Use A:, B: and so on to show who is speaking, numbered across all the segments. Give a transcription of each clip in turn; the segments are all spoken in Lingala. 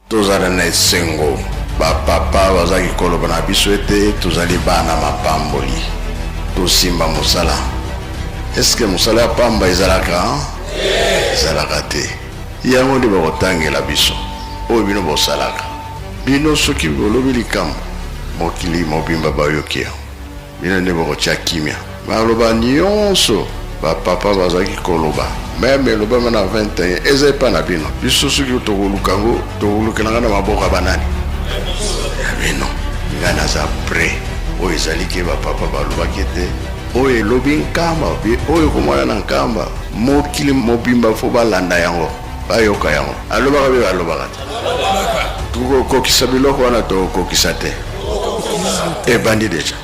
A: Tozala na esengo. Ba papa bazalaki koloba na biso ete tozali bana mapamboli. Tosimba mosala. Est-ce que mosala ya pamba ezalaka? Ezalaka te. Yango nde bakotangela biso oyo bino bosalaka. Bino soki bolobi likambo, mokili mobimba bayoki yango. Bino nde bokotia kimia. Maloba nionso ba papa bazalaki koloba meme elobama na 21 eza epa na bino. Biso soki tokoluka yango tokolukela nga na maboko ya banani? Ya bino. Nga naza près. Oyo ezali ke ba papa balobaki ete oyo elobi Nkamba oyo ekomona na Nkamba mokili mobimba fo balanda yango bayoka yango. Alobaka be alobaka te. Tokokokisa biloko wana tokokokisa te. Ebandi deja.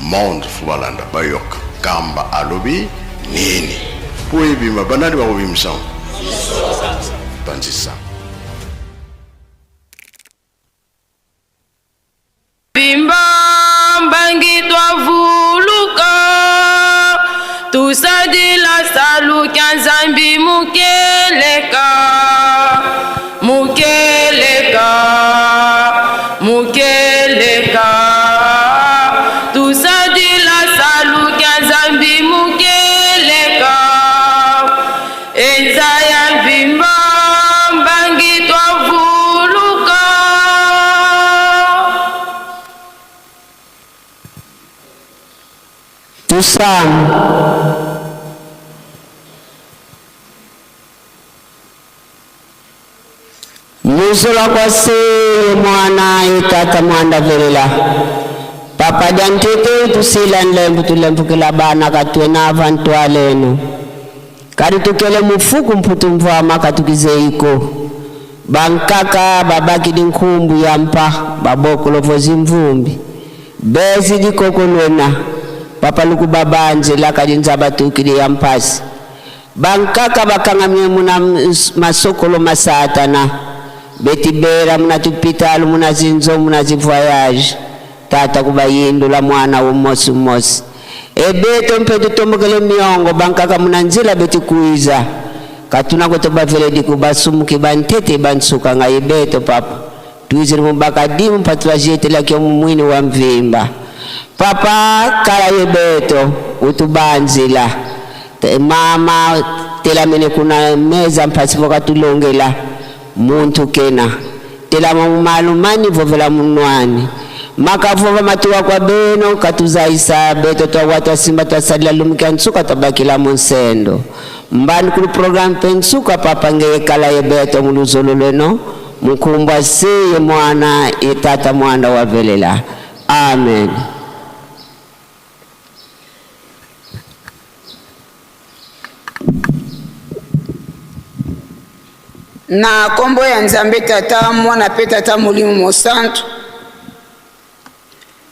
A: Monde fo balanda bayoka Nkamba alobi nini po ebima banani bakobimisa yango? Panzisa.
B: Bimba mbangi twavuluka tusadila saluka Nzambi mukeleka mukeleka mukeleka tusadila saluka Nzambi mukeleka enza ya vimba mbangi twavuluka.
C: Tusanga. Muzola kwa seye mwana ye tata mwanda velela papa dia ntete tusila nlembu tulembukila bana katuena avant twalenu kadi tukele mufuku mputu mvuama katukizeiko bankaka babakidi nkumbu ya mpa babokolovozi mvumbi bezi dikokolwena papa lukuba banzela kadi nzaba tukili ya mpasi Bankaka bakangamie muna masokolo ma satana betibela muna tupitalu muna zinzo muna zi voyage tata kubayindula mwana umosi umosi ebeto mpe tutombokele miongo bankaka muna nzila betikuiza katuna kotobaveledi kubasumuki bantete bansuka ngai beto papa tuizili mubakadimu mpatulajetelaki omumwini wa mvimba papa kala yebeto utubanzila Mama telamene kuna meza mpasi vokatulongela muntu kena telama mumalumani vovela munwani makavova matuwa kwa beno katuzaisa beto twawa twasimba twasalila lumika nsuka twabakila munsendo mbani kulu programme pe nsuka papa ngeye kala ye beto muluzolo lweno mukumbwa seye mwana ye tata mwanda wavelela amen.
D: Na nkombo ya Nzambe Tata, Mwana mpe Tata Molimo Mosantu,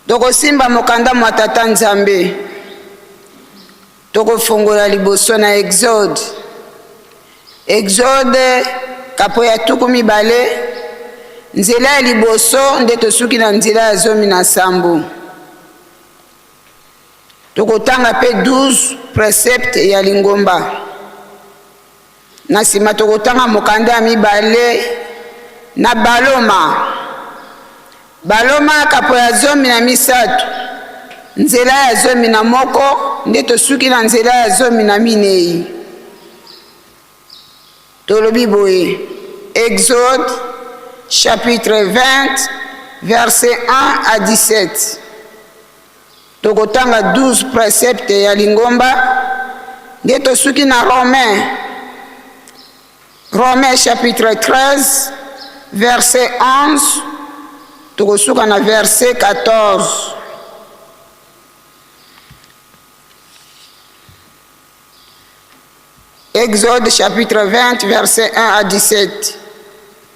D: tokosimba mokanda mwa Tata Nzambe, tokofongola liboso na Exode. Exode kapo ya 20, nzela ya liboso nde tosuki na nzela ya 17. Tokotanga mpe 12 precepte ya lingomba. Na nsima tokotanga mokanda ya mibale na Baloma. Baloma kapo ya 13, nzela ya 11 nde tosuki na nzela ya 14. Tolobi boye, Exode chapitre 20 verset 1 à 17. Tokotanga 12 precepte ya lingomba nde tosuki na Romain. Romain chapitre 13 verset 11 tokosuka na verset 14. Exode chapitre 20 verset 1 à 17.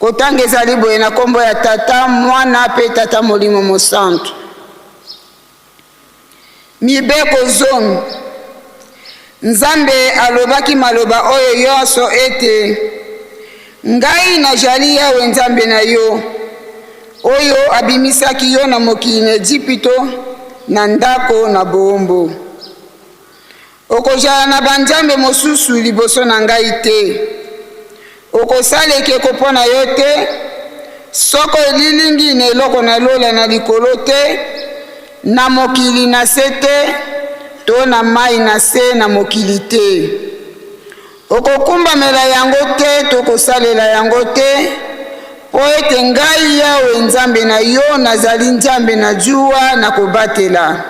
D: Kotanga ezali boye na kombo ya Tata, Mwana pe Tata Molimo Mosantu. Mibeko zomi. Nzambe alobaki maloba oyo yonso ete, Ngai najali Yawe Nzambe na yo, oyo abimisaki yo na mokili na Ejipito, na ndako na boombo. Okozala na banzambe mosusu liboso na ngai te. Okosala ekeko mpo na yo te. soko elilingi na eloko na lola na likolo te, na mokili na se te, to na mai na se na mokili te. Okokumbamela yango te to kosalela yango te, mpo ete ngai Yawe Nzambe na yo nazali Nzambe na juwa na kobatela.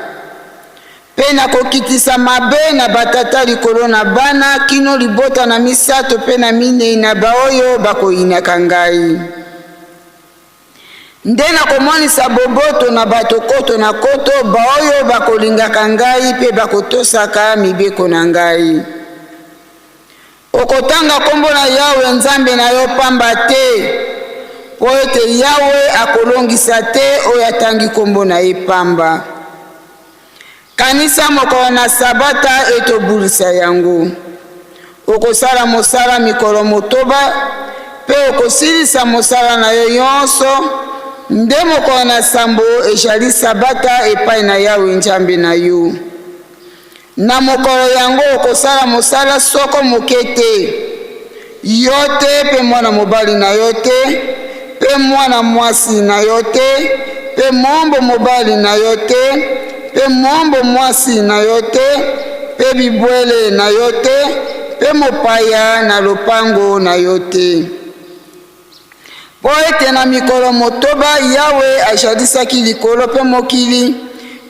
D: Mpe nakokitisa mabe na batata likolo na bana kino libota na misato mpe na minei na baoyo bakoyinaka ngai. Nde nakomonisa boboto na bato koto na koto baoyo bakolingaka ngai mpe bakotosaka mibeko na ngai. Okotanga nkombo na Yawe Nzambe na yo pamba te, mpo ete Yawe akolongisa te oyo atangi nkombo na ye pamba. Kanisa mokolo na Sabata ete obulisa yango. Okosala mosala mikolo motoba, mpe okosilisa mosala na yo nyonso, nde mokolo na sambo ejali Sabata epai na Yawe Nzambe na yo. Na mokolo yango okosala mosala soko moke te, yo te, mpe mwana mobali na yo te, mpe mwana mwasi na yo te, mpe moombo mobali na yo te, mpe moombo mwasi na yo te, mpe bibwele na yo te, mpe mopaya na lopango na yo te. Mpo ete na mikolo motoba Yawe ajadisaki likolo mpe mokili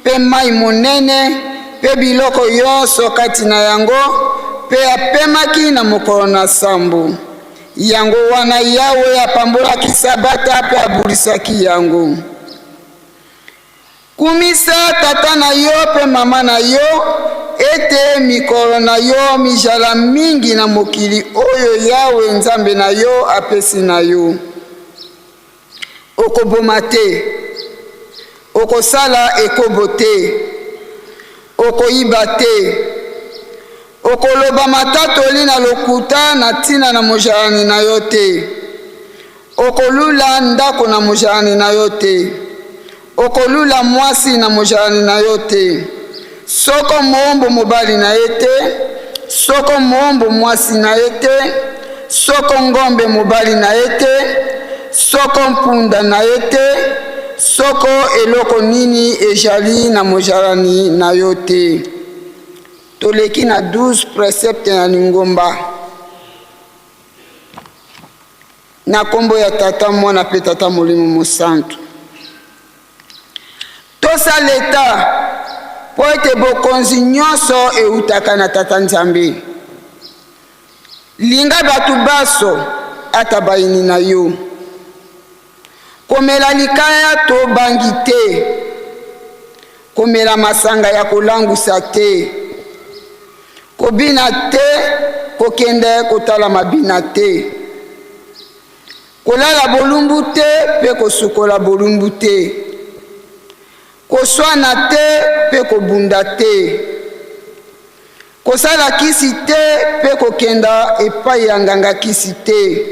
D: mpe mai monene mpe biloko yonso kati na yango, mpe apemaki na mokolo na sambo. Yango wana Yawe apambolaki Sabata mpe abulisaki yango. Kumisa tata na yo mpe mama na yo, ete mikolo na yo mijala mingi na mokili oyo Yawe Nzambe na yo apesi na yo. Okoboma te, okosala ekobo te, okoyiba te, okoloba matatoli na lokuta na ntina na mojalani na yo te. Okolula ndako na mojalani na yo te, okolula mwasi na mojalani na yo te, soko moombo mobali na ye te, soko moombo mwasi na ye te, soko ngombe mobali na ye te, soko mpunda na ye te, soko eloko nini ejali na mojalani na yo te. Toleki na 12 precepte na lingomba. Na kombo ya Tata, Mwana mpe Tata Molimo Mosantu. Tosa leta, mpo ete bokonzi nyonso eutaka na Tata Nzambe. Linga bato baso, ata bayini na yo. Komela likaya to bangi te. Komela masanga ya kolangwisa te. Kobina te, kokende kotala mabina te. Kolala bolumbu te mpe kosukola bolumbu te. Koswana te mpe kobunda te. Kosala kisi te mpe kokenda epai ya nganga kisi te.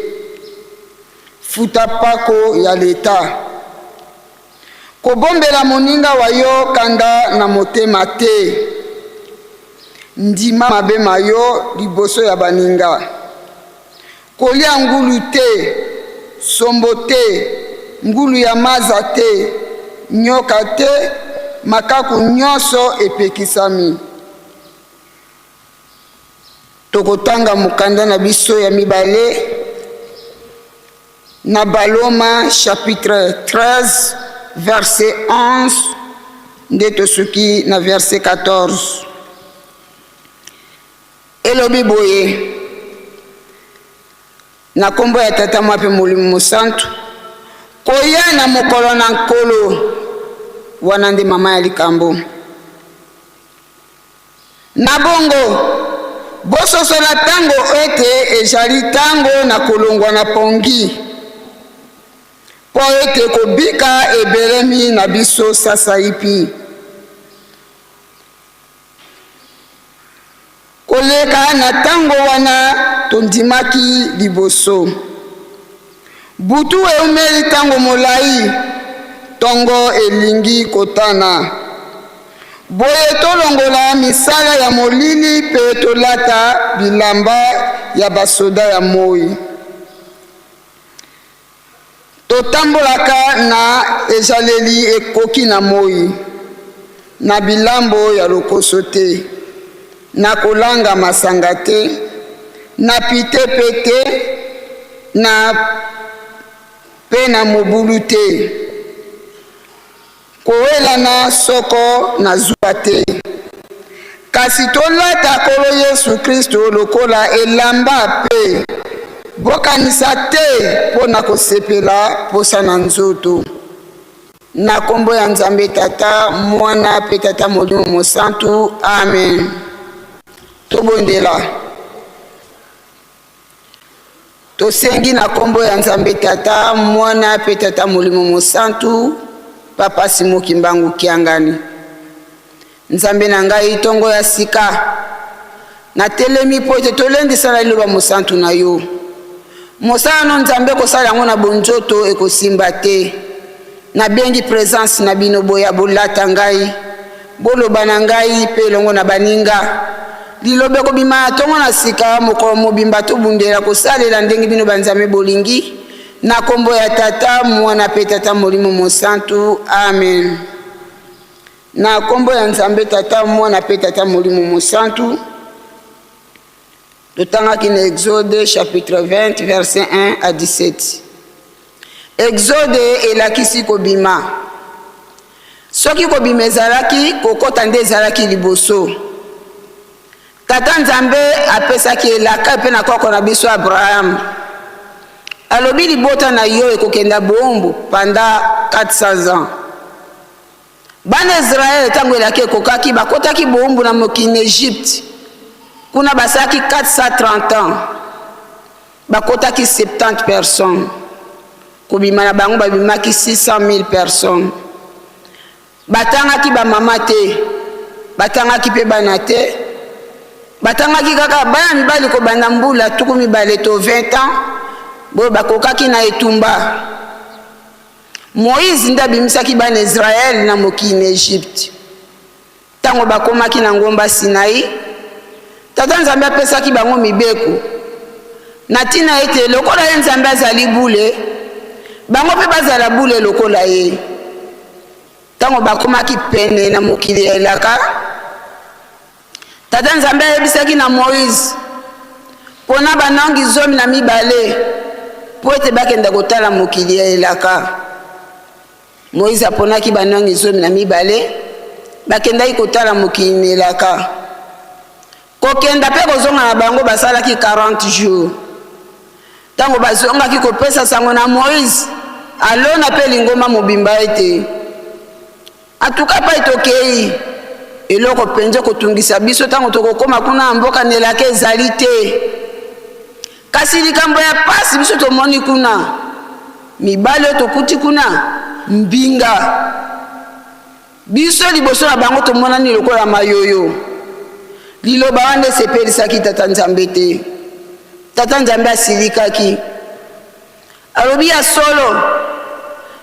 D: Futa pako ya leta. Kobombela moninga wa yo kanda na motema te. Ndima mabe ma yo liboso ya baninga. Kolia ngulu te, sombo te, ngulu ya maza te, nyoka te, makaku nyonso epekisami. Tokotanga mokanda na biso ya mibale na Baloma chapitre 13 verset 11 nde tosuki na verset 14. Elobi boye, Na nkombo ya Tata, Mwa mpe Molimo Mosantu, koya na mokolo na Nkolo. Wana nde mama ya likambo. Na bongo, bososola ntango ete ejali ntango na kolongwa na pongi, mpo ete kobika ebelemi na biso sasaipi. Koleka na ntango wana tondimaki liboso. Butu eumeli ntango molai, ntongo elingi kotana. Boye tolongola misala ya molili mpe tolata bilamba ya basoda ya moi. Totambolaka na ezaleli ekoki na moi, na bilambo ya lokoso te, na kolanga masanga te, na pite mpe te, na mpe na mobulu te, kowelana soko na zuwa te, kasi tolata Nkolo Yesu Kristo lokola elamba mpe bokanisa te mpo na kosepela mposa na nzoto. Na nkombo ya Nzambe Tata, Mwana mpe Tata Molimo Mosantu, amen. Tobondela. Tosengi na nkombo ya Nzambe Tata, Mwana mpe Tata Molimo Mosantu, Papa Simo Kimbangu Kiangani. Nzambe na ngai, ntongo ya sika natelemi mpo ete tolendisa na liloba mosantu na yo. Mosala no Nzambe kosala yango na bonzoto ekosimba te. Nabengi presence na bino boya bolata ngai, boloba na ngai mpe elongo na baninga. Liloba ekobima na ntongo na sika, mokolo mobimba tobundela kosalela ndenge bino banzambe bolingi. Na kombo ya Tata, Mwana mpe Tata Molimo Mosantu. Amen. Na kombo ya Nzambe Tata, Mwana mpe Tata Molimo Mosantu. Totangaki na Exode chapitre 20 verset 1 à 17. Exode elakisi kobima. Soki kobima ezalaki, kokota nde ezalaki liboso. Tata Nzambe apesaki elaka epe na koko na biso Abraham. Alobi libota na yo ekokenda boombo pendant 400 ans. Bana Israele ntango elaka ekokaki, bakotaki boumbu na mokili na Egypte. Kuna basalaki 430 ans, bakotaki 70 personnes. Kobima na bango babimaki 600 000 personnes. Batangaki bamama te, batangaki mpe bana te, batangaki kaka bana mibali kobanda mbula 20 to 20 ans, boyo bakokaki na etumba. Moize nde abimisaki bana Israele na mokili na Egypte. Ntango bakomaki na ngomba Sinai, Tata Nzambe apesaki bango mibeko na ntina ete lokola ye Nzambe azali bule, bango mpe bazala bule lokola ye. Ntango bakomaki pene na mokili ya elaka, Tata Nzambe ayebisaki na Moize, Pona banongi 12 mpo ete bakenda kotala mokili ya elaka. Moize aponaki banongi 12, bakendaki kotala mokili na elaka. Kokenda mpe kozonga na bango basalaki 40 jours. Ntango bazongaki kopesa sango na Moize, Alona mpe lingomba mobimba ete Atuka epai tokei, eloko mpenza ekotungisa biso ntango tokokoma kuna na mboka na elaka ezali te. Kasi likambo ya mpasi, biso tomoni kuna mibali oyo tokuti kuna mbinga, biso liboso na bango tomonani lokola mayoyo. Liloba wana esepelisaki Tata Nzambe te. Tata Nzambe asilikaki. Alobi, Ya solo,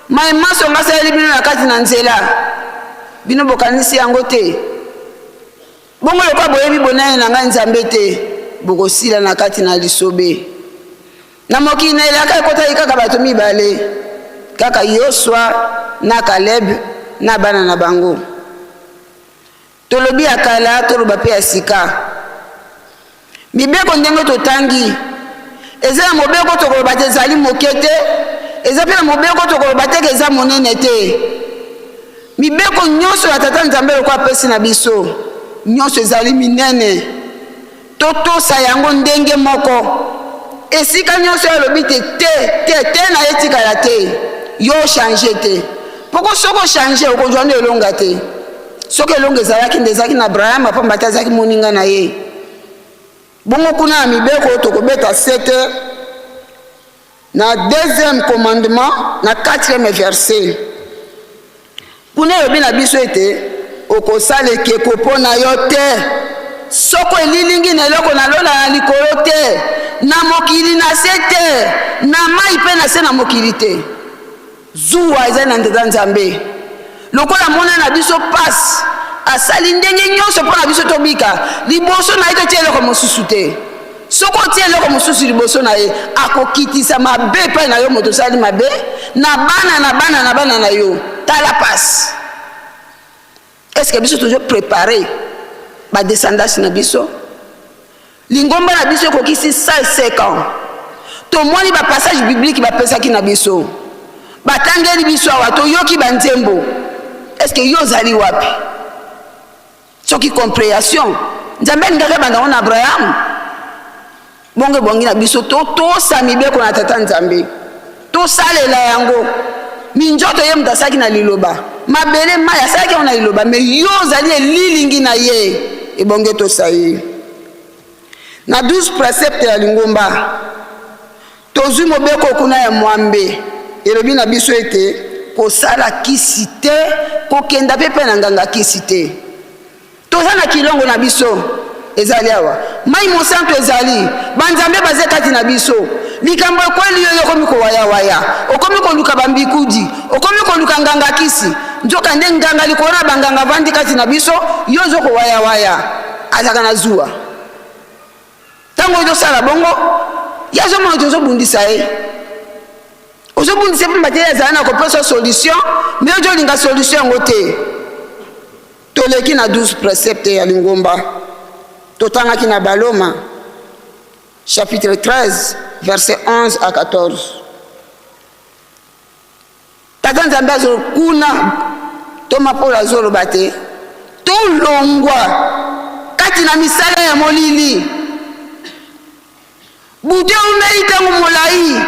D: maye manso ngai asaleli bino na kati na nzela, bino bokanisi yango te? Bongo lokola boyebi bonene na ngai Nzambe te, bokosila na kati na lisobe. Na mokili na elaka ekotaki kaka bato mibale, kaka Yosua na Kaleb na bana na bango. Tolobi ya kala, toloba mpe ya sika. Mibeko ndenge totangi, eza na mobeko tokoloba te ezali moke te, eza mpe na mobeko tokoloba te ke eza monene te. Mibeko nyonso ya Tata Nzambe lokola apesi na biso, nyonso ezali minene. Totosa yango ndenge moko. Esika nyonso ye alobi te te te te na ye etikala te, yo ochange te. Poko soki ochange okozwa nde elonga te. Soki elonga ezalaki nde ezalaki na Abrahama, pamba te azalaki moninga na ye. Bongo kuna na mibeko tokobeta sete na deuxième commandement na quatrième verset. Kuna elobi na biso ete okosala ekeko mpo na yo te, soko elilingi na eloko na lola na likolo te, na mokili na se te, na mai mpe na se na mokili te. Zuwa ezali na Tata Nzambe. Lokola amona na biso pasi, asali ndenge nyonso mpo na biso tobika. Liboso na ye totia eloko mosusu te. Soki otie eloko mosusu liboso na ye, akokitisa mabe epai na yo moto osali mabe, na bana na bana na bana na yo. Tala pasi. Est-ce que biso tozo préparer ba descendance na biso? Lingomba na biso ekokisi 105 ans. Tomoni ba passage biblique bapesaki na biso, batangeli biso awa, toyoki ba nzembo. Est-ce que yo ozali wapi? Soki comprehension Nzambe alingaki abanda ngo na Abraham, bongo ebongi na biso totosa mibeko na Tata Nzambe, tosalela yango. Minzoto ye moto asalaki na liloba, mabele mai asalaki yango na liloba, me yo ozali elilingi na ye, ebongi otosa ye. Na 12 precepte ya lingomba tozwi mobeko kuna ya mwambe elobi na biso ete kosala kisi te, kokenda mpe mpe na nganga kisi te. Toza na kilongo na biso ezali awa, mai mosantu ezali, banzambe baze kati na biso. Likambo ekweli yo, yo okomi kowayawaya, okomi koluka bambikudi, okomi koluka nganga kisi, nzoka nde nganga likolo na banganga avandi kati na biso, yo ozo kowayawaya, azalaka na zuwa. Ntango ozosala bongo, ye azomona ete ozobundisa ye, ozobundisa ye mpamba te ye azali na kopesa solution, me ozolinga solution yango te. Toleki na 12 precepte ya lingomba totangaki na Baloma chapitre 13 verset 11 à 14. Tata Nzambe azo kuna Toma Paul azoloba te tolongwa kati na misala ya molili. Butu eumeli ntango molai,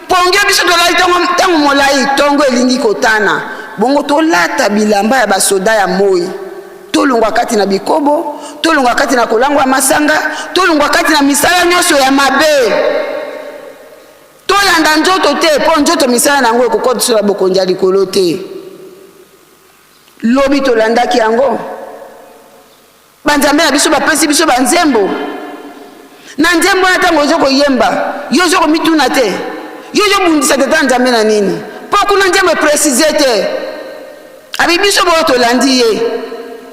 D: pongi biso tolali ntango molai, ntongo elingi kotana. Bongo tolata bilamba ya basoda ya moi, tolongwa kati na bikobo, tolongwa kati na kolangwa masanga, tolongwa kati na misala nyonso ya mabe. Tolanda nzoto te, mpo nzoto misala na yango ekokotisa na bokonzi ya likolo te. Lobi tolandaki yango. Banzambe na biso bapesi biso banzembo. Na nzembo wana ntango ozo koyemba, yo ozo komituna te, yo ozobundisa tata Nzambe na nini? Mpo kuna nzembo eprecise te. Abi biso boyo tolandi ye,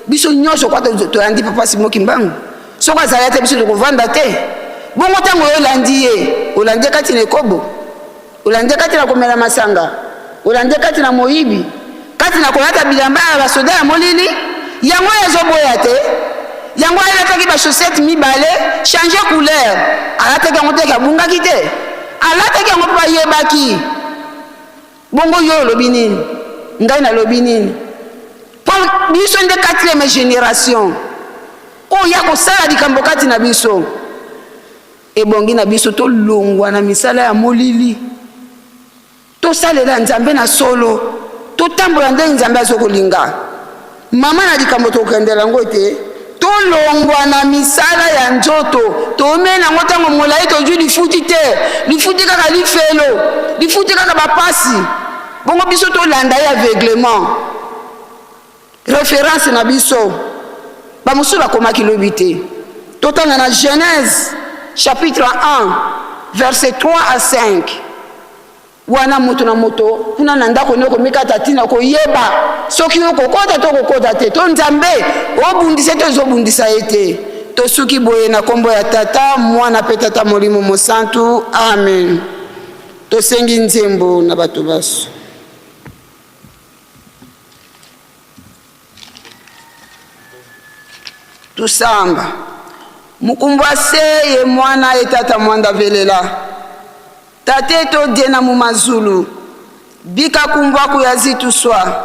D: biso nyonso kwa tolandi Papa Simon Kimbangu. Soki azali te biso tokovanda te. Bongo ntango yo olandi ye, olandi ye kati na ekobo, olandi ye kati na komela masanga, olandi ye kati na moyibi, kati na kolata bilamba ya basoda ya molili, yango oyo azoboya te. Yango alataki ba chaussette mibale, changer couleur, alataki yango te, abungaki te, alataki yango mpo bayebaki. Bongo yo olobi nini? Ngai nalobi nini? Mpo biso nde quatrième génération oyo ya kosala likambo kati na biso. Ebongi na biso tolongwa na misala ya molili, tosalela Nzambe na solo, totambola ndenge Nzambe azokolinga. Mama na likambo tokendela yango ete tolongwa na misala ya nzoto, toumeli yango ntango molai, tozwi lifuti te, lifuti kaka lifelo, lifuti kaka bapasi. Bongo biso tolanda ye aveuglement. Reference na biso bamosusu bakomaki lobi te. Totanga na Genèse chapitre 1 verset 3 à 5. Wana moto na moto kuna na ndako ne okomikata ntina koyeba soki okokota to okokota te, to Nzambe obundisa to ezobundisa ye te. Tosuki boye na nkombo ya Tata, Mwana mpe Tata Molimo Mosantu. Amen. Tosengi nzembo na bato baso. Tusamba mukumbwa se ye mwana ye tata mwanda velela tate to diena mu mazulu bika kumbwa kuya zituswa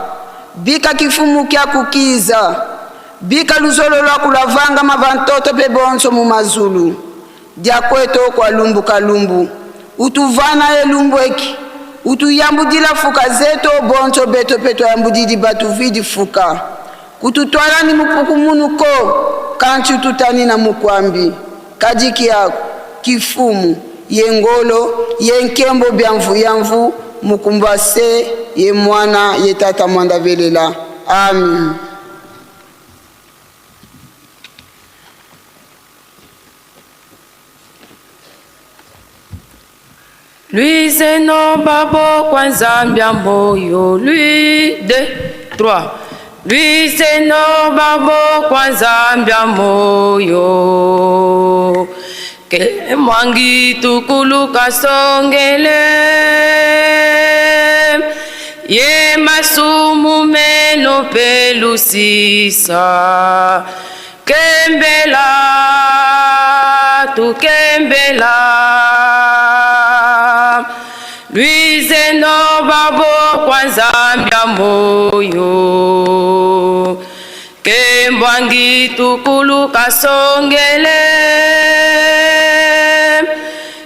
D: bika kifumu kya kukiza bika luzolo lwa kulavanga mavantoto pe bonso mu mazulu Diakweto kwa lumbu kalumbu utuvana elumbu eki utuyambudila fuka zeto bonso beto pe twayambudidi batu vidi fuka kututwala ni mupuku munu ko kanti ututani na mukwambi kadiki yaku kifumu ye ngolo ye nkembo bia mvu ya mvu mukumba se ye mwana ye tata mwanda velela amen.
B: Luizeno babo kwa Nzambia moyo lui deux trois Luizeno babo kwa Nzambia moyo. Ke mwangi tukuluka songele ye masumu meno pelusisa kembela tukembela lwizeno babo kwa nzambya moyo kembwangi tukuluka songele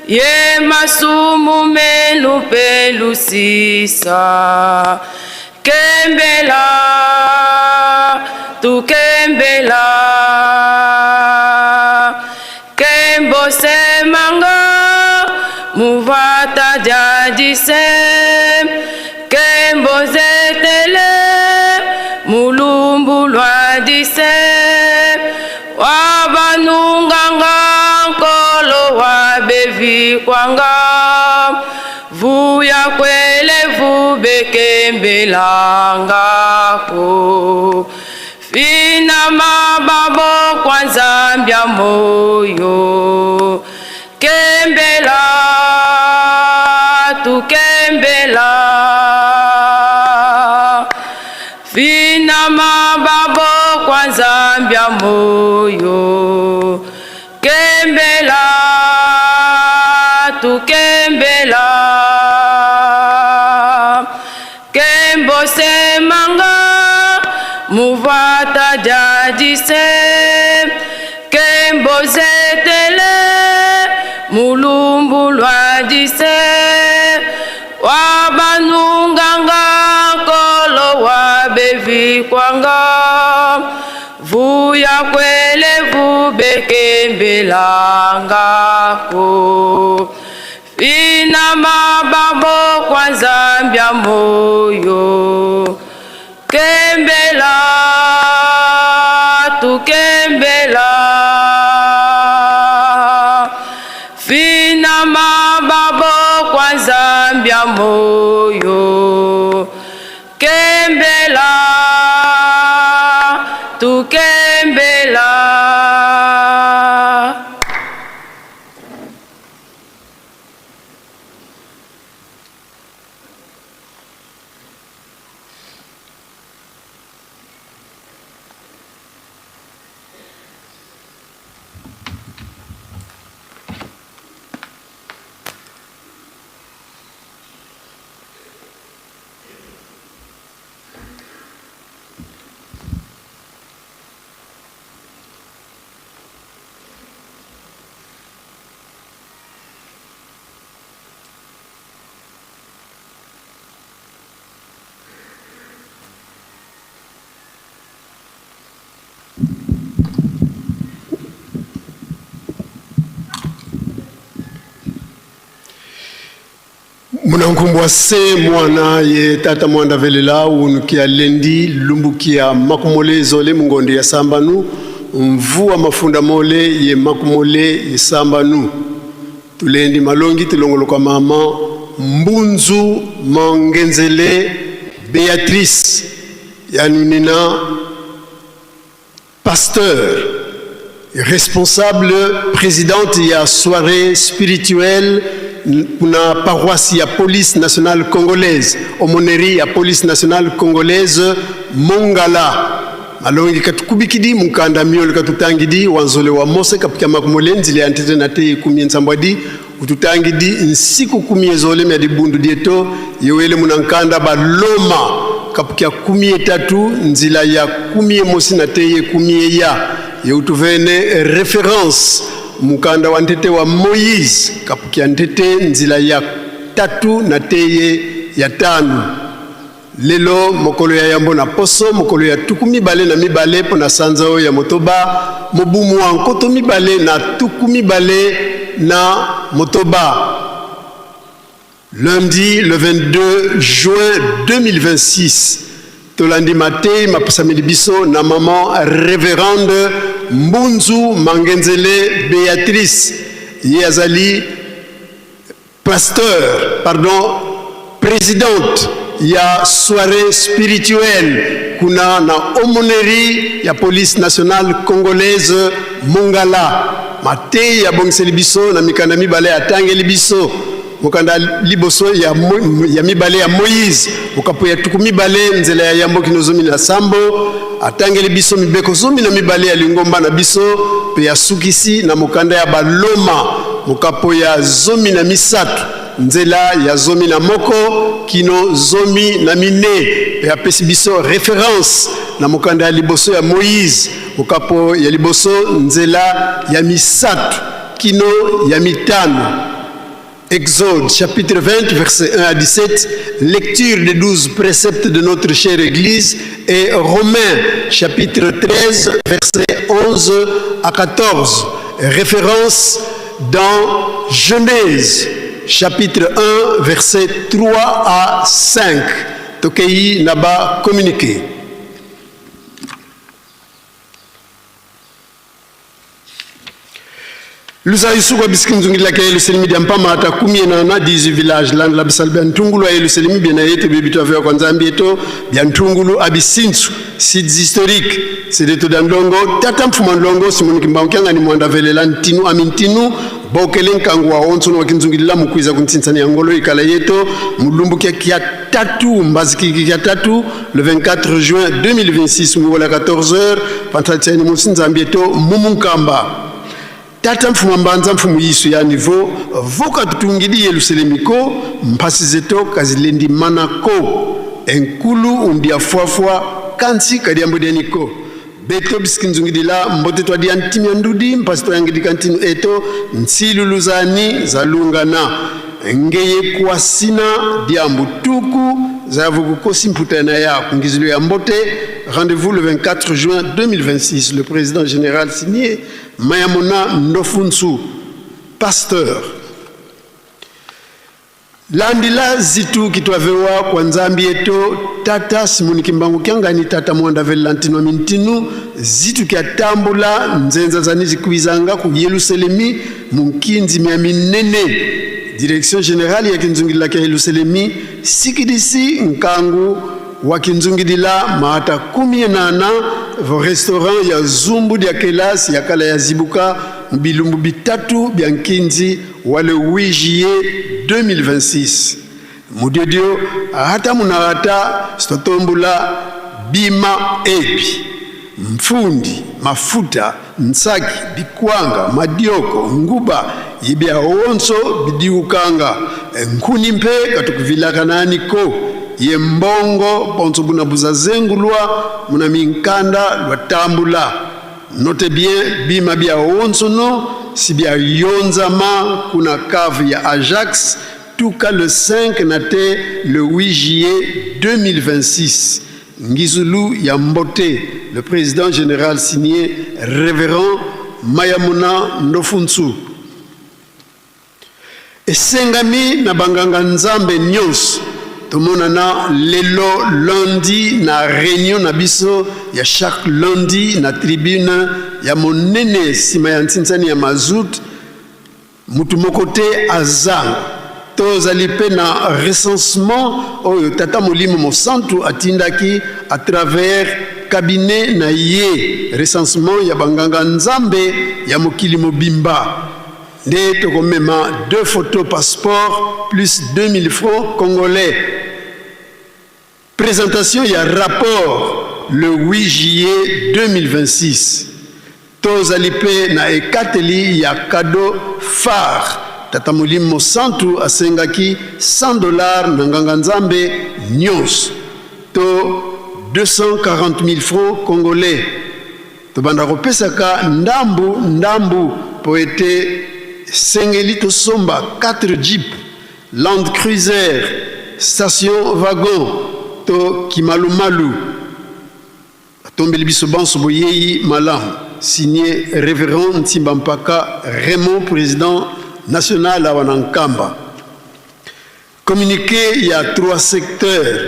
B: ye masumu menu pelusisa kembela tukembela kembosemanga muvata jadise kembozetele mulumbu lwadise wabanunganga nkolo wabevikwanga vuya kwele vubekembelangako fina mababo kwa nzambya moyo kembela tukembela fina mababo kwa nzambya moyo kembela tukembela kembosemanga muvata jadise kembozetele mulumbu lwadise wabanunganga nkolo wabevikwanga vuya kwele vubekembelangako fina mababo kwa nzambya moyo kembela tukembela fina mababo kwa nzambya moyo kembela tukembela.
E: Munankumbwa se mwana ye tata mwanda velela unukia lendi lumbukia makumole zole mungondi ya sambanu mvua mafunda mole ye makumole ye sambanu tulendi malongi tilongoloka mama Mbunzu Mangenzele Beatrice yanunina pasteur responsable présidente ya soirée spirituelle na paroisse ya police nationale congolaise aumônerie ya police nationale congolaise Mongala malongi katukubikidi mukanda miolo katutangidi wanzole wa Mose kapikia makumole nzile ya ntete na te kumie nsambwadi ututangidi nsiku kumie zole mya dibundu dieto yewele munankanda baloma kapikia kumie tatu nzila ya kumie mosi na teye kumie ya yeutuvene reference mukanda wa ntete wa Moïse kapukia ntete nzila ya tatu na teye ya tano lelo mokolo ya yambo na poso mokolo ya tuku mibale na mibale mpo na sanza oyo ya motoba mobumu wa nkoto mibale na tuku mibale na motoba lundi le 22 juin 2026 tolandi matei mapesameli biso na maman révérende Mbunzu Mangenzele Béatrice ye azali pasteur pardon présidente ya soirée spirituelle kuna na aumônerie ya police nationale congolaise Mongala. Mateyi abongiseli biso na mikanda mibale atangeli biso mokanda liboso ya, ya mibale ya Moïse mokapo ya 20 nzela ya yambo kino 17 atangeli biso mibeko 12 ya lingomba na biso mpe asukisi na mokanda ya Baloma mokapo ya 13 nzela ya 11 kino 14 mpe apesi biso reference na mokanda ya liboso ya Moïse mokapo ya liboso nzela ya 3 kino ya 5. Exode chapitre 20 verset 1 à 17, lecture des 12 préceptes de notre chère Église, et Romains chapitre 13 verset 11 à 14, référence dans Genèse chapitre 1 verset 3 à 5. Tokei naba communiqué. Lusa isuka bisiki nzungilaka Yelusalemi dia mpama ata kumi na na 18 village land la bisal bia ntungulu ya Yelusalemi bia na yetu bia avya kwa nzambi eto bia ntungulu abisintsu sites historiques sedeto da ndongo tata mfuma ndongo Simoni Kimbangu kiangani mwanda velela ntinu amintinu bokele nkangu wa onso wa kinzungilila mukwiza kuntsintsani ya ngolo ikala yeto mulumbu kia kia tatu mbazikiki kia tatu le 24 juin 2026 muwola 14h pantalitiani musi nzambi eto mumunkamba tata mfumu mbanza mfumu yisu ya niveau voka tutungidi Yerusalemiko mpasi zeto kazilendi manako enkulu undia fuafua kansi kadiambo beto bisikinzungidila mbote twadia ntimia ndudi mpasi twayangidika ntinu eto nsiluluzani zalungana ngeye kwasina diambu tuku zayavukukosi mputana ya kungizilo ya mbote. Rendez-vous le 24 juin 2026. Le président général signé Mayamona Ndofunsu, pasteur. Landila zitu kitwavewa kwa nzambi eto tata Simoni Kimbangu kiangani tata mwanda velantino mintinu zitu kya tambula nzenza zani zikwizanga ku Yerusalemi munkinzi mya minene direction générale ya kinzungidila kya Yerusalemi sikidisi nkangu wa kinzungidila maata 18 vo restaurant ya zumbu dia kelasi ya kala ya zibuka bilumbu bitatu bya nkinzi wa le 8 juillet 2026. Mudiodio hata munahata stotombula bima ebi mfundi mafuta nsaki bikwanga madioko nguba yibya onso bidiukanga nkuni mpe katukuvilaka naniko ye mbongo bonso buna buzazengulwa muna minkanda lwatambula. Note bien bima bya onso no si bya yonzama kuna cave ya Ajax tuka le 5 nate le 8 juillet 2026. Ngizulu ya Mbote, le président général signé révérend Mayamuna Ndofunsu. Esengami na banganga nzambe nyonso tomonana lelo lundi na réunion na biso ya chaque lundi na tribune ya monene nsima ya ntintsani ya mazut mutu moko te azanga. Tozali mpe na recensement oyo tata molimo mosantu atindaki à travers cabinet na ye, recensement ya banganga nzambe ya mokili mobimba. Nde tokomema 2 photos passeport plus 2000 francs congolais. Présentation ya rapport le 8 juillet 2026. Tozali mpe na ekateli ya cadeau phare. Tata molimo santu asengaki $100 na nganga nzambe nyonso to 240 000 francs congolais. Tobanda kopesaka ndambu ndambu po ete esengeli tosomba 4 jeep Land Cruiser station wagon to kimalumalu. Atombeli biso banso boyei malamu. Signé révérend Ntimba Mpaka Raymond, président national awa na Nkamba. Communiqué il y a 3 secteurs.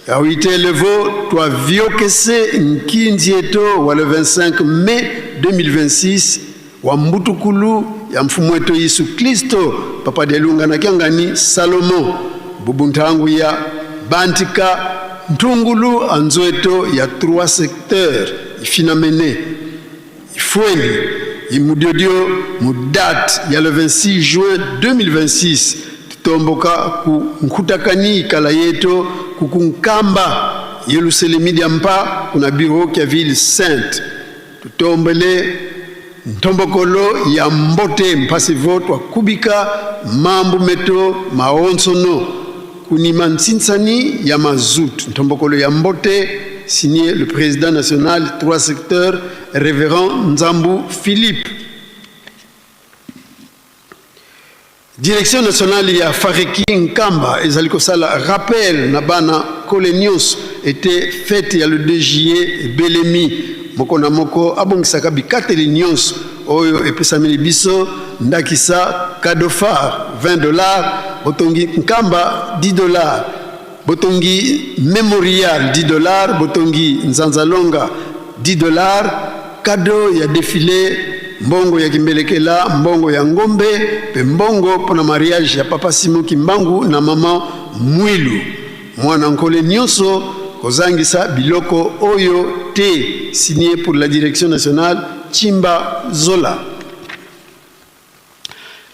E: Ya huit levo twa viokese nkinzi eto wa le 25 mai 2026 wa mbutukulu ya mfumu wetu Yesu Kristo papa delunga na kiangani Salomo bubuntangu ya bantika ntungulu anzweto ya 3 secteurs ifinamene ifweni Imudiodio mu date ya le 26 juin 2026 tutomboka ku nkutakani ikala yeto ku kunkamba Yelusalemi dia mpa kuna bureau kia ville sainte tutombele ntombokolo ya mbote mpasivo twakubika mambu meto maonsono kunima ntsinsani ya mazut. Ntombokolo ya mbote, signé le président national trois secteurs, révérend Nzambu Philippe. Direction nationale ya Fareki Nkamba ezali kosala rappel na bana kole nyonso ete fete ya le 2 juillet ebelemi. Moko na moko abongisaka bikateli nyonso oyo epesameli biso, ndakisa cadeau phare 20 $, botongi Nkamba 10 $, botongi Memorial 10 $, botongi Nzanzalonga 10 $, cadeau ya défilé, mbongo ya kimbelekela, mbongo ya ngombe mpe mbongo mpo na mariage ya papa Simon Kimbangu na mama Mwilu. Mwana nkole nyonso kozangisa biloko oyo te. Signé pour la direction nationale, Chimba Zola.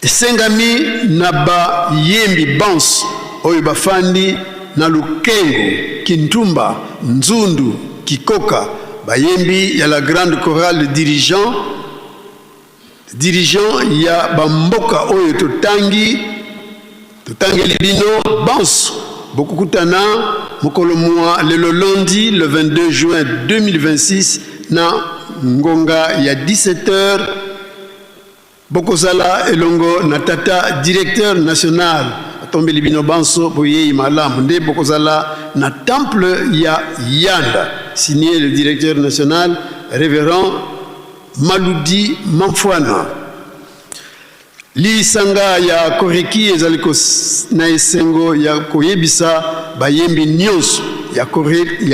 E: Esengami na bayembi banso oyo bafandi na Lukengo, Kintumba, Nzundu, Kikoka, bayembi ya la grande chorale, dirigeant ya bamboka oyo totangi, totangeli bino banso, bokokutana mokolo mwa lelo lundi le 22 juin 2026 na ngonga ya 17 heures. Bokozala elongo na tata directeur national. Atombeli bino banso boyei malamu nde bokozala na temple ya Yanda. Signé le directeur national, révérend Maludi Mamfwana. Lisanga ya Koreki ezali na esengo ya koyebisa bayembi nyonso ya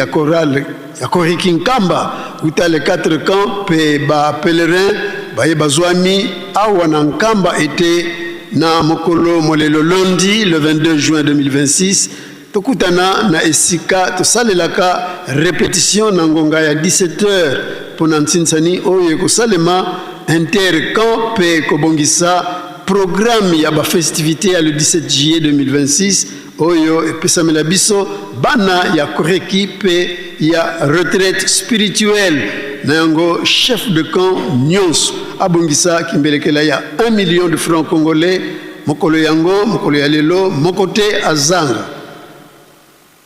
E: chorale ya Koreki Nkamba uta les quatre camps mpe bapèlerin baye bazwami awa na Nkamba ete na mokolo molelo lundi le 22 juin 2026 tokutana na esika tosalelaka répétition na ngonga ya 17 heures mpo na ntinsani oyo ekosalema intercamp mpe kobongisa programme ya bafestivité ya le 17 juillet 2026 oyo epesamela biso bana ya Koreki mpe ya retraite spirituelle. Na yango, chef de camp nyonso abongisa kimbelekela ya 1 million de francs congolais. Mokolo yango, mokolo ya lelo, moko te azanga.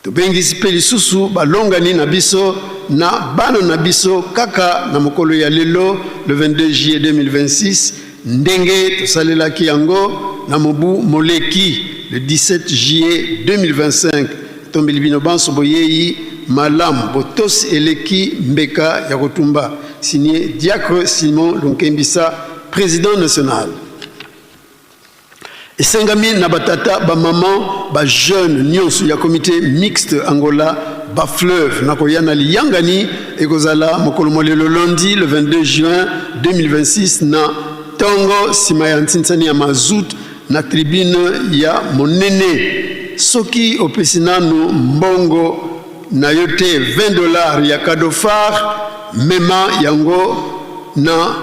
E: Tobengisi mpe lisusu balongani na biso na bana na biso kaka na mokolo ya lelo le 22 juillet 2026, ndenge tosalelaki yango na mobu moleki le 17 juillet 2025. Tombeli bino banso boyei malamu, botosi eleki mbeka ya kotumba. Signé diacre Simon Lunkembisa, président national. Esengami na batata, bamama, bajeune nyonso ya comité mixte Angola Bafleuve na koya na liyangani ekozala mokolo molelo lundi le 22 juin 2026 na ntongo nsima ya ntinsani ya mazut na tribune ya monene. Soki opesi nanu mbongo na yo te, 20 $ ya cadeau phare, mema yango na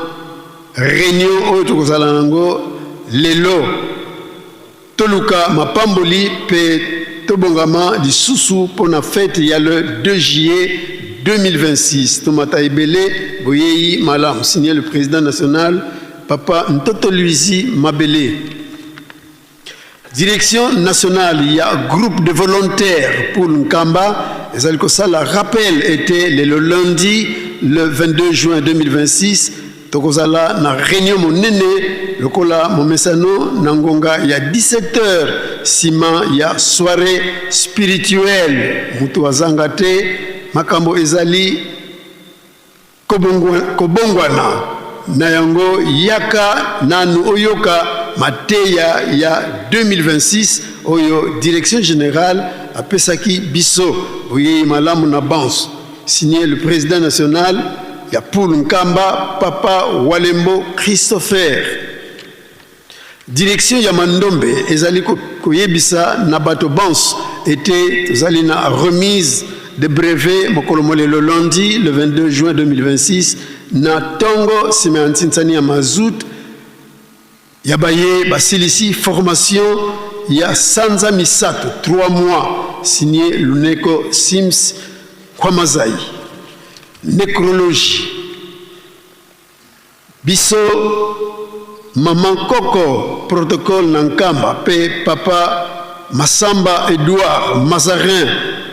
E: réunion oyo tokozala yango lelo. Toluka mapamboli mpe tobongama lisusu mpo na fete ya le 2 juillet 2026. Tomata ebele, boyei malamu. Signé le président national, papa Ntoto Luisi Mabele. Direction nationale ya groupe de volontaires pour Nkamba ezali kosala rappel ete lelo lundi le 22 juin 2026 tokozala na réunion monene lokola momesano na ngonga ya 17 heures nsima ya soirée spirituelle. Moto azanga te. Makambo ezali kobongwana. Na yango, yaka nanu oyoka mateya ya 2026 oyo direction générale apesaki biso. Boyei malamu na banso. Signé le président national ya Poul Nkamba, papa Walembo Christopher. Direction ya Mandombe ezali koyebisa na bato banso ete tozali na remise de brevet mokolo molelo lundi le 22 juin 2026. Na ntongo nsima ya ntinsani ya mazout ya baye basilisi formation ya sanza misato 3 mois, signé Luneko Sims Kwamazai. Necrologie biso maman Koko protocole na Nkamba pe papa Masamba Edouard Mazarin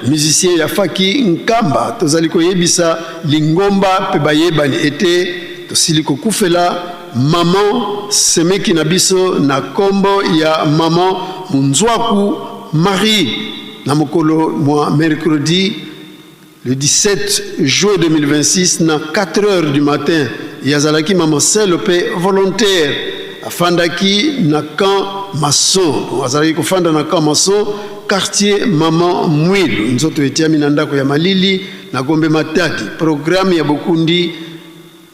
E: musicien ya Faki Nkamba tozali koyebisa lingomba pe bayebani ete tosili kokufela maman semeki na biso na kombo ya maman Munzwaku Marie na mokolo mwa mercredi Le 17 juin 2026 na 4 heures du matin, ye azalaki mama selo mpe volontaire, afandaki na camp maçon, azalaki kofanda na camp maçon quartier mama Mwilu. Nzoto etiami na ndako ya malili na Gombe Matadi. Programme ya bokundi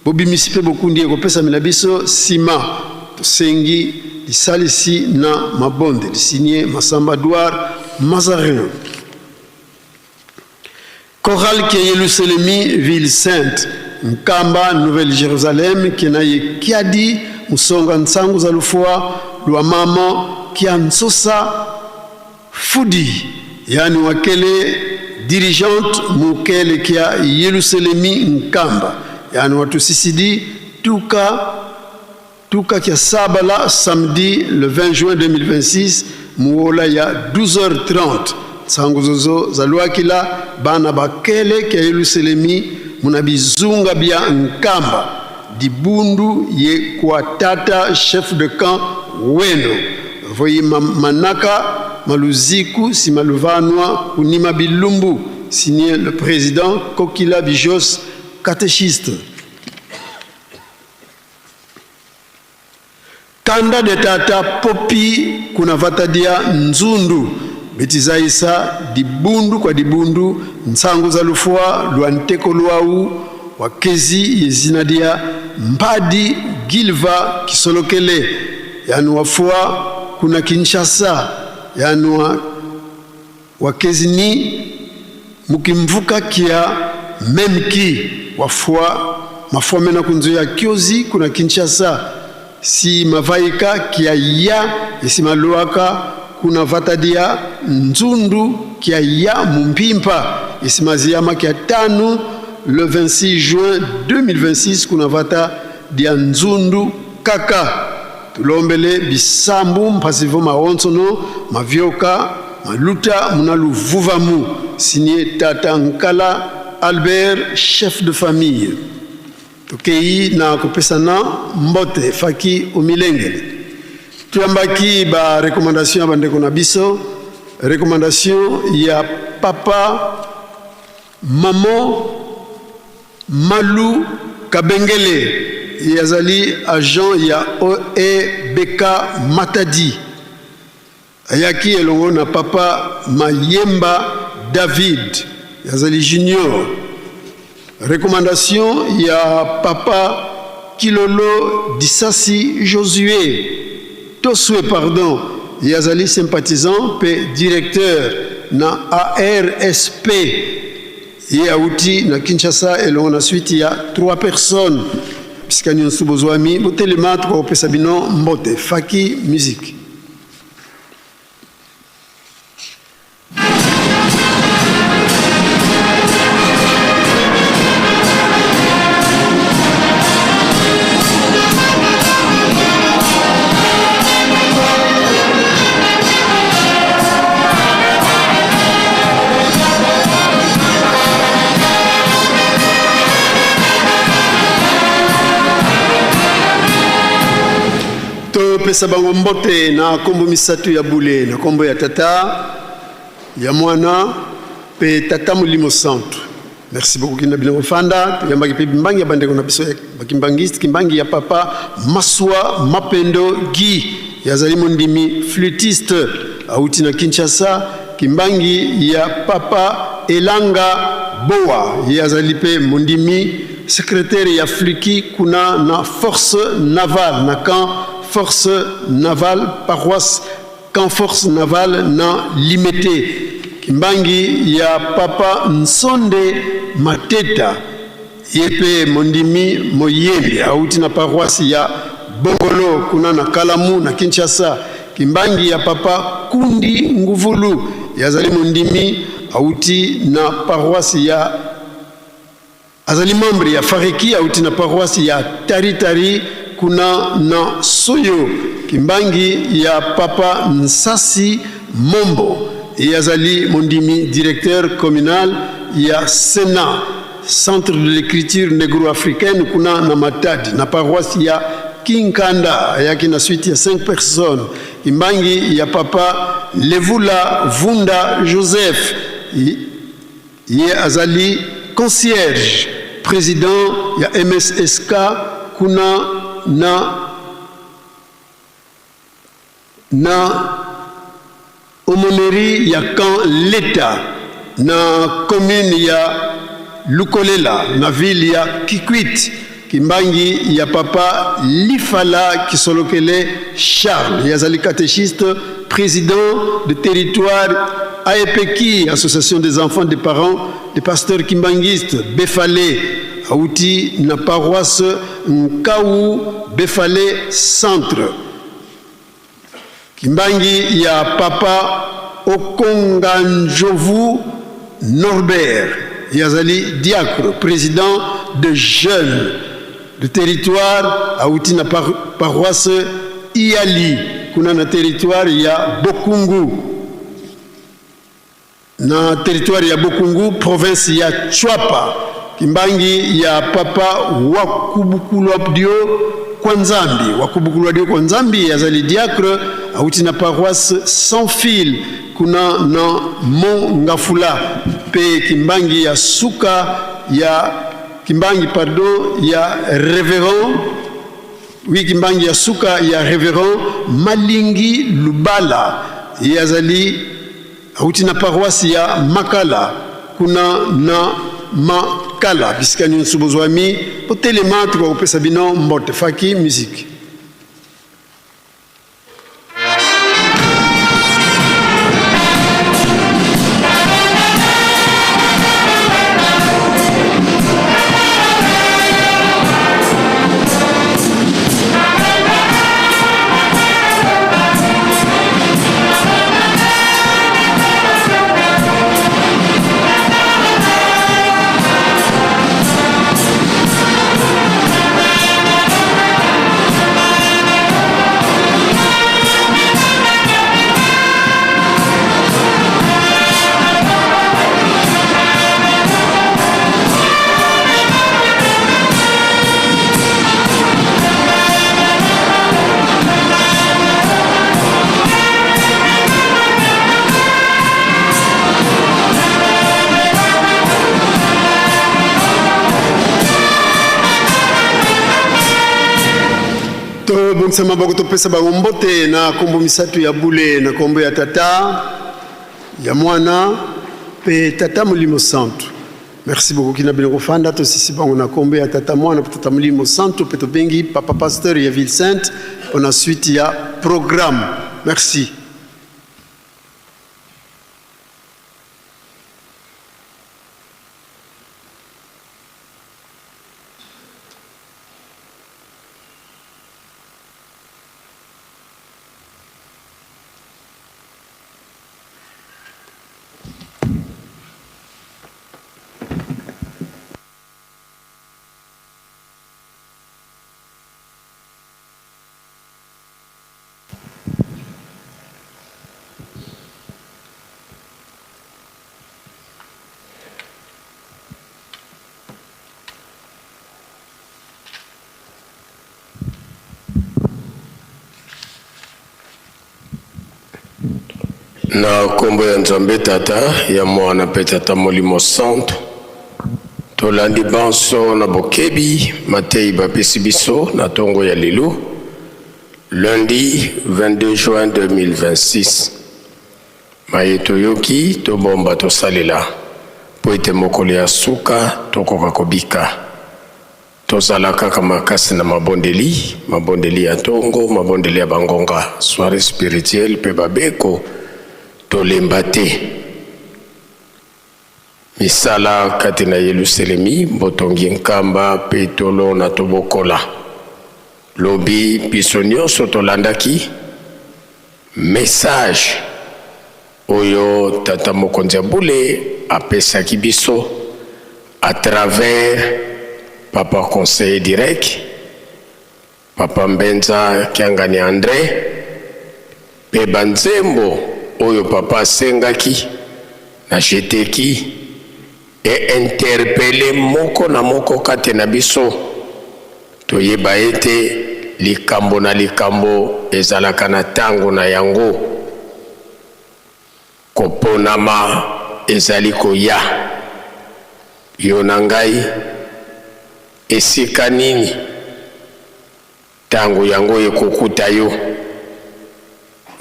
E: bobimisi mpe bokundi ekopesamela biso sima. Tosengi lisalisi na mabondeli. Signé Massamba Douar Mazarin. Chorale ke Yelusalemi ville sainte Nkamba Nouvelle Jérusalem kena ye kiadi musonga nsangu za lufua lua mama kia nsosa fudi yani wakele dirigeante mukele kia Yelusalemi Nkamba yani watu sisidi tuka Tuka kia saba la samedi le 20 juin 2026 muola ya 12h30 nsango zozo zaluakila bana bakele kia Yelusalemi muna bizunga bia Nkamba dibundu ye kua tata chef de camp weno voyi manaka maluziku sima luvanua kunima bilumbu signé le président Kokila Bijos catéchiste. Kanda de tata popi kuna vatadia nzundu betizaisa dibundu kwa dibundu nsangu za lufua lua nteko luau wakezi yezina dia mbadi gilva kisolokele yani wafua kuna Kinshasa yani wa wakezi ni mukimvuka kia memki wafua mafua mena kunzo ya kiozi kuna Kinshasa si mavaika kia ya esi maluaka kuna vatadia nzundu kia ya mumpimpa esi maziyama kia tanu le 26 juin 2026 kuna vata dia nzundu kaka tulombele bisambu mpasivo maonsono mavyoka maluta muna luvuvamu signé tata Nkala Albert chef de famille. Tokei na kopesana mbote faki omilengele tuyambaki ba recommandation ya bandeko na biso recommandation ya papa maman Malu Kabengele ye azali agent ya OEBK Matadi ayaki elongo na papa Mayemba David ye azali junior recommandation ya papa Kilolo Disasi Josue Tosue pardon ye azali sympathisant pe directeur na ARSP Ye awuti na Kinshasa elongo na suite ya 3 personnes. Bisika nyonso bozwami, botelema tokopesa bino mbote. Faki musique. Topesa bango mbote na nkombo misato ya bule, na nkombo ya Tata, ya Mwana mpe Tata Molimo Santu. Merci beaucoup kinda bino kofanda. Toyambaki mpe bimbangi ya bandeko na biso ya bakimbangiste, kimbangi ya papa Maswa Mapendo Guy, yazali mondimi flûtiste auti na Kinshasa, kimbangi ya papa Elanga Boa, ye azali mpe mondimi secrétaire ya fliki kuna na force navale na camp force navale paroisse Camp Force Navale na Limete. Kimbangi ya papa Nsonde Mateta ye mpe mondimi moyembi auti na paroisse ya Bongolo kuna na Kalamu na Kinshasa. Kimbangi ya papa Kundi Nguvulu, ye azali mondimi auti na paroisse ya azali membre ya Fareki auti na paroisse ya Taritari kuna na Soyo. Kimbangi ya papa Nsasi Mombo, ye azali mondimi directeur communal ya Sénat, Centre de l'écriture négro-africaine kuna na Matadi na paroisse ya Kinkanda, ayaki na suite ya 5 personnes. Kimbangi ya papa Levula Vunda Joseph, ye azali concierge président ya MSSK kuna na aumônerie ya camp l'État na commune ya Lukolela na ville ya Kikwit. Kimbangi ya papa Lifala Kisolokele Charles, ye azali catéchiste président de territoire AEPEKI, Association des enfants des parents des pasteurs kimbanguistes Befale, auti na paroisse Nkawu Befale Centre. Kimbangi ya papa Okonganjovu Norbert, ye azali diacre président de jeunes de territoire auti na paroisse Iali kuna na territoire ya Bokungu, na territoire ya Bokungu, province ya Tshuapa. Kimbangi ya papa Wakubukulwa Dio kwa Nzambi, Wakubukulwa Dio kwa Nzambi, azali diacre auti na paroisse Sans Fil kuna na Mont Ngafula. Pe Kimbangi ya suka ya Kimbangi, pardon, ya révérend, oui, Kimbangi ya suka ya révérend Malingi Lubala, ye azali auti na paroisse ya Makala kuna na Makala. Bisika nyonso bozwami, botelema, tokakopesa bino mbote. Faki musique. Tobongisa maboko, topesa bango mbote na nkombo misato ya bule, na nkombo ya Tata, ya Mwana mpe Tata Molimo Santu. Merci beaucoup. Kina bino kofanda. Tosisi bango na nkombo ya Tata, Mwana mpe Tata Molimo Santu, mpe tobengi papa pasteur ya Ville Sainte mpona suite ya programme. Merci.
F: Na nkombo ya Nzambe Tata, ya Mwana mpe Tata Molimo Santo, tolandi banso na bokebi matei bapesi biso na ntongo ya lelo, lundi 22 juin 2026. Maye toyoki, tobomba, tosalela, mpo ete mokolo ya suka tokoka kobika. Tozala kaka makasi na mabondeli, mabondeli ya ntongo, mabondeli ya bangonga, soirée spirituelle mpe babeko, tolemba te. Misala kati na Yeluselemi, botongi nkamba mpe tolona tobokola. Lobi biso nyonso tolandaki message oyo tata mokonzi ya bule apesaki biso à travers papa conseiller direct papa Mbenza Kiangani Andre mpe banzembo oyo papa asengaki na jeteki e interpele moko na moko kati na biso. Toyeba ete likambo na likambo ezalaka na ntango na yango. Koponama ezali koya. Yo na ngai, esika nini ntango yango ekokuta yo?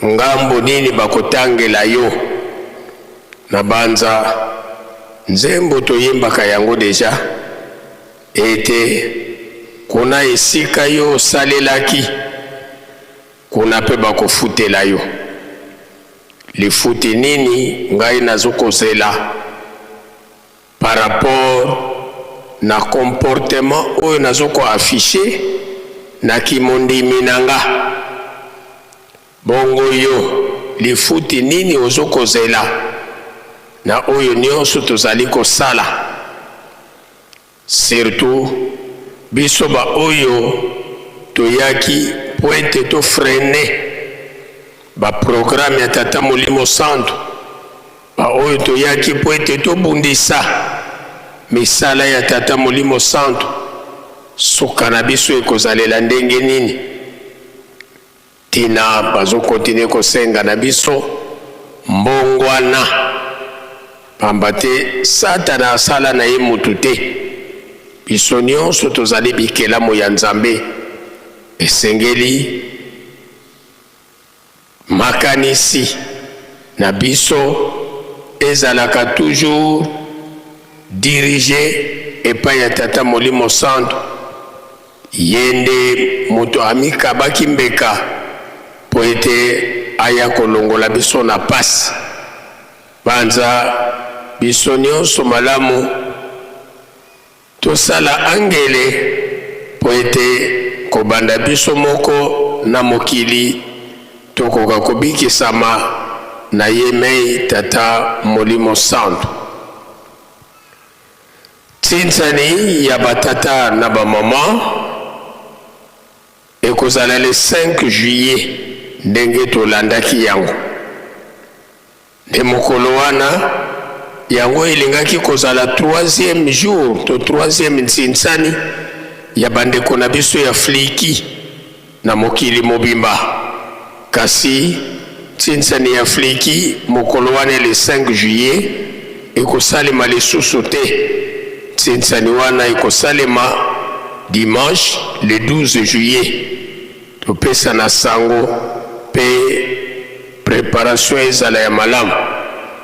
F: Ngambo nini bakotangela yo? Na banza nzembo toyembaka yango deja ete kuna esika yo osalelaki, kuna mpe bakofutela yo. Lifuti nini ngai nazokozela par rapport na comportement oyo nazokoaffiche na kimondimi na nga? Bongo yo, lifuti nini ozokozela na oyo nyonso tozali kosala? Surtout biso ba oyo toyaki po ete to freiner ba programme ya Tata Molimo Santu, ba oyo toyaki po ete tobundisa misala ya Tata Molimo Santu, suka na biso ekozalela ndenge nini? Tina bazo continuer kosenga na biso mbongwana, pamba te Satana asala na ye mutu te. Biso nionso tozali bikelamu ya Nzambe, esengeli makanisi na biso ezalaka toujours dirige epai ya Tata Molimo Santu. Ye nde moto amikabaki mbeka mpo ete aya kolongola biso na pasi. Banza biso nionso malamu tosala angele mpo ete kobanda biso moko na mokili tokoka kobikisama na ye mei Tata Molimo Santu. Tinsani ya ba tata na ba maman ekozala le 5 juillet ndenge tolandaki yango. Nde mokolo wana yango elingaki kozala troisième jour to troisième nsinsani ya bandeko na biso ya fliki na mokili mobimba. Kasi nsinsani ya fliki mokolo wana le 5 juillet ekosalema lisusu te. Nsinsani wana ekosalema dimanche le 12 juillet. Topesana sango pe preparation ezala ya malamu.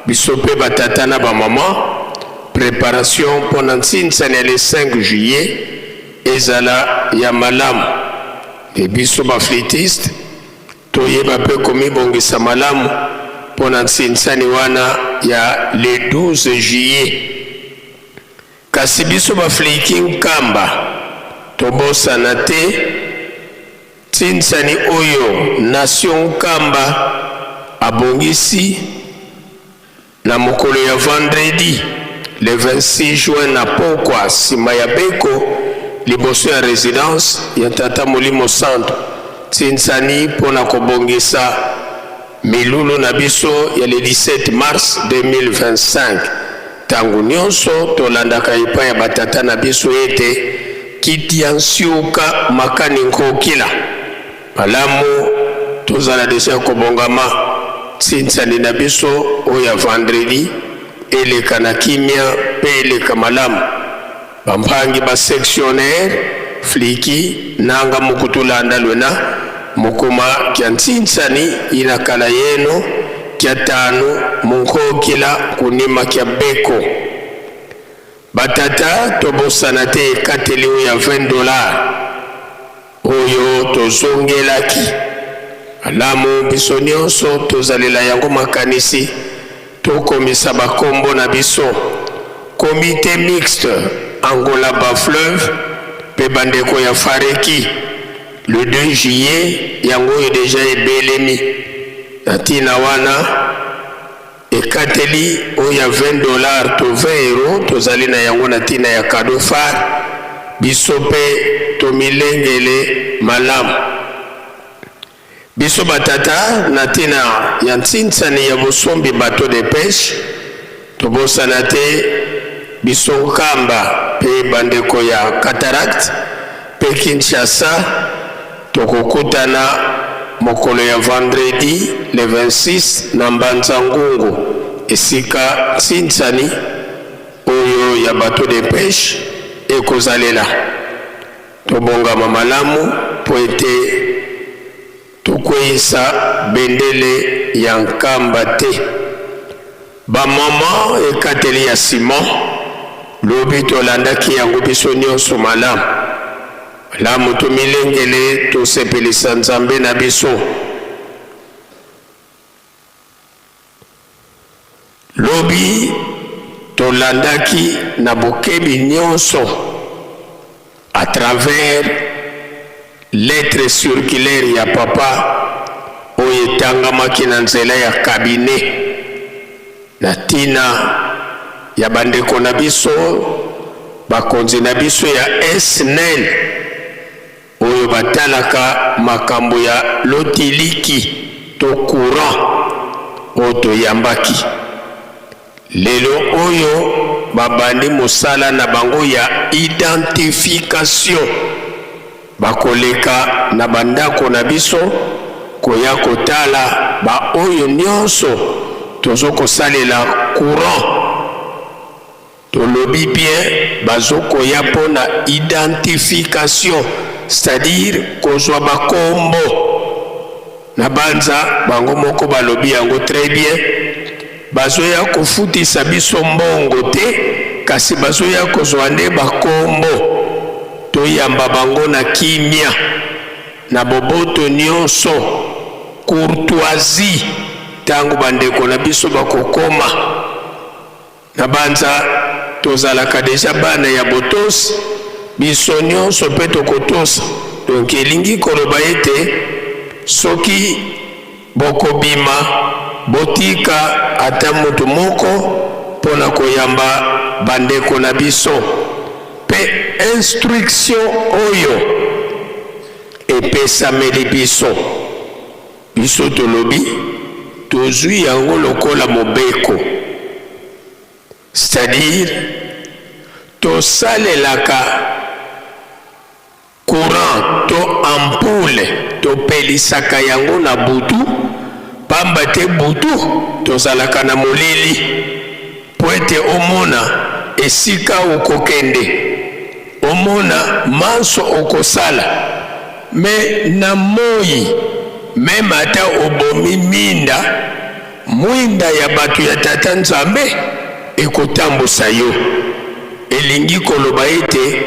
F: Biso pe ba tata na ba maman, preparation pona nsinsani ya le 5 juillet ezala ya malamu. Pe biso ba flûtistes toyeba pe komibongisa malamu pona nsinsani wana ya le 12 juillet. Kasi biso ba fliki Nkamba tobosana te nsinsani oyo nation Nkamba abongisi na mokolo ya vendredi le 26 juin na pokwa sima ya beko liboso ya residence ya Tata Molimo Santu nsinsani mpo na kobongisa milulu na biso ya le 17 mars 2025. Tango nionso tolandaka epai ya batata na biso ete kiti ya nsiuka makani nkokila malamu tozala deja kobongama nsinsani na biso oyo ya vendredi eleka na kimia mpe eleka malamu. Bampangi ba sectionnaire fliki nanga mukutulanda lwena mukuma kya nsinsani ina kala yenu kya tanu munkokila kunima kya beko. Batata tobosana te ekateli oyo ya 20 dollars oyo tozongelaki. Malamu biso nionso tozalela yango makanisi, tokomisa bakombo na biso. Comite mixte Angola Bas-Fleuve mpe bandeko ya Fareki le 2 juillet yango oyo deja ebelemi. Na ntina wana ekateli oyo ya 20 dollars to 20 euro tozali na yango na ntina ya cadeau phare, biso mpe tomilengele malamu. Biso batata na ntina ya ntinsani ya bosombi bateau de peche, tobosana te biso Nkamba mpe bandeko ya Cataracte mpe Kinshasa tokokutana mokolo ya vendredi le 26 na Mbanza Ngungu esika ntinsani oyo ya bateau de peche ekozalela. Tobongama malamu mpo ete tokweyisa bendele ya Nkamba te. Ba mama ekateli ya Simon lobi tolandaki yango biso nionso malamu malamu tomilengele tosepelisa Nzambe na biso. Lobi tolandaki na bokebi nionso à travers lettre circulaire ya papa oyo etangamaki na nzela ya cabinet na tina ya bandeko na biso bakonzi na biso ya SNEL oyo batalaka makambo ya lotiliki to courant oyo toyambaki lelo oyo babandi mosala na bango ya identification bakoleka na bandako na biso koya kotala baoyo nyonso tozokosalela courant. Tolobi bien bazokoya pona identification c'est à dire kozwa ba kombo na banza bango moko balobi yango très bien bazoya kofutisa biso mbongo te kasi bazoya kozwa nde ba kombo toyamba bango na kimia na boboto nionso courtoisie tango bandeko na biso bakokoma. Nabanza tozalaka dejà bana ya botosi, biso nionso pe tokotosa. Donc elingi koloba ete soki bokobima botika ata mutu moko pona koyamba bandeko na biso pe instruction oyo epesameli biso. Biso tolobi tozui yango lokola mobeko, c'est à dire tosalelaka courant to ampoule topelisaka yango na butu pamba te butu tozalaka na molili mpo ete omona esika okokende, omona manso okosala. Mais na moyi meme ata obomi minda, mwinda ya batu ya Tata Nzambe ekotambusa yo. Elingi koloba ete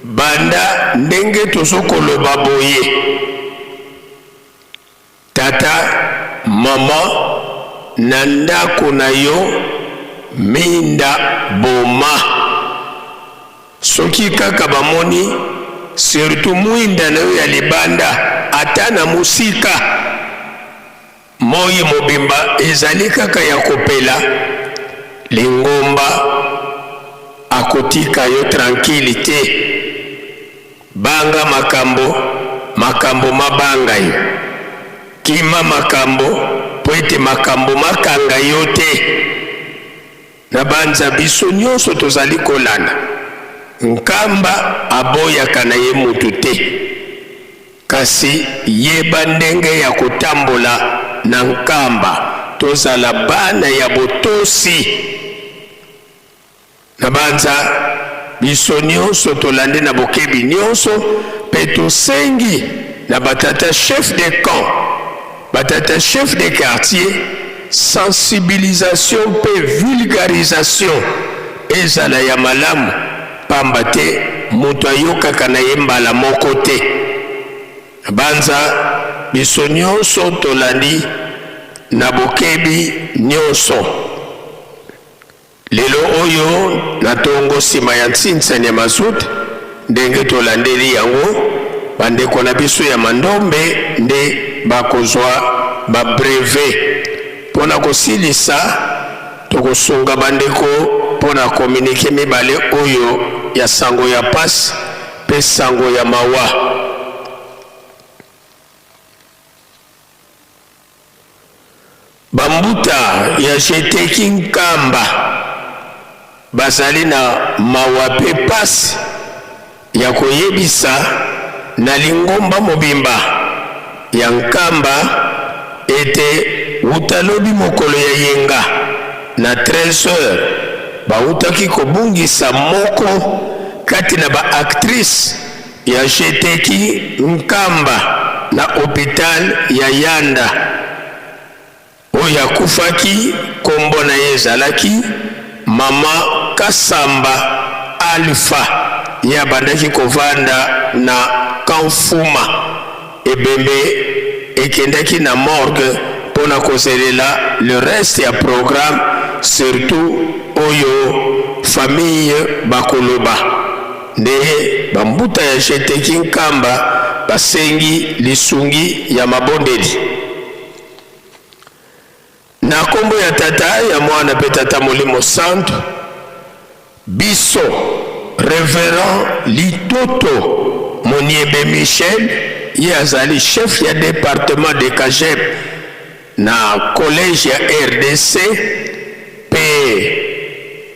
F: banda ndenge tozo koloba boye, tata, maman na ndako na yo minda boma. Soki kaka bamoni surtout mwinda na yo ya libanda ata na mosika, moyi mobimba ezali kaka ya kopela, lingomba akotika yo tranquille te. Banga makambo, makambo mabanga yo. Kima makambo mpo ete makambo makanga yo te. Nabanza biso nionso tozali kolanda Nkamba aboyaka na ye mutu te kasi yeba ndenge ya kotambola na Nkamba tozala bana ya botosi. Nabanza biso nionso tolandi na bokebi nionso pe tosengi na ba tata chef de camp, ba tata chef de quartier sensibilisation pe vulgarisation ezala ya malamu pamba te moto ayokaka na ye mbala moko te. Nabanza biso nionso tolandi na bokebi nionso. Lelo Oyo na tongo nsima ya nsinsani ya mazout, ndenge tolandeli yango, bandeko na biso ya Mandombe nde bakozwa ba brevet. Mpo na kosilisa, tokosunga bandeko mpo na communique mibale oyo ya sango ya pasi mpe sango ya mawa. Ba mbuta ya Jeteki Nkamba bazali na mawa mpe pasi ya koyebisa na lingomba mobimba ya Nkamba ete wuta lobi mokolo ya yenga na 13 heures bawutaki kobungisa moko kati na ba actrices ya Jeteki Nkamba na hopital ya Yanda. Oyo akufaki kombo na ye ezalaki mama Kasamba Alpha, ye abandaki kovanda na Kamfuma. Ebembe ekendaki na morgue mpo na kozelela le reste ya programme surtout oyo famille bakoloba. Nde ba mbuta ya Jeteki Nkamba basengi lisungi ya mabondeli. Na kombo ya Tata, ya Mwana pe Tata Molimo Santu, biso Reverend Litoto Moniebe Michel, ye azali chef ya departement de Kajep na collège ya rdc pe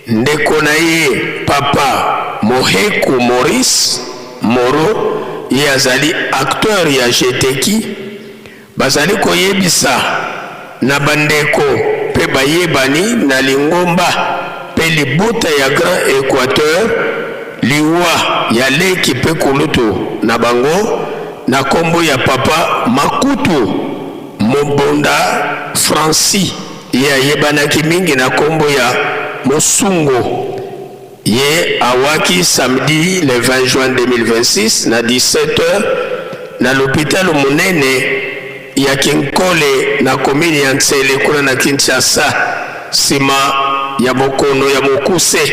F: ndeko na ye papa Moheku Maurice Moro, ye azali acteur ya Jeteki, Bazali koyebisa na bandeko mpe bayebani na lingomba mpe libota ya Grand Equateur liwa ya leki mpe kulutu na bango na kombo ya Papa Makutu Mobonda Francis, ye ayebanaki mingi na kombo ya Mosungo. Ye awaki samedi le 20 juin 2026 na 17 heures na lopitalo monene ya Kinkole na commune ya Nsele kuna na Kinshasa sima ya bokono ya mokuse.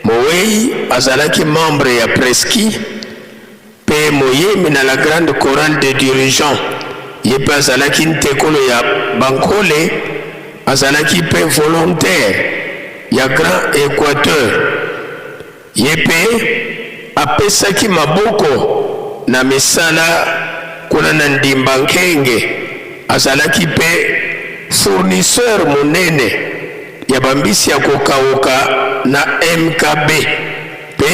F: Mowei azalaki membre ya Presky mpe moyemi na la grande chorale de dirigeants. Ye mpe azalaki ntekolo ya Bankole, azalaki mpe volontaire ya Grand Equateur. Ye mpe apesaki maboko na misala kuna na Ndimba Nkenge, azalaki mpe fournisseur monene ya bambisi ya kokauka na MKB. Mpe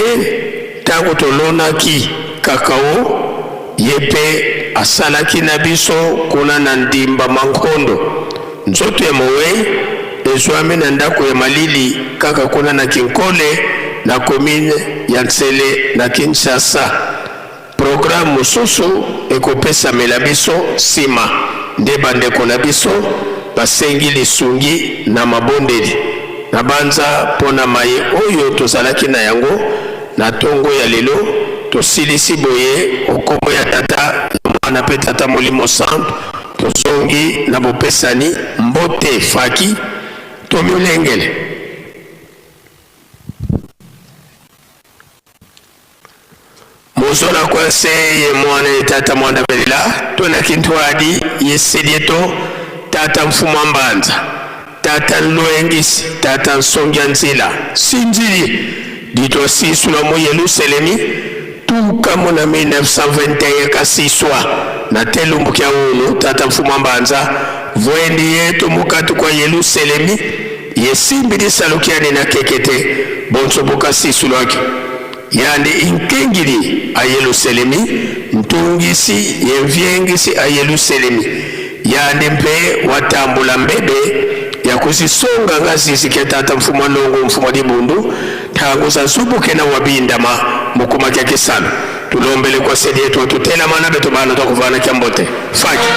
F: ntango tolonaki kakao, ye mpe asalaki na biso kuna na Ndimba Mankondo. Nzoto ya mowei ezwami na ndako ya malili kaka kuna na Kinkole, na commune ya Nsele na Kinshasa. Programme mosusu ekopesamela biso nsima, nde bandeko na biso basengi lisungi na mabondeli. Nabanza mpo na maye oyo tozalaki na yango na tongo ya lelo, tosilisi boye o nkombo ya Tata, ya Mwana mpe Tata Molimo Santu, tozongi na bopesani mbote faki tomilengele. Mozola kwa nse ye mwana ye tata mwana belela to na kintwadi ye sedieto tata mfumwa mbanza tata nlwengisi tata nsongia nzila sinzili ditwa sisula mu Yeluselemi tuka mu na 1921 kasiswa na telumbu kya unu tata mfumwa mbanza vwendi yetu mukatu kwa Yeluselemi ye simbi lisalukiani na kekete bonso bukasisulwaki Yandi inkengili a Yeluselemi, ntungisi ye mviengisi a Yeluselemi, yandi mpe watambula mbebe ya kuzisonga nga zizi kia tata mfumu wa longo mfumu wa dibundu ntangu za zubuke na wabindama mukuma kia kisalu tulombele kwa sedi yetu watutelama na beto bana twakuvana kia mbote faki.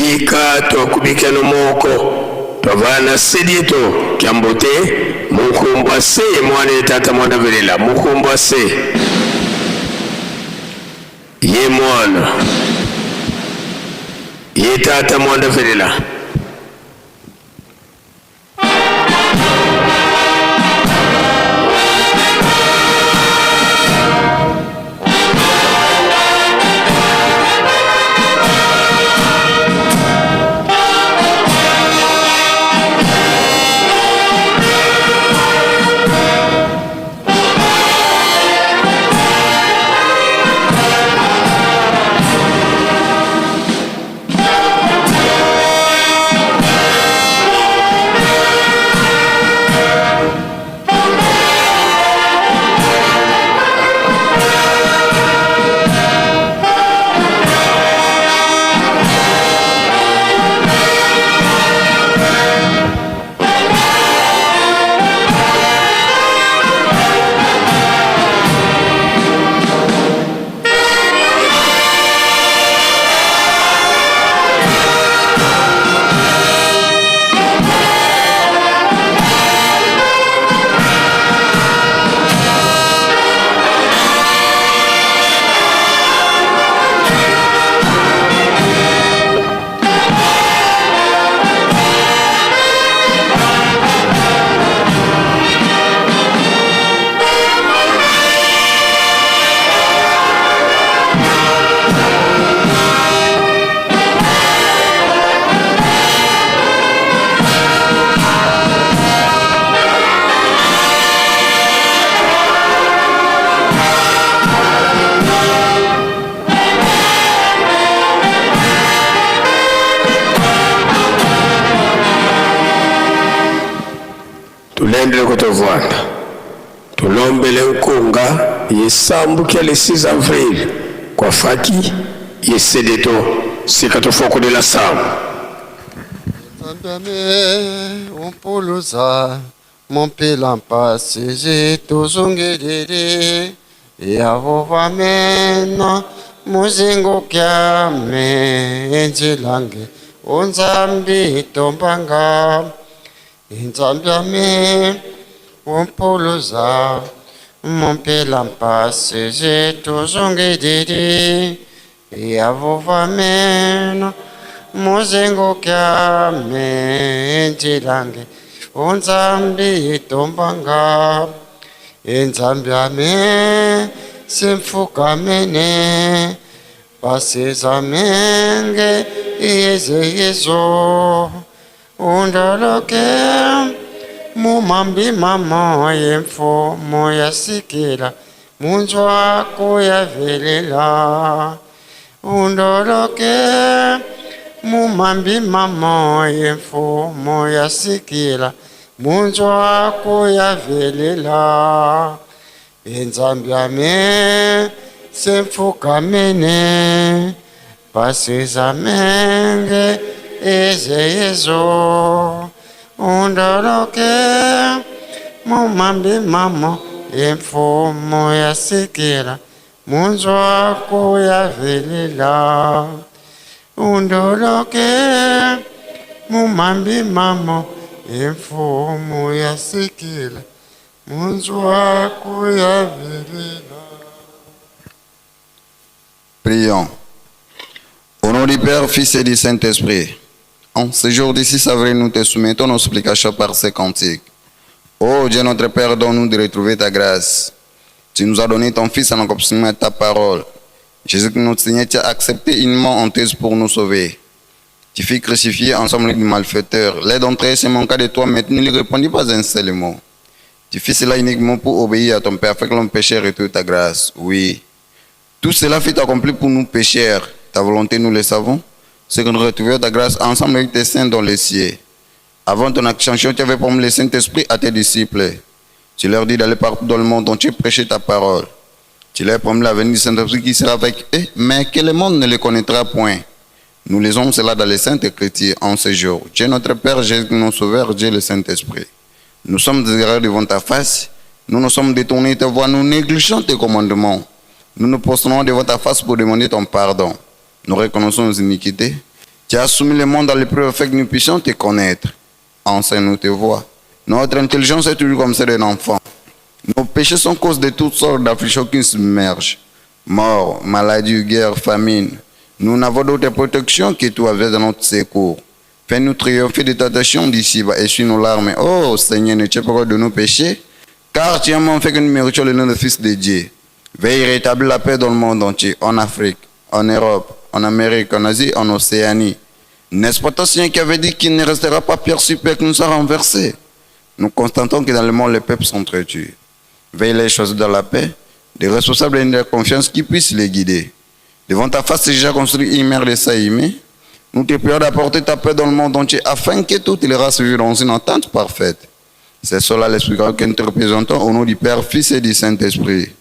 F: Bika twakubikeno moko twavana sedieto kyambote mukumbwa se mwana ye tata mwana velela mukumbwa se ye mwana ye tata mwana velela. Tulendele kutovwanda tulombele nkunga yesambukia le 6 avril kwa faki yesedeto sika tofokolela samu.
G: Nzambe umpuluza mumpila mpasi tuzungilili yavuvamena muzingo kyame enjilange unzambi tombanga inzambyame umpuluza mumpila mpasi tuzungilili yavuvamena muzingo kyame enjilange unzambi tombanga inzambyame simfukamene pasizamenge iyezeyezo undoloke mumambi mamo yemfumo yasikila munzwa kuyavelela undoloke mumambi mamo yemfumo yasikila munzwa kuyavelela inzambyame semfukamene pasizamenge ezeyezo undoloke mumambi mamo yemfumo yasikila munzwa kuyavelela undoloke mumambi mamo yemfumo yasikila munzwa kuyavelela.
H: Prions. Au nom du Père, Fils et du Saint-Esprit, en ce jour du 6 avril, nous te soumettons nos supplications par ces cantiques. Ô Dieu notre Père, donne-nous de retrouver ta grâce. Tu nous as donné ton Fils en accomplissement de ta parole. Jésus notre Seigneur, tu as accepté une mort honteuse pour nous sauver. Tu fus crucifié ensemble avec les malfaiteurs. L'aide d'entre eux se manqua de toi, mais tu ne lui répondis pas un seul mot. Tu fis cela uniquement pour obéir à ton Père, afin que l'homme pécheur retrouve ta grâce. Oui. Tout cela fut accompli pour nous pécheurs. Ta volonté, nous le savons, c'est que nous retrouvions ta grâce ensemble avec tes saints dans les cieux. Avant ton ascension, tu avais promis le Saint-Esprit à tes disciples. Tu leur dis d'aller partout dans le monde entier prêcher ta parole. Tu leur promis la venue du Saint-Esprit qui sera avec eux, mais que le monde ne le connaîtra point. Nous lisons cela dans les Saintes Écritures en ce jour. Dieu notre Père, Jésus notre Sauveur, Dieu le Saint-Esprit. Nous sommes désireux devant ta face. Nous nous sommes détournés de ta voie, nous négligeons tes commandements. Nous nous prosternons devant ta face pour demander ton pardon. Nous reconnaissons nos iniquités. Tu as soumis le monde à l'épreuve afin que nous puissions te connaître. Enseigne-nous tes voies. Notre intelligence est toujours comme celle d'un enfant. Nos péchés sont cause de toutes sortes d'afflictions qui nous submergent. Mort, maladie, guerre, famine. Nous n'avons d'autre protection que toi avec notre secours. Fais-nous triompher de ta passion d'ici-bas, essuie nos larmes. Oh Seigneur, ne tiens pas de nos péchés, car tu as fait que nous méritions le nom de Fils de Dieu. Veille rétablir la paix dans le monde entier, en Afrique, en Europe, en Amérique, en Asie, en Océanie. N'est-ce pas toi, Seigneur, qui avait dit qu'il ne restera pas pierre sur pierre que nous soit renversé? Nous constatons que dans le monde, les peuples s'entretuent. Veille les choses dans la paix, des responsables et de la confiance qui puissent les guider. Devant ta face, déjà construit une mer de Saïmé. Nous te prions d'apporter ta paix dans le monde entier afin que toutes les races vivent dans une entente parfaite. C'est cela l'Esprit que nous te représentons au nom du Père, Fils et du Saint-Esprit.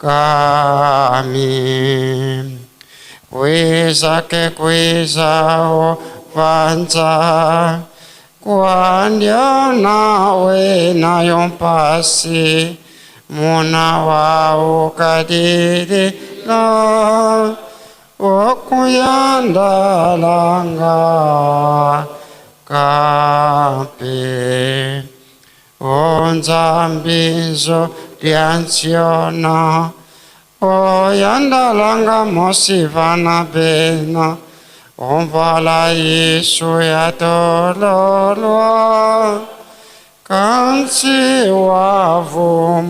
G: Kami Kwiza ke kwiza o vanza Kwandiona we na yompasi Muna wa ukadiri la Okuyandalanga kampi Onzambizo liansiona Oyandalanga mosivana bena Omvala Yesu yatololwa Kansi wavumbula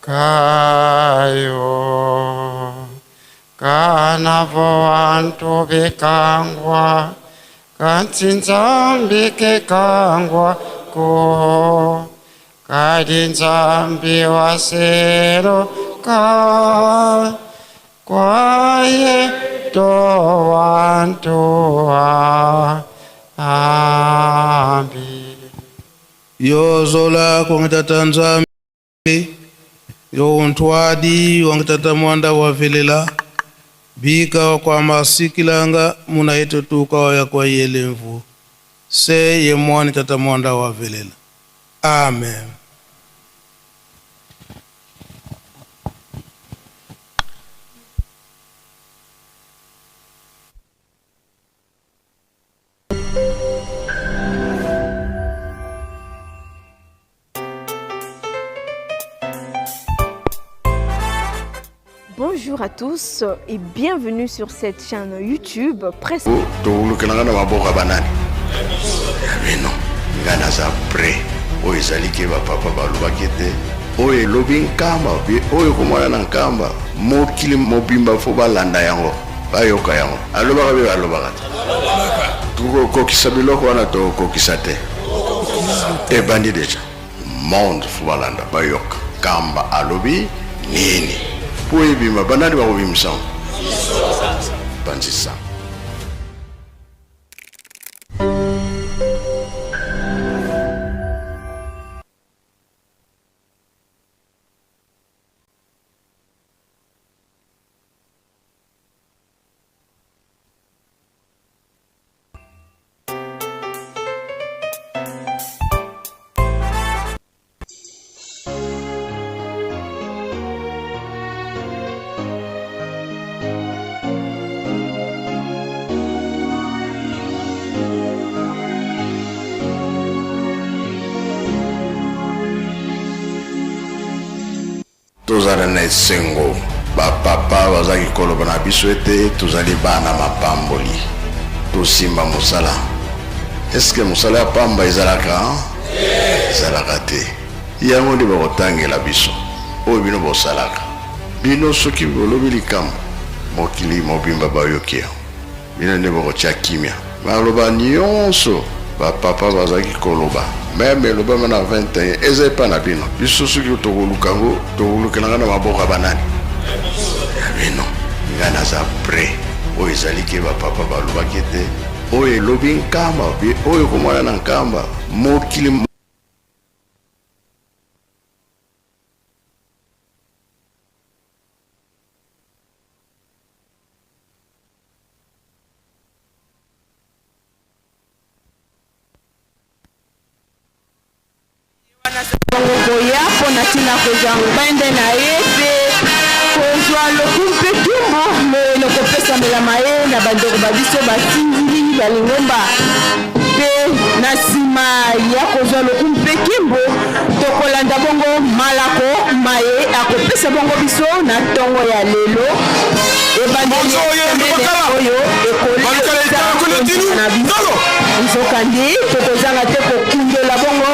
G: kayo Kanavo antu bikangwa Kansi nzambi kikangwa ko Kadi nzambi wasero ka Kwaye to wantu ambi.
I: Yozola kwangitata nzambi yo untwadi wangitata mwanda wavelela bika kwa masikilanga muna yetu tuka ya kwa yelemvu se ye mwani tata mwanda wavelela. Amen.
J: Bonjour à tous et bienvenue sur cette chaîne YouTube Presse.
A: Tokolukelanga na maboko ya banani ya bino. Ngai naza prêt. Oyo ezali ke bapapa balobaki ete oyo elobi nkamba pe oyo ekomona na nkamba mokili mobimba fo balanda yango bayoka yango. Alobaka be alobaka te. Tokokokisa biloko wana tokokokisa te. Ebandi deja. Monde fo balanda bayoka nkamba alobi nini po ebima banani bakobimisa yango panzisa. Tozala na esengo. Bapapa bazalaki koloba na biso ete tozali bana mapamboli, tosimba mosala. Eske mosala ya pamba ezalaka? Ezalaka te. Yango nde bakotangela biso oyo bino bosalaka. Bino soki bolobi likambo, mokili mobimba bayoki yango. Bino nde bokotia kimia. Maloba nyonso bapapa bazalaki koloba, meme elobama na 21, eza epa na bino. Biso soki tokoluka yango, tokolukelanga na maboko ya banani ya bino. Ngai naza prêt. Oyo ezali ke bapapa balobaki ete oyo elobi nkamba oyo ekomona na nkamba mokili.
K: ntina kozwa ngbende na ye mpe kozwa lokumu mpe nkembo loye lokopesamelama ye na bandeko ba biso basinzili ba lingomba. Mpe na nsima ya kozwa lokumu mpe nkembo, tokolanda bongo malako maye akopesa bongo biso na ntongo ya lelo, ebandeli ya semaine oyo ekolekisa kondima na biso. Nzokande, tokozanga te kokundola bongo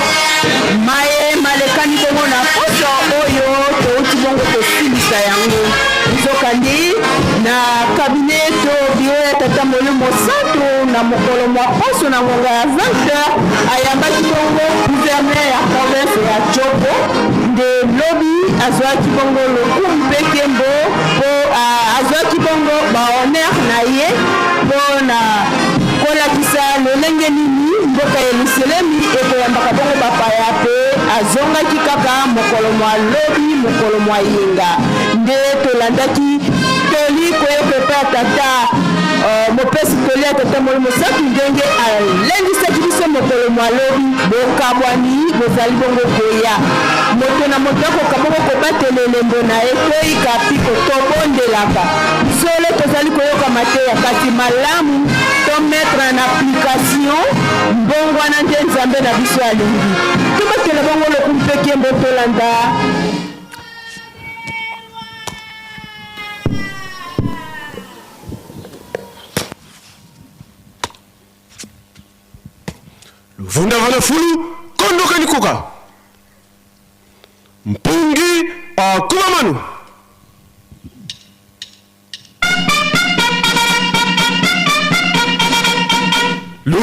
K: maye malekani bongo na poso oyo touti bongo kosilisa yango. Nzokande, na cabinet to bureau ya Tata Molimo Mosantu, na mokolo mwa poso na ngonga ya 20 heures, ayambaki bongo gouverneur ya province ya Tshopo. Nde lobi azwaki bongo lokumu mpe nkembo mpo azwaki bongo ba honneur na ye mpo na kolakisa lolenge nini mboka Yeluselemi ekoyambaka bongo bapaya, mpe azongaki kaka mokolo mwa lobi, mokolo mwa yenga. Nde tolandaki toli koyoka epai ya Tata mopesi toli ya Tata Molimo Mosantu, ndenge alendisaki biso mokolo mwa lobi, bokabwani bozali bongo koya. Moto na moto akoka bongo kobatela elembo na ye. Toyika mpiko, tobondelaka. Solo tozali koyoka mateya, kasi malamu to mettre en application mbongwana nde Nzambe na biso alingi. Tobatela bongo lokumu mpe nkembo, tolanda.
L: Luvunda vala fulu kondoka likoka mpungi akuma manu. Lu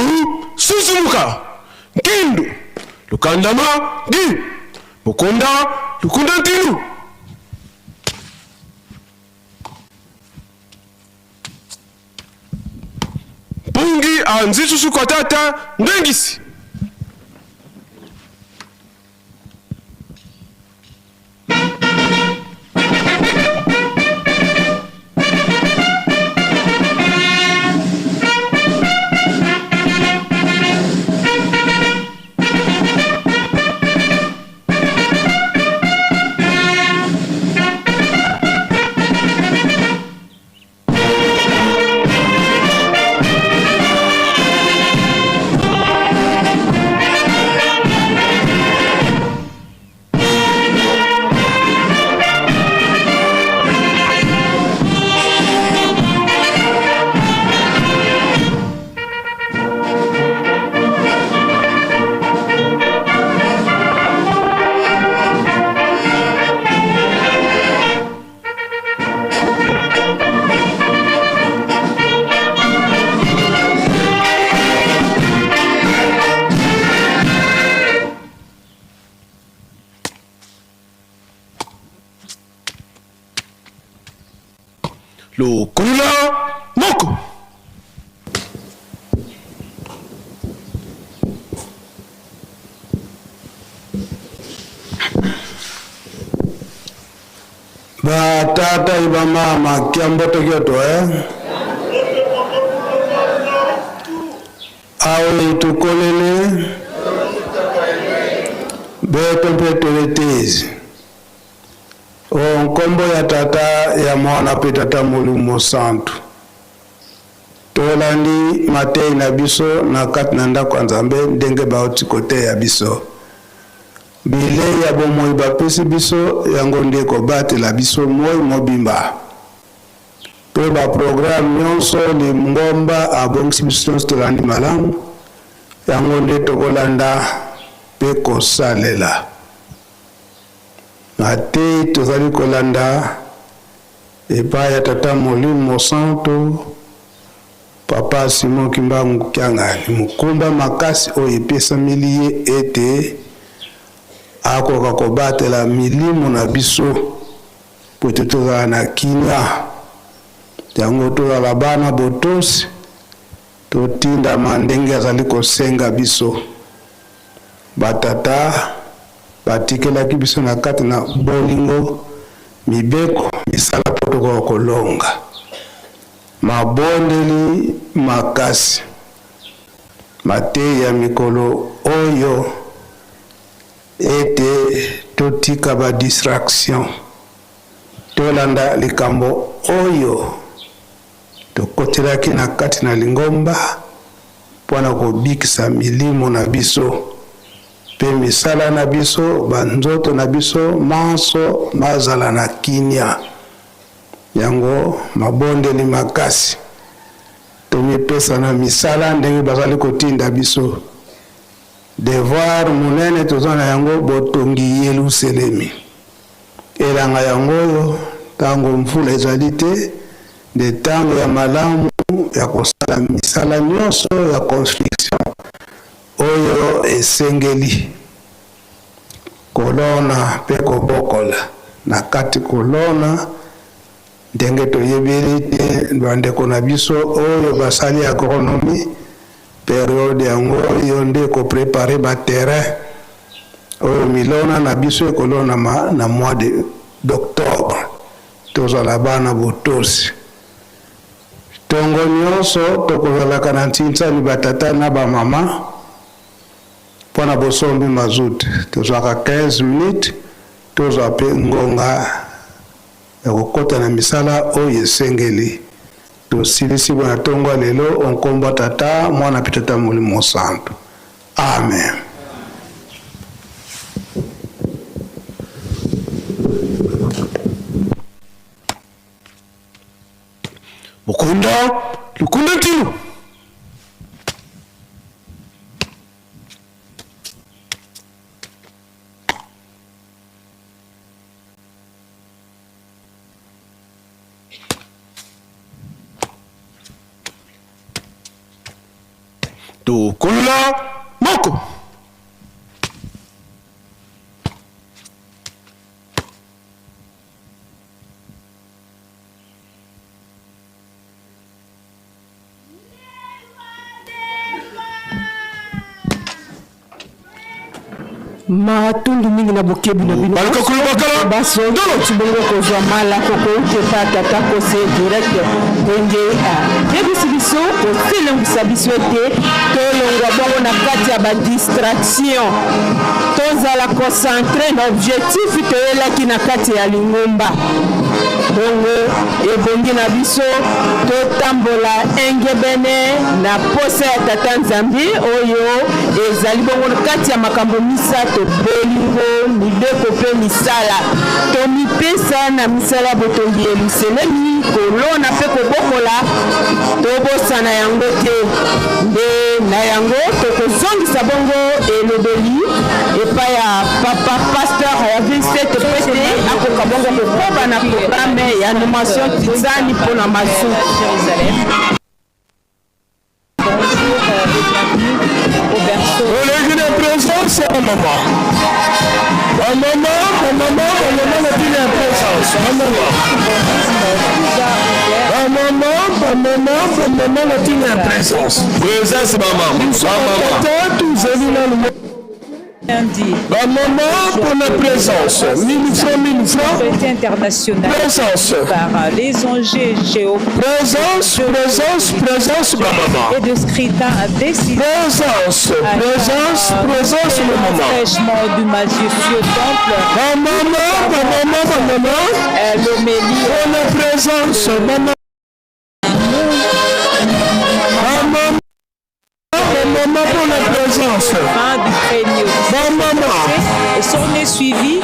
L: susumuka nkindu lukandama gi mukonda lukunda ntilu. Mpungi anzisusu kwa tata ndengisi. Lokulula moko.
I: Ba tata i ba mama kiamboto kyoto eh? Awe tukolele beto mpe toletezi o nkombo ya Tata ya Mwana mpe Tata Molimo Mosantu. Tolandi mateyi na biso na kati na ndako ya Nzambe ndenge bauti koteya biso. Bilei ya bomoi bapesi biso, yango nde ekobatela biso moi mobimba. Mpe ba programme nyonso lingomba abongisi biso nyonso tolandi malamu, yango nde tokolanda mpe kosalela. Mateyi tozali kolanda epai ya Tata Molimo Mosantu, Papa Simon Kimbangu Kiangani, mokumba makasi oyo epesameli ye ete akoka kobatela milimo na biso mpo ete tozala na kimia, yango tozala bana botosi, totindama ndenge azali kosenga biso. Batata batikelaki biso na kati na bolingo mibeko misala mpo tokoka kolonga. Mabondeli makasi. Mateyi ya mikolo oyo ete Totika ba distraction, tolanda likambo oyo tokotelaki na kati na lingomba mpo na kobikisa milimo na biso mpe misala na biso, banzoto na biso manso mazala na kimia. Yango mabondeli makasi, tomipesa na misala ndenge bazali kotinda biso. Devoir monene toza na yango, botongi Yeluselemi. Elanga yango oyo, ntango mvula ezali te, nde ntango ya malamu ya kosala misala nyonso ya construction oyo esengeli kolona mpe kobokola. Na kati kolona, ndenge toyebi ete bandeko na biso oyo basali agronomie, periode yango oyo nde koprepare baterrain oyo milona na biso ekolonama na mois d'octobre. Tozala bana botosi. Ntongo nyonso tokozalaka na ntinsani batata na bamama mpo na bosombi mazout. Tozwaka 15 minutes, tozwa mpe ngonga ya kokɔta na misala oyo esengeli. Tosilisi bona ntongo ya lelo o nkombo ya Tata, Mwana mpe Tata Molimo Santu. Amen.
L: Mukunda lukunda ntilu. Tukulula moko.
K: Matondo mingi na bokebi na bino baso ti bongo kozwa malako koutepa tata kose direct ndenge ayebisi biso kotelengwisa biso ete tolongwa bongo na kati ya badistraction, tozala concentre na objectif toyelaki na kati ya lingomba. Bongo ebongi na biso totambola engebene na posa ya Tata Nzambe oyo ezali bongo kati ya makambo misato: bolingo, mibeko mpe misala. Tomipesa na misala ya botongi Yelusalemi, kolona mpe kobokola, tobosana yango te. Nde na yango tokozongisa bongo elobeli epai ya papa pasteur ya ville 7 po ete akoka bongo kokoba na programme ya animation tizani mpo na mazu.
L: Oleki na présence ya mama. Bamama, bamama, bamama na tina ya présence. Bamama. Bamama, bamama, bamama na tina ya présence.
M: Présence bamama.
L: Biso batata tozali nanu. Bamama pour la présence. 1000 francs, 1000 francs.
N: Internationale
L: Présence.
N: Par les ONG Géo.
L: Présence, présence, présence, bamama.
N: Et de scrutin décisif.
L: Présence, présence, présence, bamama.
N: Fraîchement du majestueux temple.
L: Bamama, bamama, bamama.
N: L'homélie.
L: Pour la présence, bamama. Bamama. Maman pour la présence.
N: Fin du premier
L: Bamama.
N: Et s'en est suivi.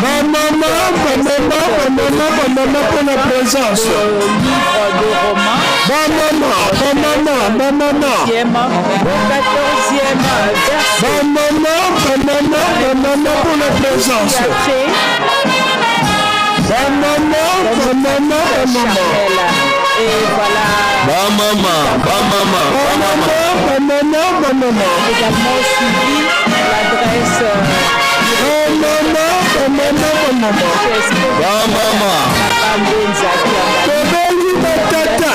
L: Bamama, bamama, bamama, bamama pour la présence.
N: Le livre de Romains.
L: Bamama, bamama, bamama.
N: Au 14e verset.
L: Bamama, bamama, bamama pour la présence. Bamama, bamama, bamama.
N: Et voilà.
M: Bamama, bamama,
L: bamama. Bamama, bamama.
N: Également suivi l'adresse.
L: Bamama, bamama, bamama.
M: Bamama.
L: Tobengi batata.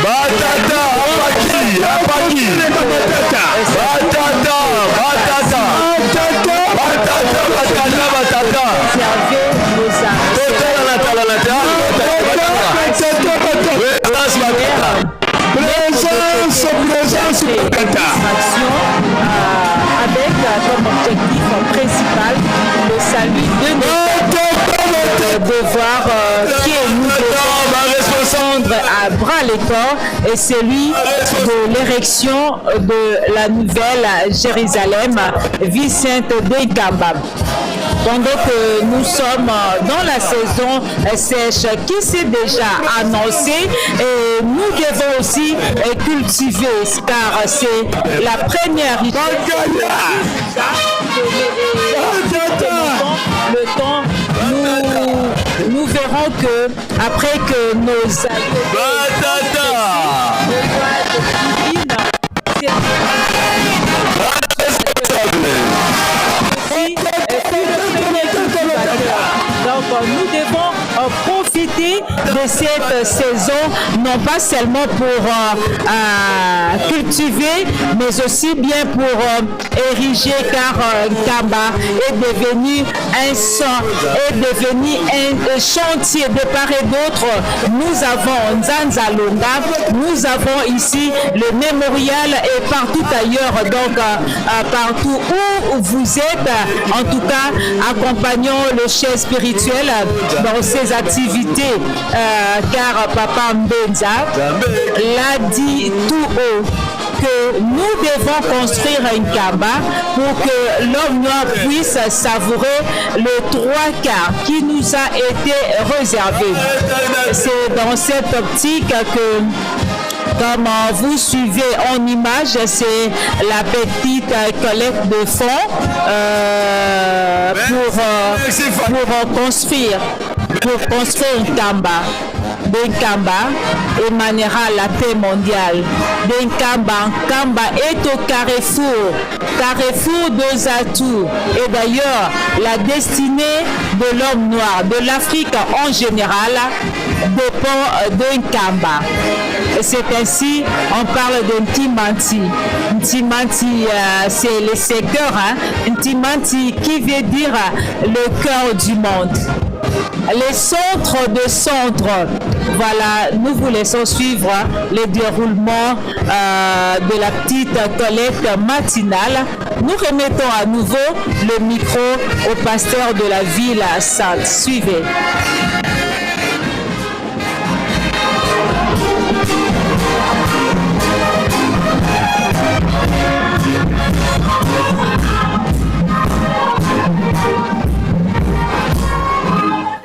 M: Batata, apaki, apaki.
L: Batata.
M: Batata, batata.
L: Batata.
M: Batata, batata, batata. Totala na tala na tala.
L: Batata, batata.
M: Présence batata.
L: Présence, présence, batata.
N: Avec comme objectif principal le salut. devoir que nous devons prendre à bras le corps est celui de l'érection de la nouvelle Jérusalem, ville sainte de Gamba. Pendant que nous sommes dans la saison sèche qui s'est déjà annoncée, et nous devons aussi cultiver car c'est la première le temps, nous, nous verrons que après que nos Donc nous devons profiter de cette saison, non pas seulement pour euh, cultiver, mais aussi bien pour euh, ériger, car Kamba est devenu un sang, est devenu un chantier de part et d'autre. Nous avons Nzanzalonga, nous avons ici le mémorial et partout ailleurs, donc partout où vous êtes, en tout cas, accompagnons le chef spirituel dans ses activités, euh, car Papa Mbenza l'a dit tout haut que nous devons construire une kamba pour que l'homme noir puisse savourer le trois quarts qui nous a été réservé. C'est dans cette optique que comme vous suivez en image, c'est la petite collecte de fonds euh, pour, euh, pour construire, pour construire une Kamba. Benkamba émanera la paix mondiale. Benkamba, Kamba est au carrefour, carrefour des atouts. Et d'ailleurs, la destinée de l'homme noir, de l'Afrique en général, dépend d'un Kamba. C'est ainsi, on parle de Ntimanti. Ntimanti, euh, c'est le secteur, hein? Ntimanti qui veut dire le cœur du monde. Les centres de centres. Voilà, nous vous laissons suivre le déroulement euh, de la petite collecte matinale. Nous remettons à nouveau le micro au pasteur de la ville sainte. Suivez.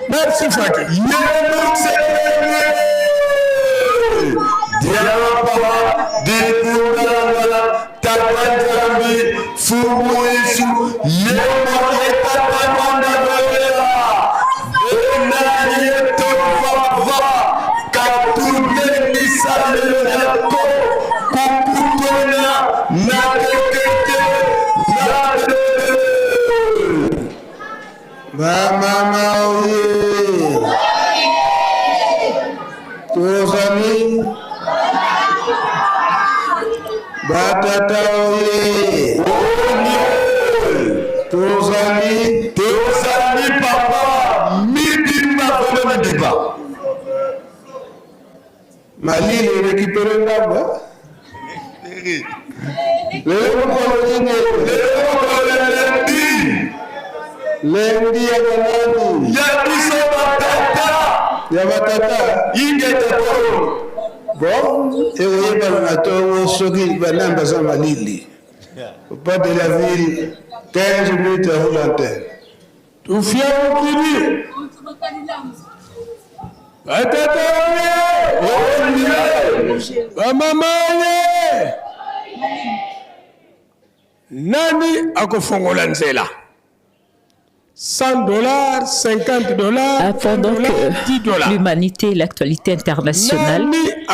L: Merci Faki. Diamba, Dikundanga, Tata Nzambi, Fumu Yesu, Yemo Tata Mwanda Vela, Bena Yeto Vava, Katune Misale Yako, Kukutona, Nakekete, Nade.
I: Bamama oye! Tozali batata oye! Tozali
L: tozali papa mibimba vraimen mibimba.
I: Malili récupéré ndambo. Lelo mokolo nini?
L: Lelo mokolo ya lundi.
I: Lundi ya banani?
L: Ya biso batata.
I: Ya batata.
L: Ingeta to.
I: Bon, ekoyebana na ntongo soki banani baza malili. Au pas de la ville, 15 minutes avant l'antenne. Tufia mokili. Batata oye! Bamama oye!
L: Nani akofongola nzela? 100 dollars, 50 dollars,
N: Ah, pendant que l'humanité et l'actualité internationale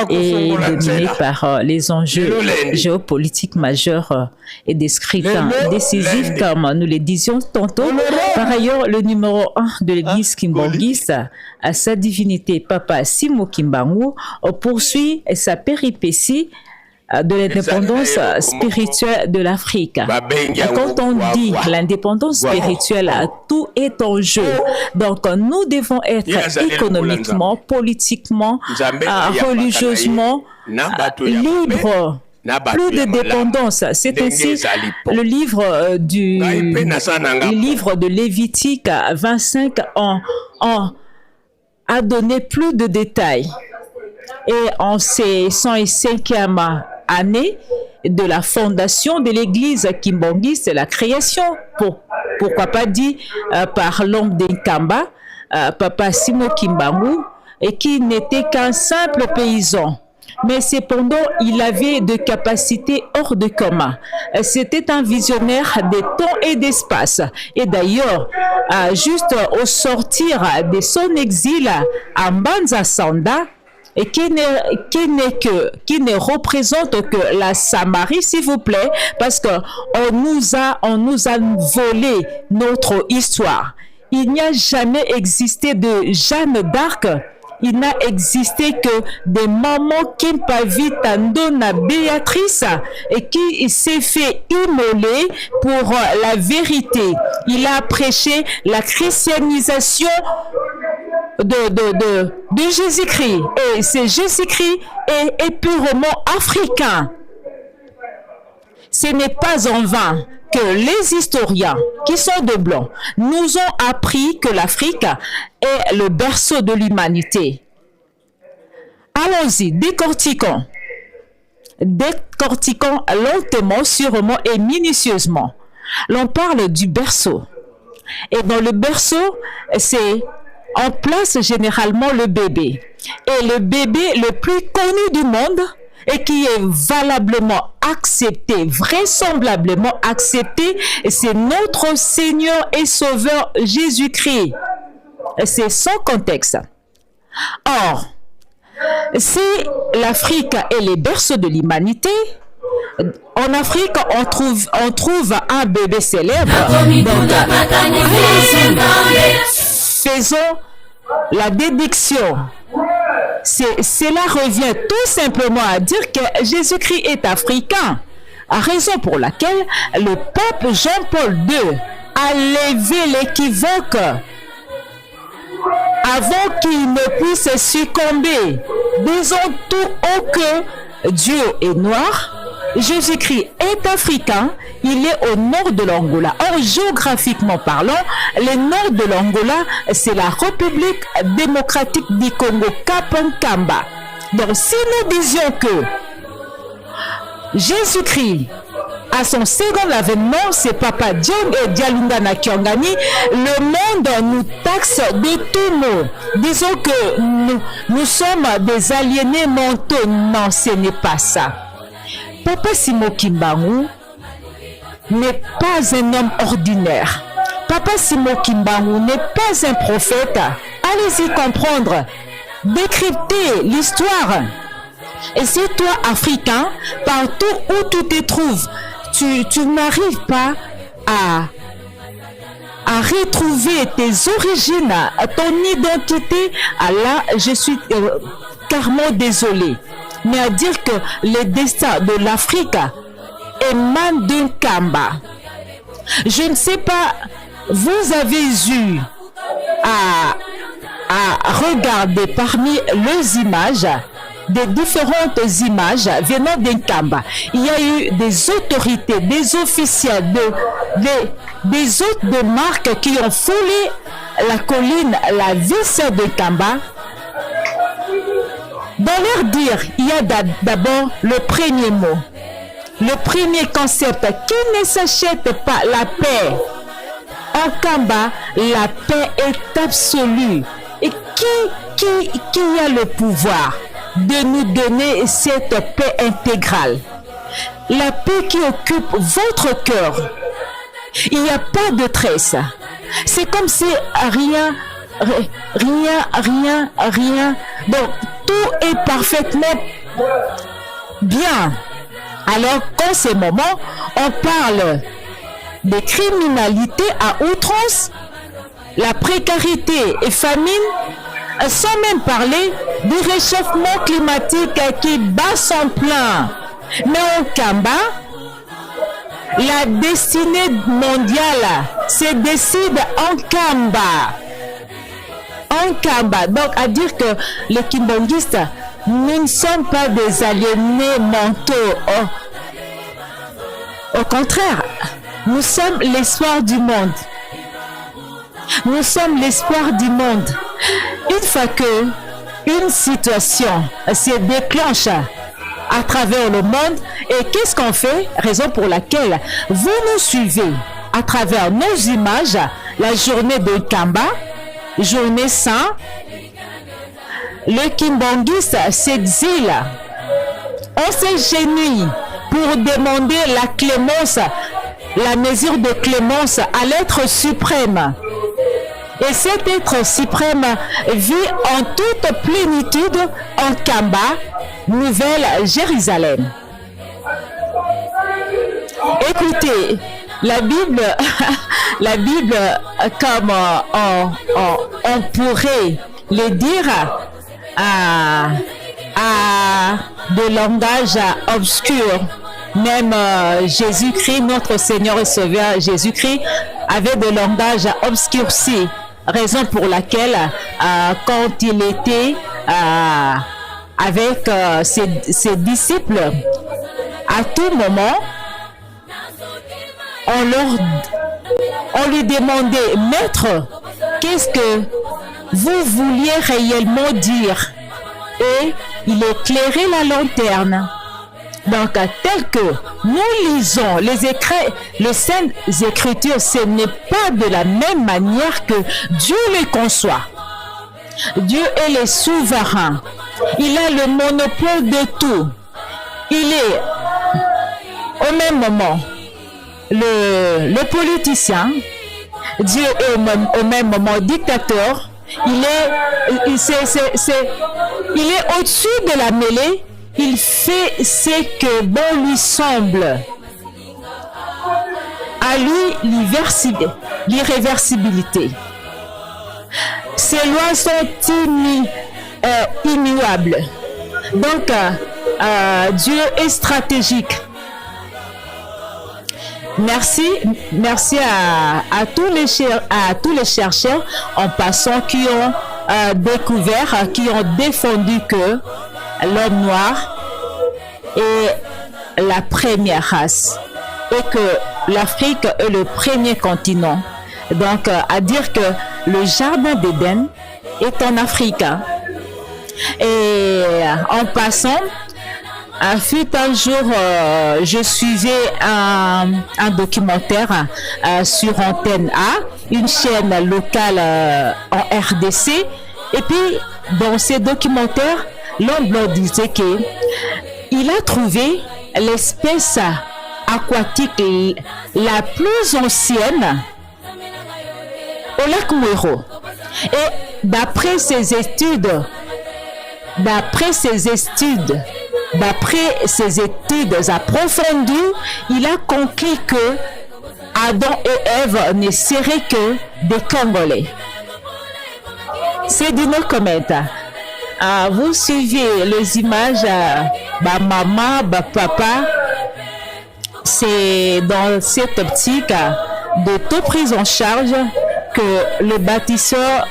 N: est dominée par euh, les enjeux géopolitiques majeurs euh, et des scrutins décisifs, comme nous le disions tantôt. Par ailleurs, le numéro 1 de l'église Kimbanguiste, à sa divinité Papa Simo Kimbangu, euh, poursuit sa péripétie de l'indépendance spirituelle de l'Afrique. Quand on dit l'indépendance spirituelle, tout est en jeu. Donc, nous devons être économiquement, politiquement, religieusement libres. Plus de dépendance. C'est ainsi le livre du le livre de Lévitique 25 en, en à donner plus de détails. Et en ces 105e année de la fondation de l'église Kimbanguiste, la création, pour, pourquoi pas dit, par l'homme d'Nkamba, Papa Simon Kimbangu, et qui n'était qu'un simple paysan. Mais cependant, il avait des capacités hors de commun. C'était un visionnaire des temps et d'espace. Et d'ailleurs, juste au sortir de son exil à Mbanza Sanda, et qui n'est, qui n'est que, qui ne représente que la Samarie, s'il vous plaît, parce que on nous a volé notre histoire. Il n'y a jamais existé de Jeanne d'Arc. Il n'a existé que des mamans Kimpa Vita Ndona Béatrice et qui s'est fait immoler pour la vérité. Il a prêché la christianisation de Jésus-Christ. Et c'est Jésus-Christ est purement africain. Ce n'est pas en vain que les historiens, qui sont de blancs, nous ont appris que l'Afrique est le berceau de l'humanité. Allons-y, décortiquons. Décortiquons lentement, sûrement et minutieusement. L'on parle du berceau. Et dans le berceau, c'est en place généralement le bébé. Et le bébé le plus connu du monde, et qui est valablement accepté, vraisemblablement accepté, c'est notre Seigneur et Sauveur Jésus-Christ. C'est sans contexte. Or, si l'Afrique est le berceau de l'humanité, en Afrique, on trouve un bébé célèbre. Donc, faisons la déduction. Cela revient tout simplement à dire que Jésus-Christ est africain. Raison pour laquelle le pape Jean-Paul II a levé l'équivoque avant qu'il ne puisse succomber. Disons tout haut que Dieu est noir, Jésus-Christ est africain, il est au nord de l'Angola. Or, géographiquement parlant, le nord de l'Angola, c'est la République démocratique du Congo, Kapankamba. Donc, si nous disions que Jésus-Christ, à son second avènement, c'est Papa Diong et Dialungana Kiangani, le monde nous taxe de tous maux. Disons que nous sommes des aliénés mentaux. Non, ce n'est pas ça. Papa Simon Kimbangu n'est pas un homme ordinaire. Papa Simon Kimbangu n'est pas un prophète. Allez-y comprendre, décrypter l'histoire. Et si toi, Africain, partout où tu te trouves, tu n'arrives pas à retrouver tes origines, ton identité, là, je suis carrément désolée. Mais à dire que le destin de l'Afrique émane d'un Kamba. Je ne sais pas, vous avez eu à regarder parmi les images, des différentes images venant d'un Kamba. Il y a eu des autorités, des officiels, des hôtes de marque qui ont foulé la colline, la ville de Kamba. Dans leur dire, il y a d'abord le premier mot, le premier concept qui ne s'achète pas, la paix. En Kamba, la paix est absolue. Et qui a le pouvoir de nous donner cette paix intégrale? La paix qui occupe votre cœur. Il n'y a pas de tresse. C'est comme si rien, rien, rien, rien. Donc, tout est parfaitement bien. Alors qu'en ces moments, on parle de criminalité à outrance, la précarité et famine, sans même parler du réchauffement climatique qui bat son plein. Mais au Kamba, la destinée mondiale se décide en Kamba. En Kamba. Donc, à dire que les Kimbanguistes, nous ne sommes pas des aliénés mentaux. Oh. Au contraire, nous sommes l'espoir du monde. Nous sommes l'espoir du monde. Une fois que une situation se déclenche à travers le monde, et qu'est-ce qu'on fait Raison pour laquelle vous nous suivez à travers nos images, la journée de Kamba, journée saint, le Kimbanguiste s'exile. On s'égénouille pour demander la clémence, la mesure de clémence à l'être suprême. Et cet être suprême vit en toute plénitude en Kamba, Nouvelle Jérusalem. Écoutez, la Bible, la Bible, comme on, on, on pourrait le dire, à, à de langage obscur. Même Jésus-Christ, notre Seigneur et Sauveur Jésus-Christ, avait de langage obscurci. Raison pour laquelle, quand il était avec ses, ses disciples, à tout moment, on, leur, on lui demandait, Maître, qu'est-ce que vous vouliez réellement dire Et il éclairait la lanterne. Donc, tel que nous lisons les écrits, les Saintes Écritures, ce n'est pas de la même manière que Dieu les conçoit. Dieu est le souverain. Il a le monopole de tout. Il est au même moment le, le politicien, Dieu est au même, au même moment dictateur, il est, il, c'est, c'est, c'est, il est au-dessus de la mêlée, il fait ce que bon lui semble. À lui l'irréversibilité. Ses lois sont immu, immuables. Donc, Dieu est stratégique. Merci, merci à, à, tous les à tous les chercheurs en passant qui ont découvert, qui ont défendu que l'homme noir est la première race et que l'Afrique est le premier continent. Donc, à dire que le jardin d'Éden est en Afrique. Et en passant, fut un jour, je suivais un, un documentaire sur Antenne A, une chaîne locale en RDC. Et puis, dans ces documentaires, l'homme blanc disait que il a trouvé l'espèce aquatique la plus ancienne au lac Moero. Et d'après ses études, d'après ses études, d'après ses études approfondies, il a conclu que Adam et Ève ne seraient que des Congolais. C'est du no comment. Ah, vous suivez les images, bah, maman, bah, papa. C'est dans cette optique de toute prise en charge que le bâtisseur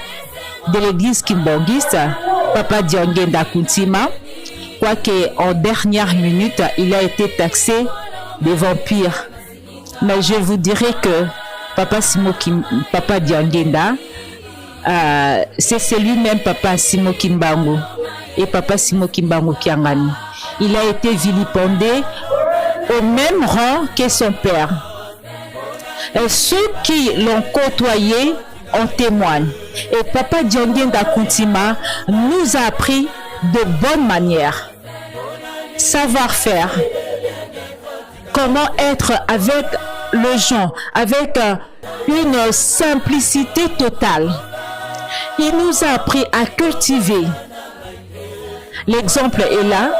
N: de l'église kimbanguiste, Papa Diangienda Kuntima, quoique en dernière minute, il a été taxé de vampire. Mais je vous dirais que Papa Simo Kim, Papa Diangienda, c'est lui-même Papa Simo Kimbangu et Papa Simo Kimbangu Kiangani. Il a été vilipendé au même rang que son père. Et ceux qui l'ont côtoyé en témoignent. Et Papa Diangienda Kuntima nous a appris de bonnes manières, savoir-faire, comment être avec le gens, avec une simplicité totale. Il nous a appris à cultiver. L'exemple est là,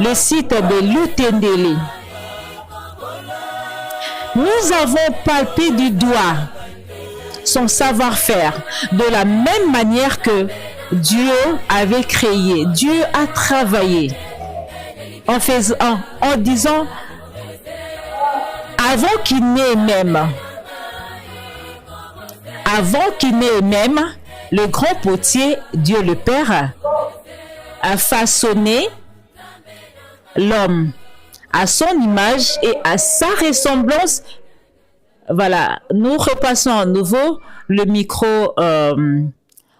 N: le site de Lutendele. Nous avons palpé du doigt son savoir-faire de la même manière que Dieu avait créé. Dieu a travaillé en faisant, en disant, avant qu'il n'ait même, avant qu'il n'ait même, le grand potier, Dieu le Père, a façonné l'homme à son image et à sa ressemblance. Voilà, nous repassons à nouveau le micro.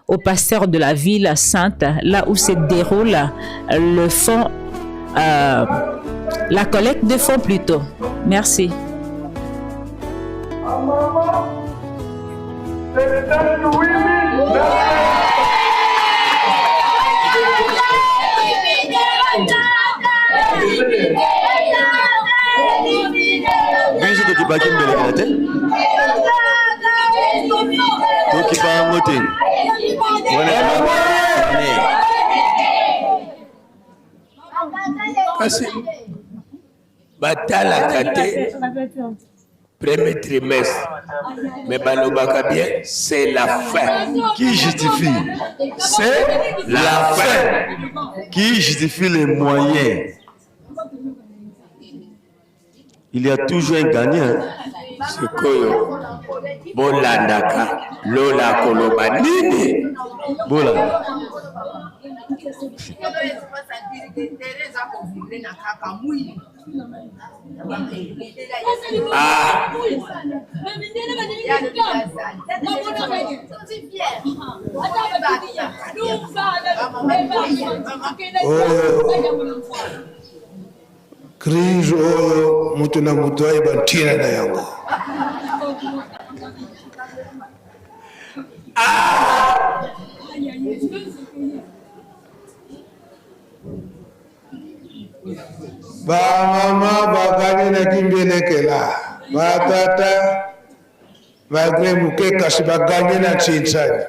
N: au pasteur de la ville sainte, là où se déroule le fonds, la collecte de fonds plutôt. Merci.
M: Biso tokipaki mbelekela te, tokipa yango te.
F: Kasi batalaka te premier trimestre, mais balobaka bien, c'est la fin.
M: Qui justifie?
F: C'est la fin.
M: Qui justifie les moyens? Il y a toujours un gagnant.
F: Sikoyo bolandaka Lola koloba nini?
M: Bolanda.
F: Ah.
I: Oyo crise oyo, moto na moto ayeba ntina na yango. Bamama baganye na kimbelekela, batata malgré moke kasi baganye na tsinsani.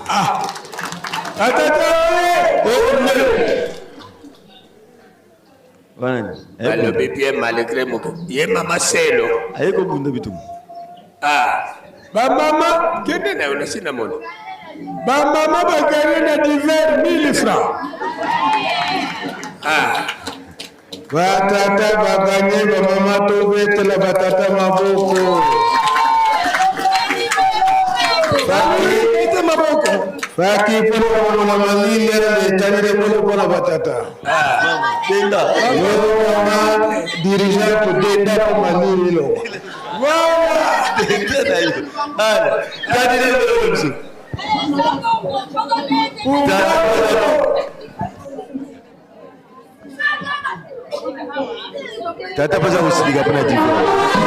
I: Ah, batata oye!
F: Balobi bien, malgré moke ye mama Selo.
M: Aye kobunda bitumba.
F: Ah.
L: Bamama.
F: Kende na yo, nasi namona.
L: Bamama baganye na divers 1000 francs.
F: Ah.
I: Batata baganye, bamama tobetela batata maboko.
L: Bete maboko.
I: Faki mpona kolongola malili etalile molo mpona batata.
M: Denda.
I: Yo mama dirigeante, denda mpo malili elongo.
M: Denda na yo. Ala. Tadile biso. Tata mpoza kosilika mpona différence.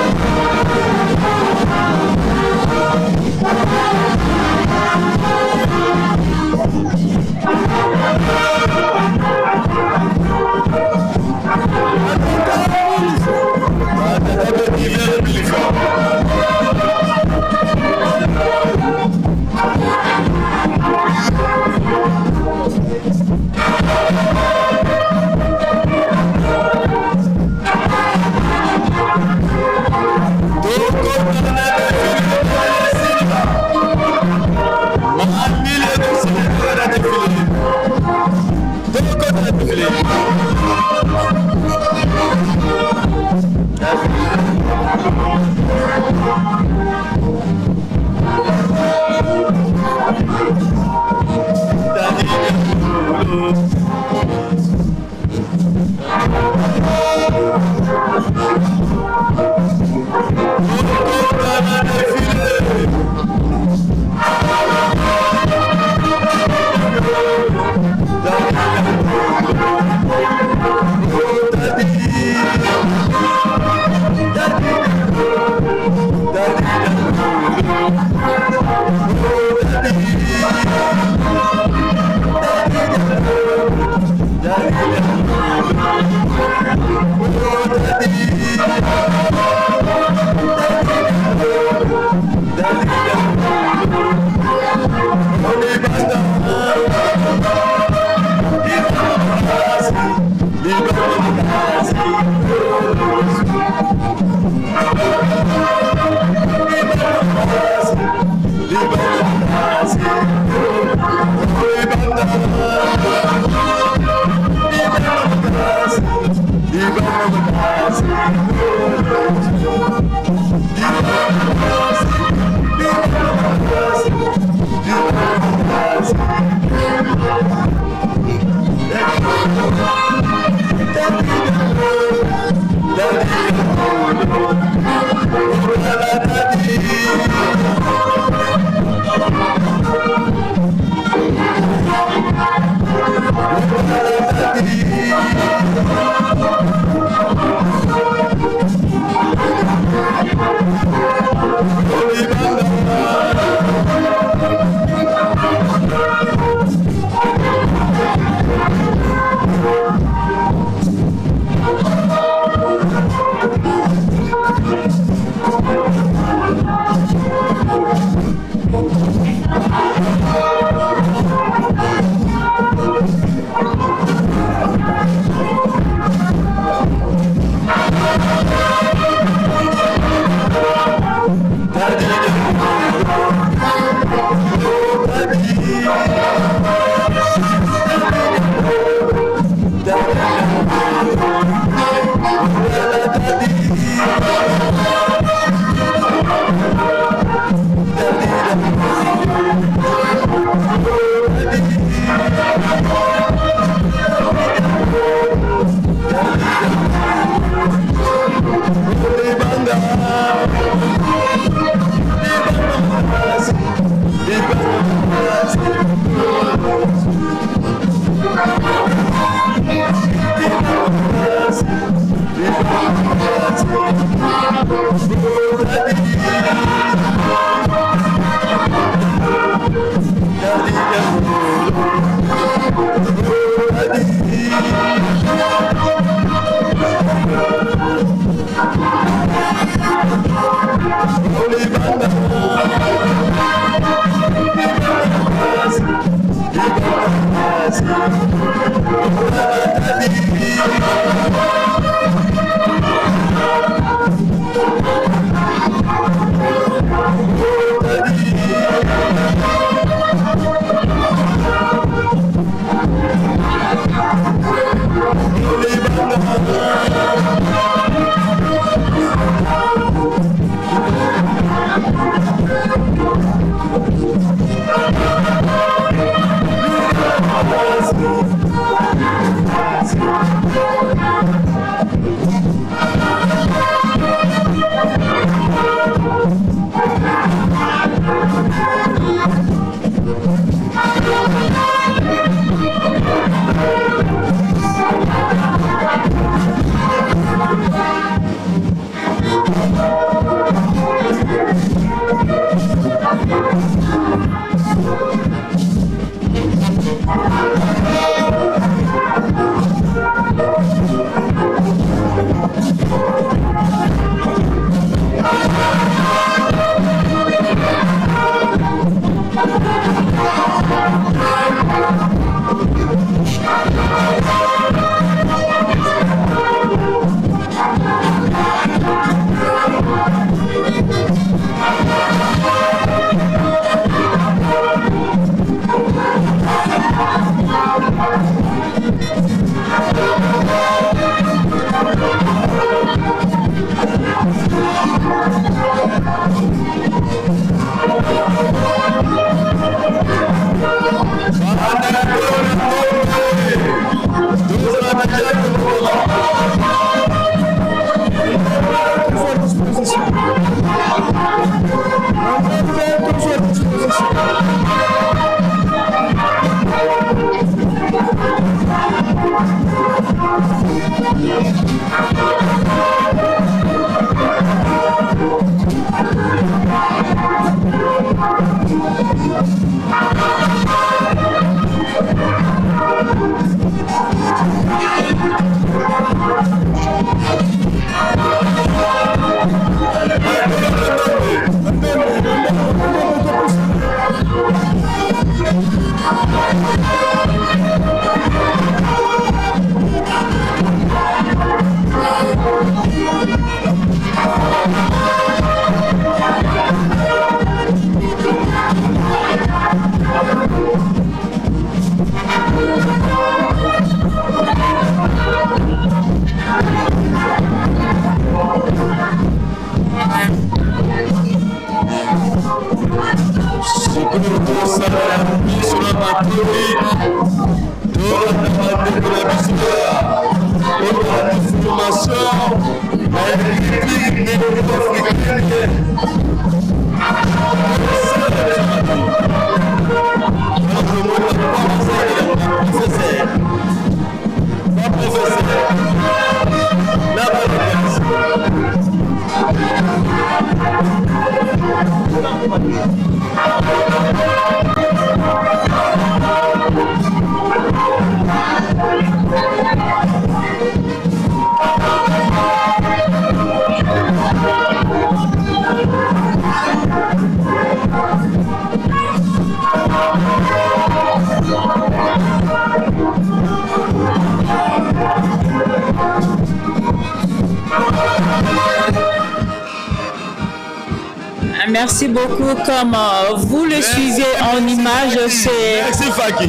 N: Merci beaucoup. Comme euh, vous le suivez en image, c'est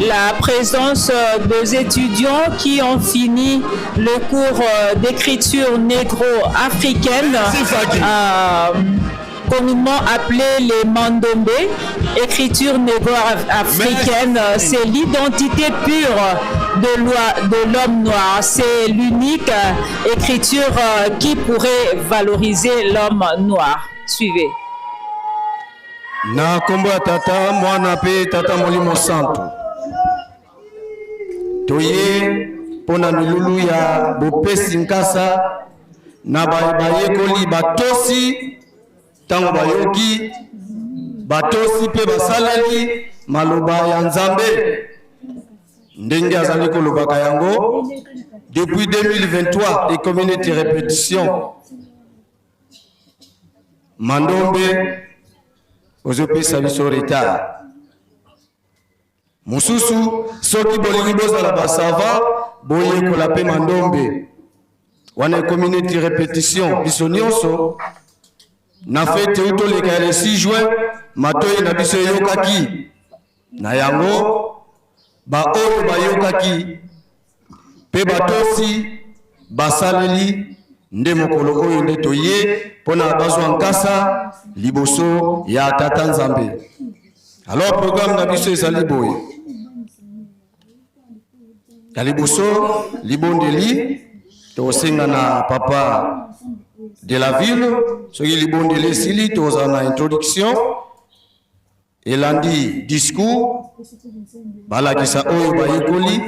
N: la présence euh, des étudiants qui ont fini le cours euh, d'écriture négro-africaine, communément appelé les Mandombe. Écriture négro-africaine, c'est l'identité pure de l'homme noir. C'est l'unique écriture qui pourrait valoriser l'homme noir. Suivez.
O: Na nkombo ya Tata, Mwana mpe Tata Molimo Santu, toye mpo na milulu ya bopesi nkasa na bayekoli batosi ntango bayoki batosi mpe basaleli maloba ya Nzambe ndenge azali kolobaka yango depuis 2023 ekomi neti repetition. Mandombe ozopesa biso retard. Mosusu, soki bolingi bozala ba savant, boyekola pe mandombe. Wana ekomi neti repetition, biso nionso na fete euti oleka ya le 6 juin, matoyi na biso eyokaki. Na yango, ba oyo bayokaki pe batosi, basaleli, nde mokolo oyo nde toye pona bazwa nkasa liboso ya Tata Nzambe. Alors programme na biso ezali boye. Ya liboso, libondeli, tokosenga na papa de la ville, soki libondeli esili, tokozala na introduction, elandi discours, balakisa oyo bayekoli,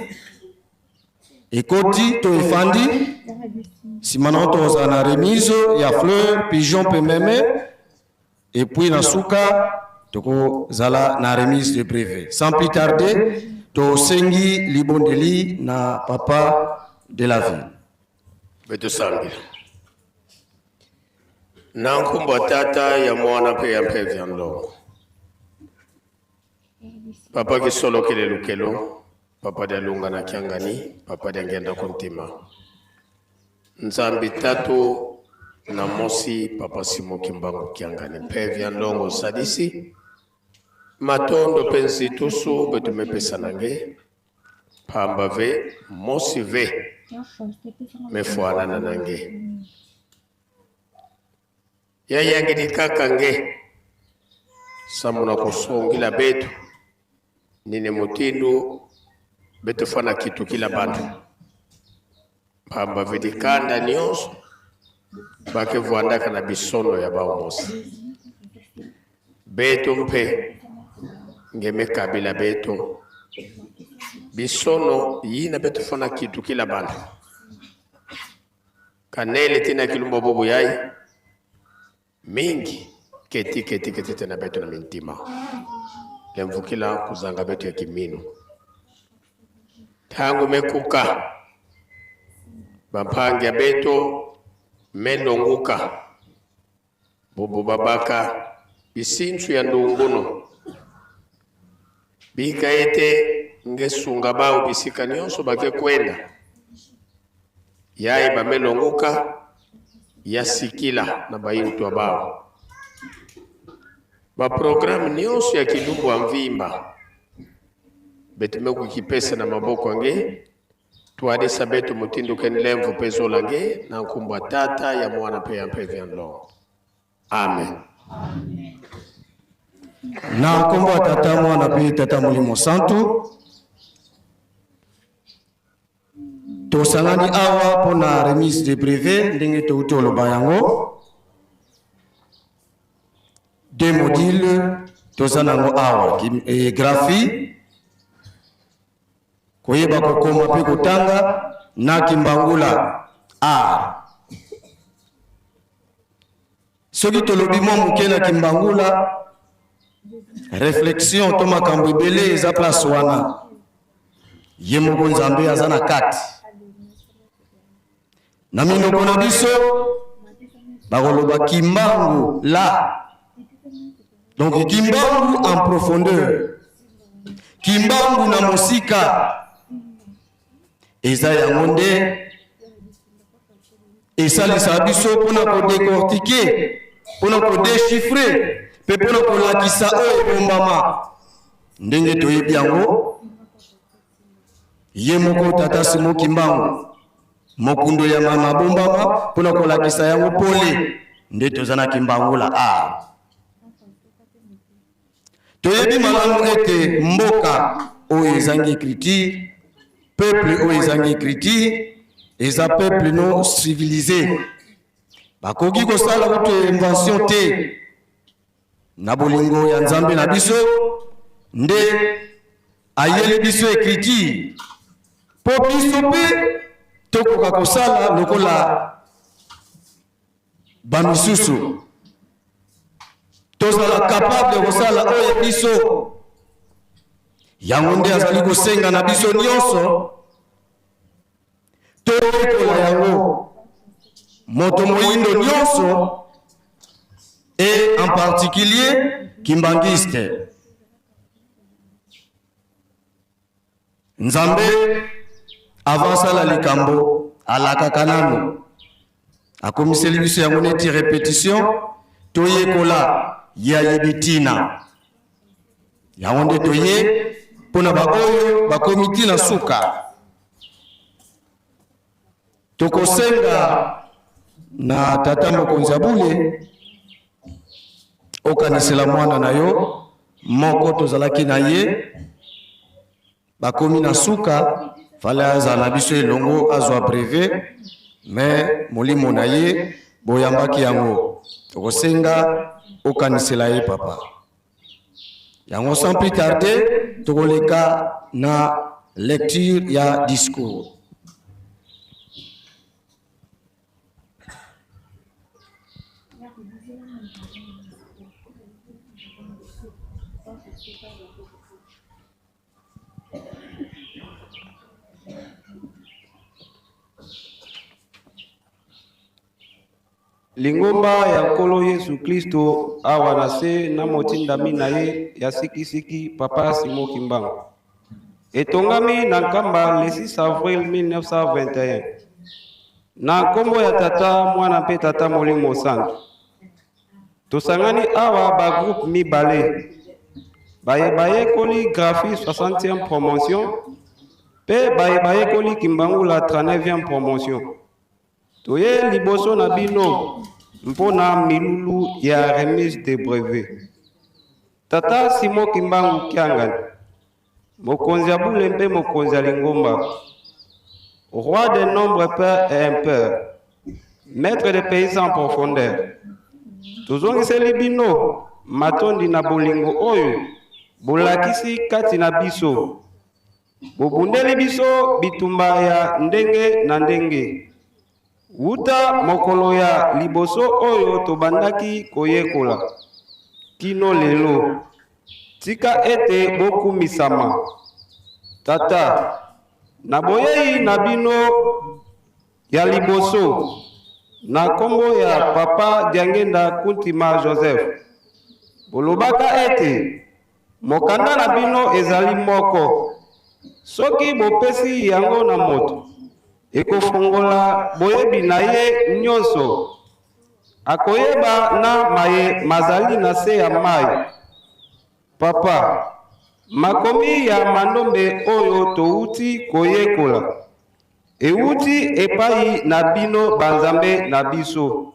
O: ekoti to efandi, nsima na yango tokozala na remise ya fleur, pigeon mpe meme, Et puis na suka toko zala na remise de brevet. Sans plus tarder, to sengi libondeli na papa de la ville.
F: Betosambela. Na nkombo ya Tata, ya Mwana mpe ya Mpeve ya Ndongo. Papa Kisolokele Lukelo, Papa Dialunga na Kiangani, Papa Diangienda Kuntima. Nzambi Tatu na mosi Papa Simon Kimbangu Kiangani mpe vya ndongo sadisi matondo mpe nzitusu betu mepesa na nge pamba ve mosi ve mefuanana na nge yayangidi kaka nge samu na kosongila betu nini motindo betu fana kitukila bantu pamba vidikanda nyonso bakevwandaka na bisono ya baomosi beto mpe ngemekabila beto bisono yina beto fana kitukila bantu kanele tina kilumba bobo yai mingi keti keti keti tena beto na mintima lemvukila kuzanga beto ya kiminu tangu mekuka bampangi ya beto melonguka bobo babaka bisinsu ya ndunguno bika ete ngesunga bao bisika nyonso bake kwenda yaye bamelonguka ya sikila na bayintwa bao baprograme nyonso ya kilumbu ya mvimba betume kukipesa na maboko ange twadisa betu motindo ken lemvu mpe zola nge na nkumbu ya Tata ya Mwana mpe ya Mpeve ya Nlongo. Amen.
O: Na nkombo ya Tata, Mwana mpe Tata Molimo Santu, tosangani awa mpo na remise de brevet ndenge touti oloba yango. Deux modules toza nango awa, graphie, koyeba kokoma mpe kotanga, na kimbangula art. Soki tolobi mwa moke na kimbangula, reflexion to makambo ebele eza place wana. Ye moko Nzambe aza na kati. Na minoko na biso bakoloba kimbangu la, donc kimbangu en profondeur, kimbangu na mosika. Eza yango nde esalisa biso mpona kodecortiquer, mpona kodéchiffrer mpe mpona kolakisa oyo ebombama. Ndenge toyebi yango, ye moko Tata Simon Kimbangu mokundo ya mama bombama mpona kolakisa yango pole, nde toza na Kimbangula a. Toyebi malamu ete mboka oyo ezangi écriture, peuple oyo ezangi écriture eza peuple non civilisé, bakoki kosala kutu invention te. Na bolingo ya Nzambe na biso nde ayeli biso écriture po biso mpe tokoka kosala lokola bamisusu, tozala capable kosala oyo ya biso. Yango nde azali kosenga na biso nyonso toyekola yango, moto moyindo nyonso et en particulier kimbangiste. Nzambe avant asala likambo alakaka nano, akomiseli biso yango neti repetition, toyekola ye ayebi ntina yango nde toye mpo na baoyo bakomi ntina suka. Tokosenga na tata mokonzi ya bule okanisela mwana na yo moko tozalaki na ye, bakomi na suka, fale azala na biso elongo azwa brevet, me molimo na ye boyambaki yango. Tokosenga okanisela ye papa yango. Sans plus tarder, tokoleka na lecture ya discours.
P: Lingomba ya Nkolo Yesu Klisto awa na se na motindami na ye ya sikisiki Papa Simon Kimbangu etongami na Nkamba le 6 avril 1921 na nkombo ya Tata, Mwana mpe Tata Molimo Santu. Tosangani awa ba groupe mibale, baye bayekoli graphie 60e promotion mpe baye bayekoli Kimbangula 39e promotion. Toye liboso na bino mpo na milulu ya remise de brevet. Tata Simon Kimbangu Kiangani, mokonzi ya bule mpe mokonzi ya lingomba, roi de nombre père et impère, maître de pays en profondeur, tozongiseli bino matondi na bolingo oyo bolakisi kati na biso. Bobundeli biso bitumba ya ndenge na ndenge wuta mokolo ya liboso oyo tobandaki koyekola kino lelo. Tika ete bokumisama, Tata, na boyei na bino ya liboso na nkombo ya Papa Diangenda Kuntima Joseph. Bolobaka ete mokanda na bino ezali moko. Soki bopesi yango na moto, ekofongola boyebi na ye nyonso. Akoyeba na maye mazali na se ya mai. Papa, makomi ya mandombe oyo touti koyekola ewuti epai na bino banzambe na biso,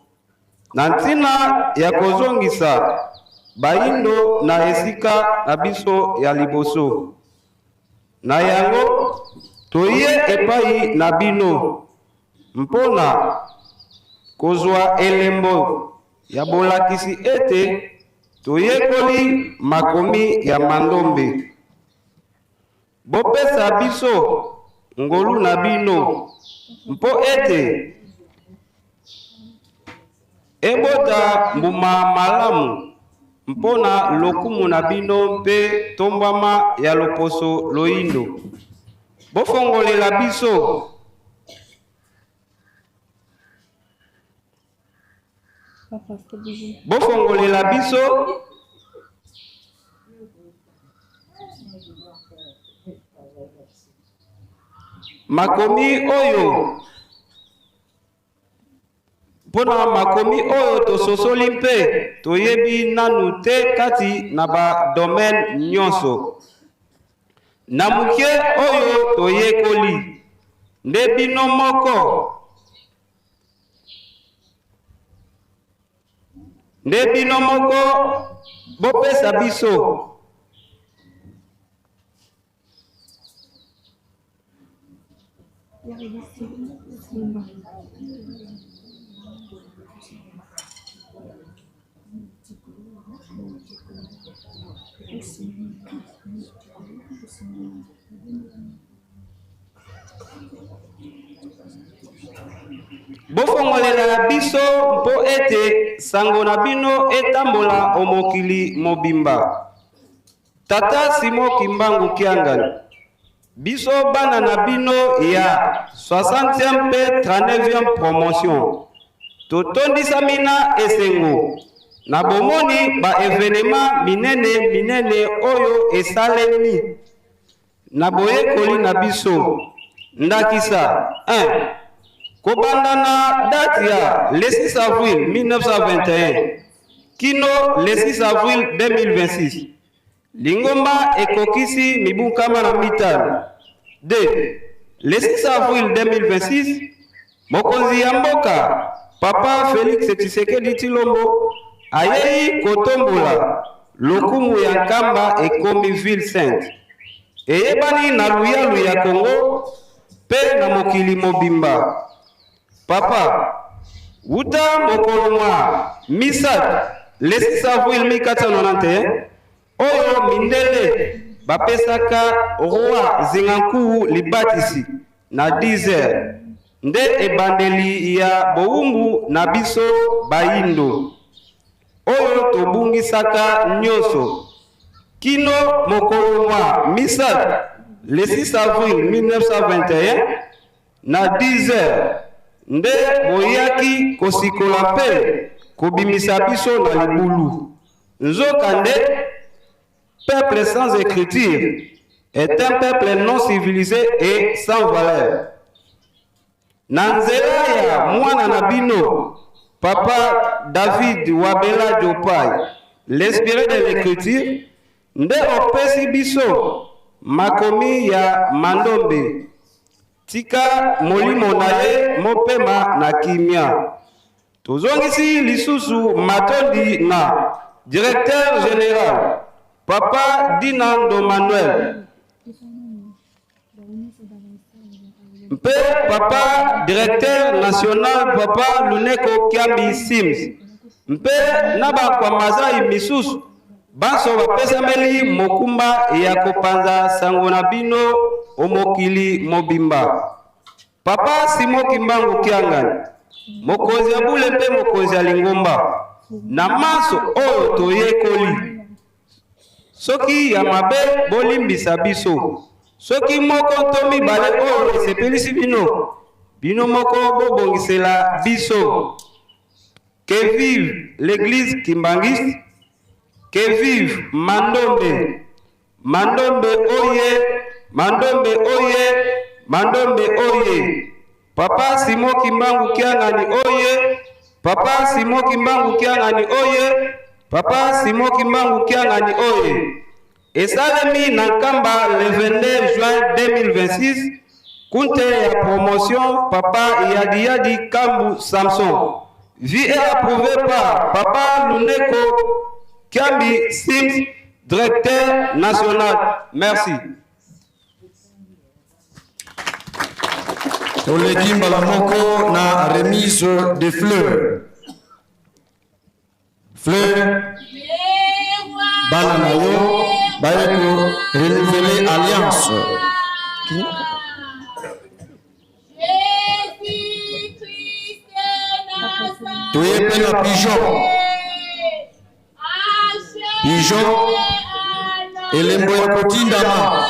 P: na ntina ya kozongisa bayindo na esika na biso ya liboso. Na yango toye epai na bino mpona kozwa elembo ya bolakisi ete toyekoli makomi ya mandombe. Bopesa biso ngolu na bino mpo ete ebota mbuma malamu mpo na lokumu na bino mpe tombwama ya loposo loyindo. Bofongolela biso Bofongolela biso makomi oyo mpo na makomi oyo tososoli mpe toyebi nanu te kati na ba domaine nyonso. Na moke oyo toyekoli nde bino moko nde bino moko bopesa biso. Bofongolela biso mpo ete sango na bino etambola o mokili mobimba. Tata Simon Kimbangu Kiangani, biso bana na bino ya 60e mpe 39e promotion totondisami na esengo na bomoni ba evenema minene minene oyo esalemi. Na boyekoli na biso, ndakisa 1. Kobanda na date ya le 6 avril 1921 kino le 6 avril 2026, lingomba ekokisi mibu 50. 2. Le 6 avril 2026, mokonzi ya mboka Papa Felix Tshisekedi Tshilombo ayei kotombola lokumu ya Nkamba ekomi ville sainte eyebani na luyalu ya Congo mpe na mokili mobimba. Papa, wuta mokolo mwa misato le 6 avril 1491, oyo mindele bapesaka roi Zingankuwu libatisi na 10 heures, nde ebandeli ya bowumbu na biso bayindo, oyo tobungisaka nionso kino mokolo mwa misato le 6 avril 1921 na 10 heures nde boyaki kosikola mpe kobimisa biso na libulu. Nzokande, peuple sans écriture est un peuple non civilisé et sans valeur. Na nzela ya mwana na bino, Papa David Wabela Diopai, l'inspiré de l'écriture, nde opesi biso makomi ya Mandombe. Tika molimo na ye mopema na kimia. Tozongisi lisusu matondi na Directeur general Papa Dinando Manuel mpe Papa Directeur national Papa Luneko Kiambi Sims mpe na bakwamazai misusu banso bapesameli mokumba ya kopanza sango na bino o mokili mobimba. Papa Simon Kimbangu Kiangani, mokonzi ya bule mpe mokonzi ya lingomba, na manso oyo toyekoli, soki ya mabe bolimbisa biso, soki moko to mibale oyo esepelisi bino, bino moko bobongisela biso. Que vive l'eglise kimbanguiste, que vive Mandombe. Mandombe oye, Mandombe oye, Mandombe oye. Papa Simon Kimbangu Kiangani oye, Papa Simon Kimbangu Kiangani oye, Papa Simon Kimbangu Kiangani oye. Esalemi na Nkamba le 22 juin 2026 kunte ya promotion Papa Yadi Yadi Kambu Samson. Vie est approuvée par Papa Luneko Kiambi Sims, directeur national. Merci.
O: Toleki mbala moko na remise de fleurs. Fleur bana na yo baye ko renouveler alliance. Toye mpe na pigeon. Pigeon elembo ya kotindama.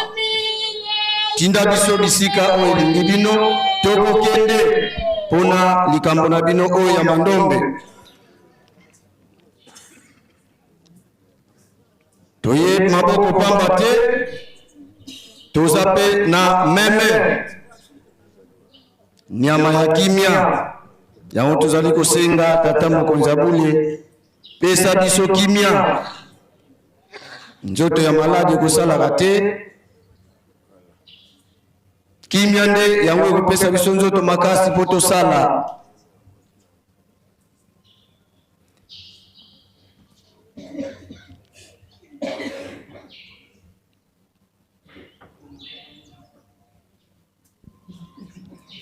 O: Tinda biso bisika oyo elingi bino tokokende mpona likambo na bino oyo ya mandombe. Toye maboko pamba te, toza mpe na meme nyama ya kimia. Yango tozali kosenga tata mokonzi ya bule, pesa biso kimia. Nzoto ya maladi ekosalaka te, kimia nde yango ekopesa biso nzoto makasi mpo tosala.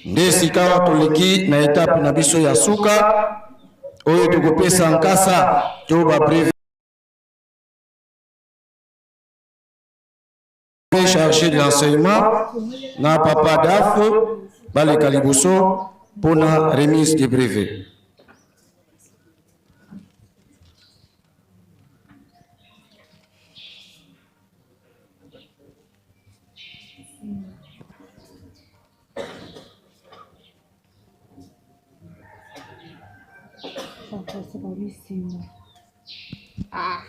O: Nde sikawa toleki na etape na biso ya suka oyo tokopesa nkasa to ba brevet chargé de l'enseignement na papa Daf baleka liboso mpona remise de brevet.
D: Ah.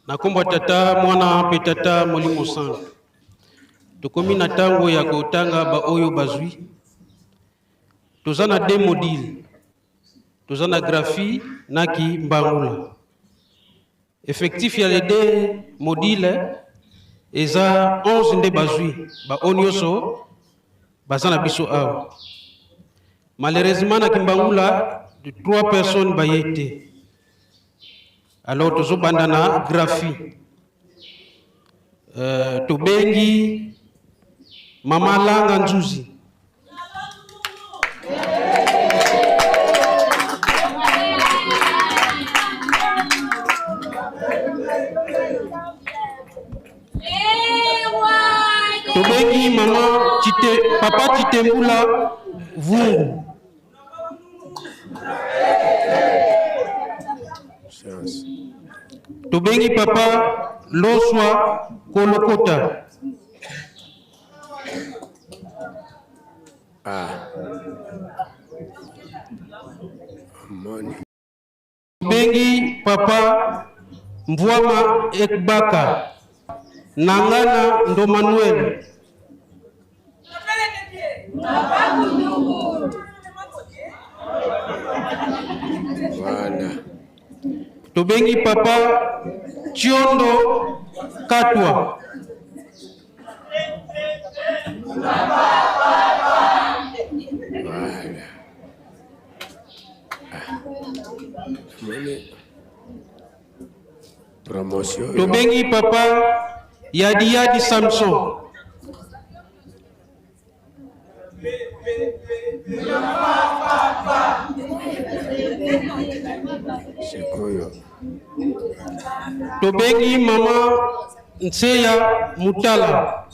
I: Na nkombo ya Tata, Mwana mpe Tata Molimo Santu. Tokomi na ntango ya kotanga baoyo bazwi. Toza na deux modules. Toza na graphie na kimbangula. Effectif ya les deux modules eza 11 nde bazwi. Baoyo nyonso baza na biso awa. Malheureusement na kimbangula trois personnes baye te. Alors tozobanda na graphie. Tobengi Mama Langa Nzuzi. Tobengi Mama Chite, Papa Chitembula Vungu. Tobengi Papa Loswa Kolokota.
F: Ah. Amoni.
I: Tobengi Papa Mvwama Ekbaka Nangana Ndomanuel.
F: Voilà.
I: Tobengi Papa Tshiondo Katwa.
F: Voilà. Ah. Amoni. Promotion.
I: Tobengi Papa Yadi Yadi Samson.
F: Sikoyo.
I: Tobengi Mama Nseya Mutala.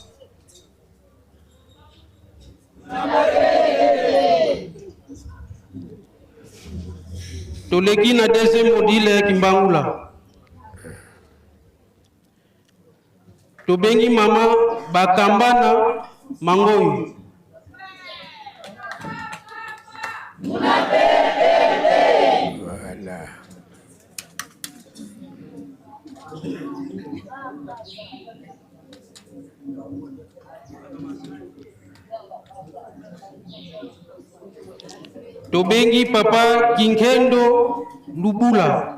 I: Toleki na deuxième module ya Kimbangula. Tobengi Mama Bakambana Mangoyo.
F: Voilà.
I: Tobengi Papa Kinkendo Lubula.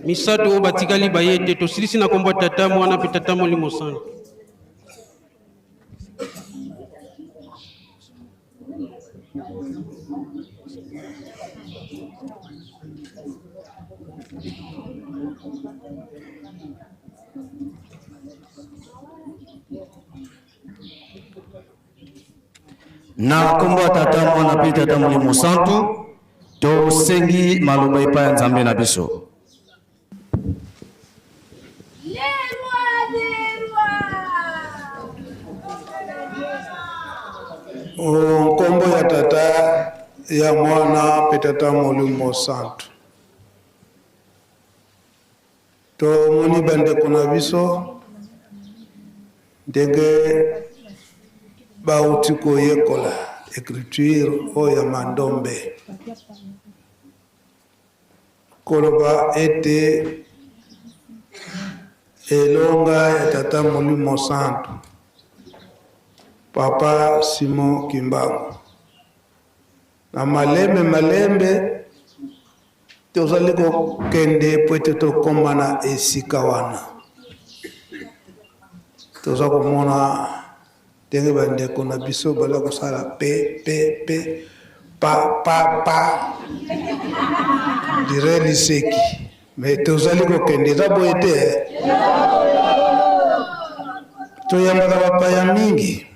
I: Misato oyo batikali baye te. Tosilisi na kombo ya Tata, Mwana mpe Tata Molimo Santu.
O: Na nkombo ya Tata, Mwana mpe Tata Molimo Santu, tosengi maloba epai ya Nzambe na biso.
L: O nkombo ya Tata, ya Mwana mpe Tata Molimo Santu. Tomoni bandeko na biso ndenge bauti koyekola écriture oyo ya Mandombe, koloba ete elonga ya Tata Molimo Santu Papa Simon Kimbangu na malembe malembe tozali kokende po ete tokóma na esika wana. Toza komona ndenge bandeko na biso baza kosala pe pe pe pa pa pa dire liseki.
I: Me tozali kokende, eza boye te? Toyambaka bapaya mingi.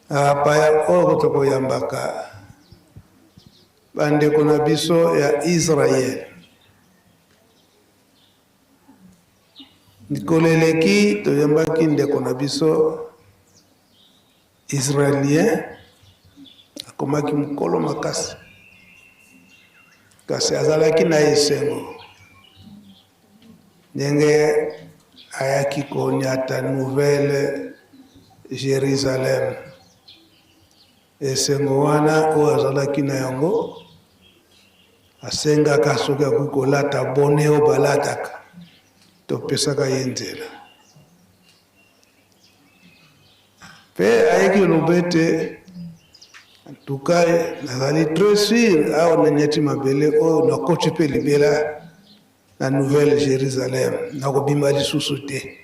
I: Bapaya oyo tokoyambaka bandeko na biso ya Israel. Mikolo eleki toyambaki ndeko na biso israelien, akomaki mokolo makasi, kasi azalaki na esengo ndenge ayaki konyata Nouvelle Jérusalem. Esengo wana oyo azalaki na yango, asengaka soki akoki kolata bone oyo balataka, topesaka ye nzela. Mpe ayeki koloba ete en tout cas nazali très sûr, awa nanyati mabele oyo, nakoti mpe libela na Nouvelle Jérusalem, nakobima lisusu te.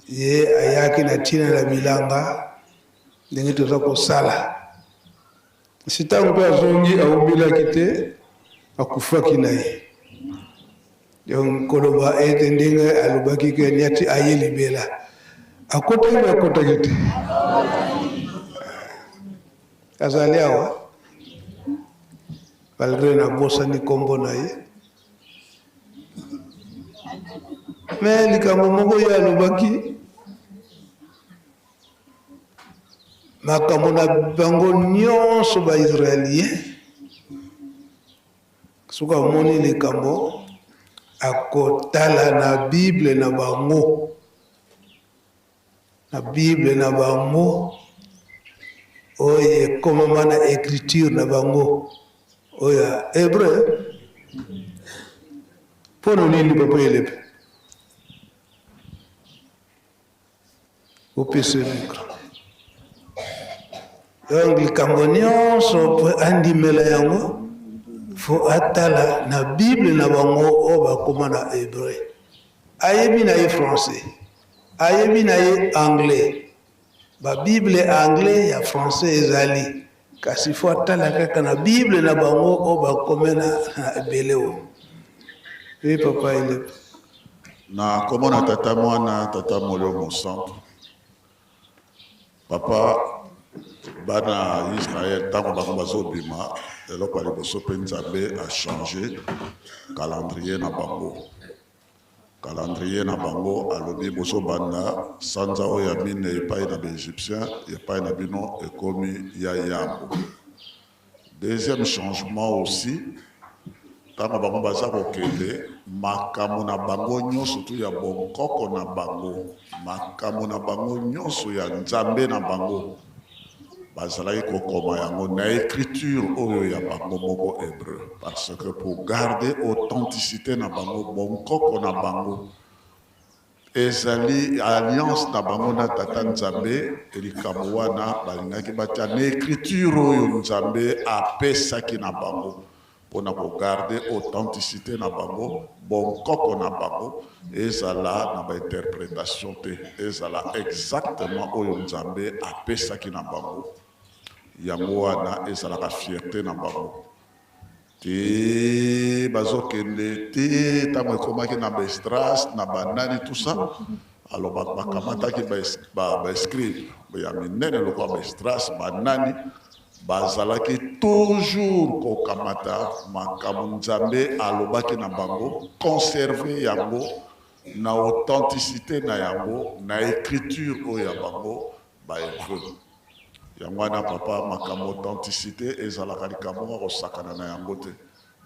I: Ye ayaki na ntina na bilanga ndenge toza kosala. Si ntango mpe azongi, awumelaki te, akufaki na ye. Donc koloba ete ndenge alobaki ke niati aye libela, akotaki mpe akotaki te, azali awa malgré nabosani nkombo na ye. Me likambo moko ye alobaki, makambo na bango nyonso baisraelien, soki amoni likambo, akotala na Bible na bango, na Bible na bango oyo ekomama na écriture na bango oyo ya hébreu. Mpo na nini, papa Elepe? Opesa micro. Donc likambo nyonso po andimela yango, fo atala na Bible na bango oyo bakoma na hébreu. Ayebi na ye français, ayebi na ye anglais, babible anglais ya français ezali, kasi fo atala kaka na Bible na bango oyo bakome na ebele oyo. E papa Elepe.
Q: Na komona Tata, Mwana, Tata Molimo Mosantu. Papa, bana ya Israel, ntango bango bazobima, eloko ya liboso mpe Nzambe achange calendrier na bango. Calendrier na bango, alobi bozobanda sanza oyo ya minei epai na baégyptien, epai na bino ekomi ya yambo. Deuxième changement aussi, ntango bango baza kokende, makambo na bango nyonso tu ya bonkoko na bango, makambo na bango nyonso ya Nzambe na bango, bazalaki kokoma yango na écriture oyo ya bango moko hébreu, parce que pour garder authenticité na bango, bonkoko na bango ezali alliance na bango na Tata Nzambe. Likambo wana balingaki batia na écriture oyo Nzambe apesaki na bango mpona kogarder authenticité na bango, bonkoko na bango, ezala na bainterprétation te, ezala exactement oyo Nzambe apesaki na bango. Yango wana ezalaka fierté na bango te. Bazokende te, ntango ekomaki na baEsdras na banani, tout ça, alors bakamataki baescribe ya minene lokola baEsdras, banani, bazalaki toujours kokamata makambo Nzambe alobaki na bango, conserve yango na authenticité na yango na écriture oyo ya bango bahébreu. Yango wana, papa, makambo authenticité ezalaka likambo moko kosakana na yango te.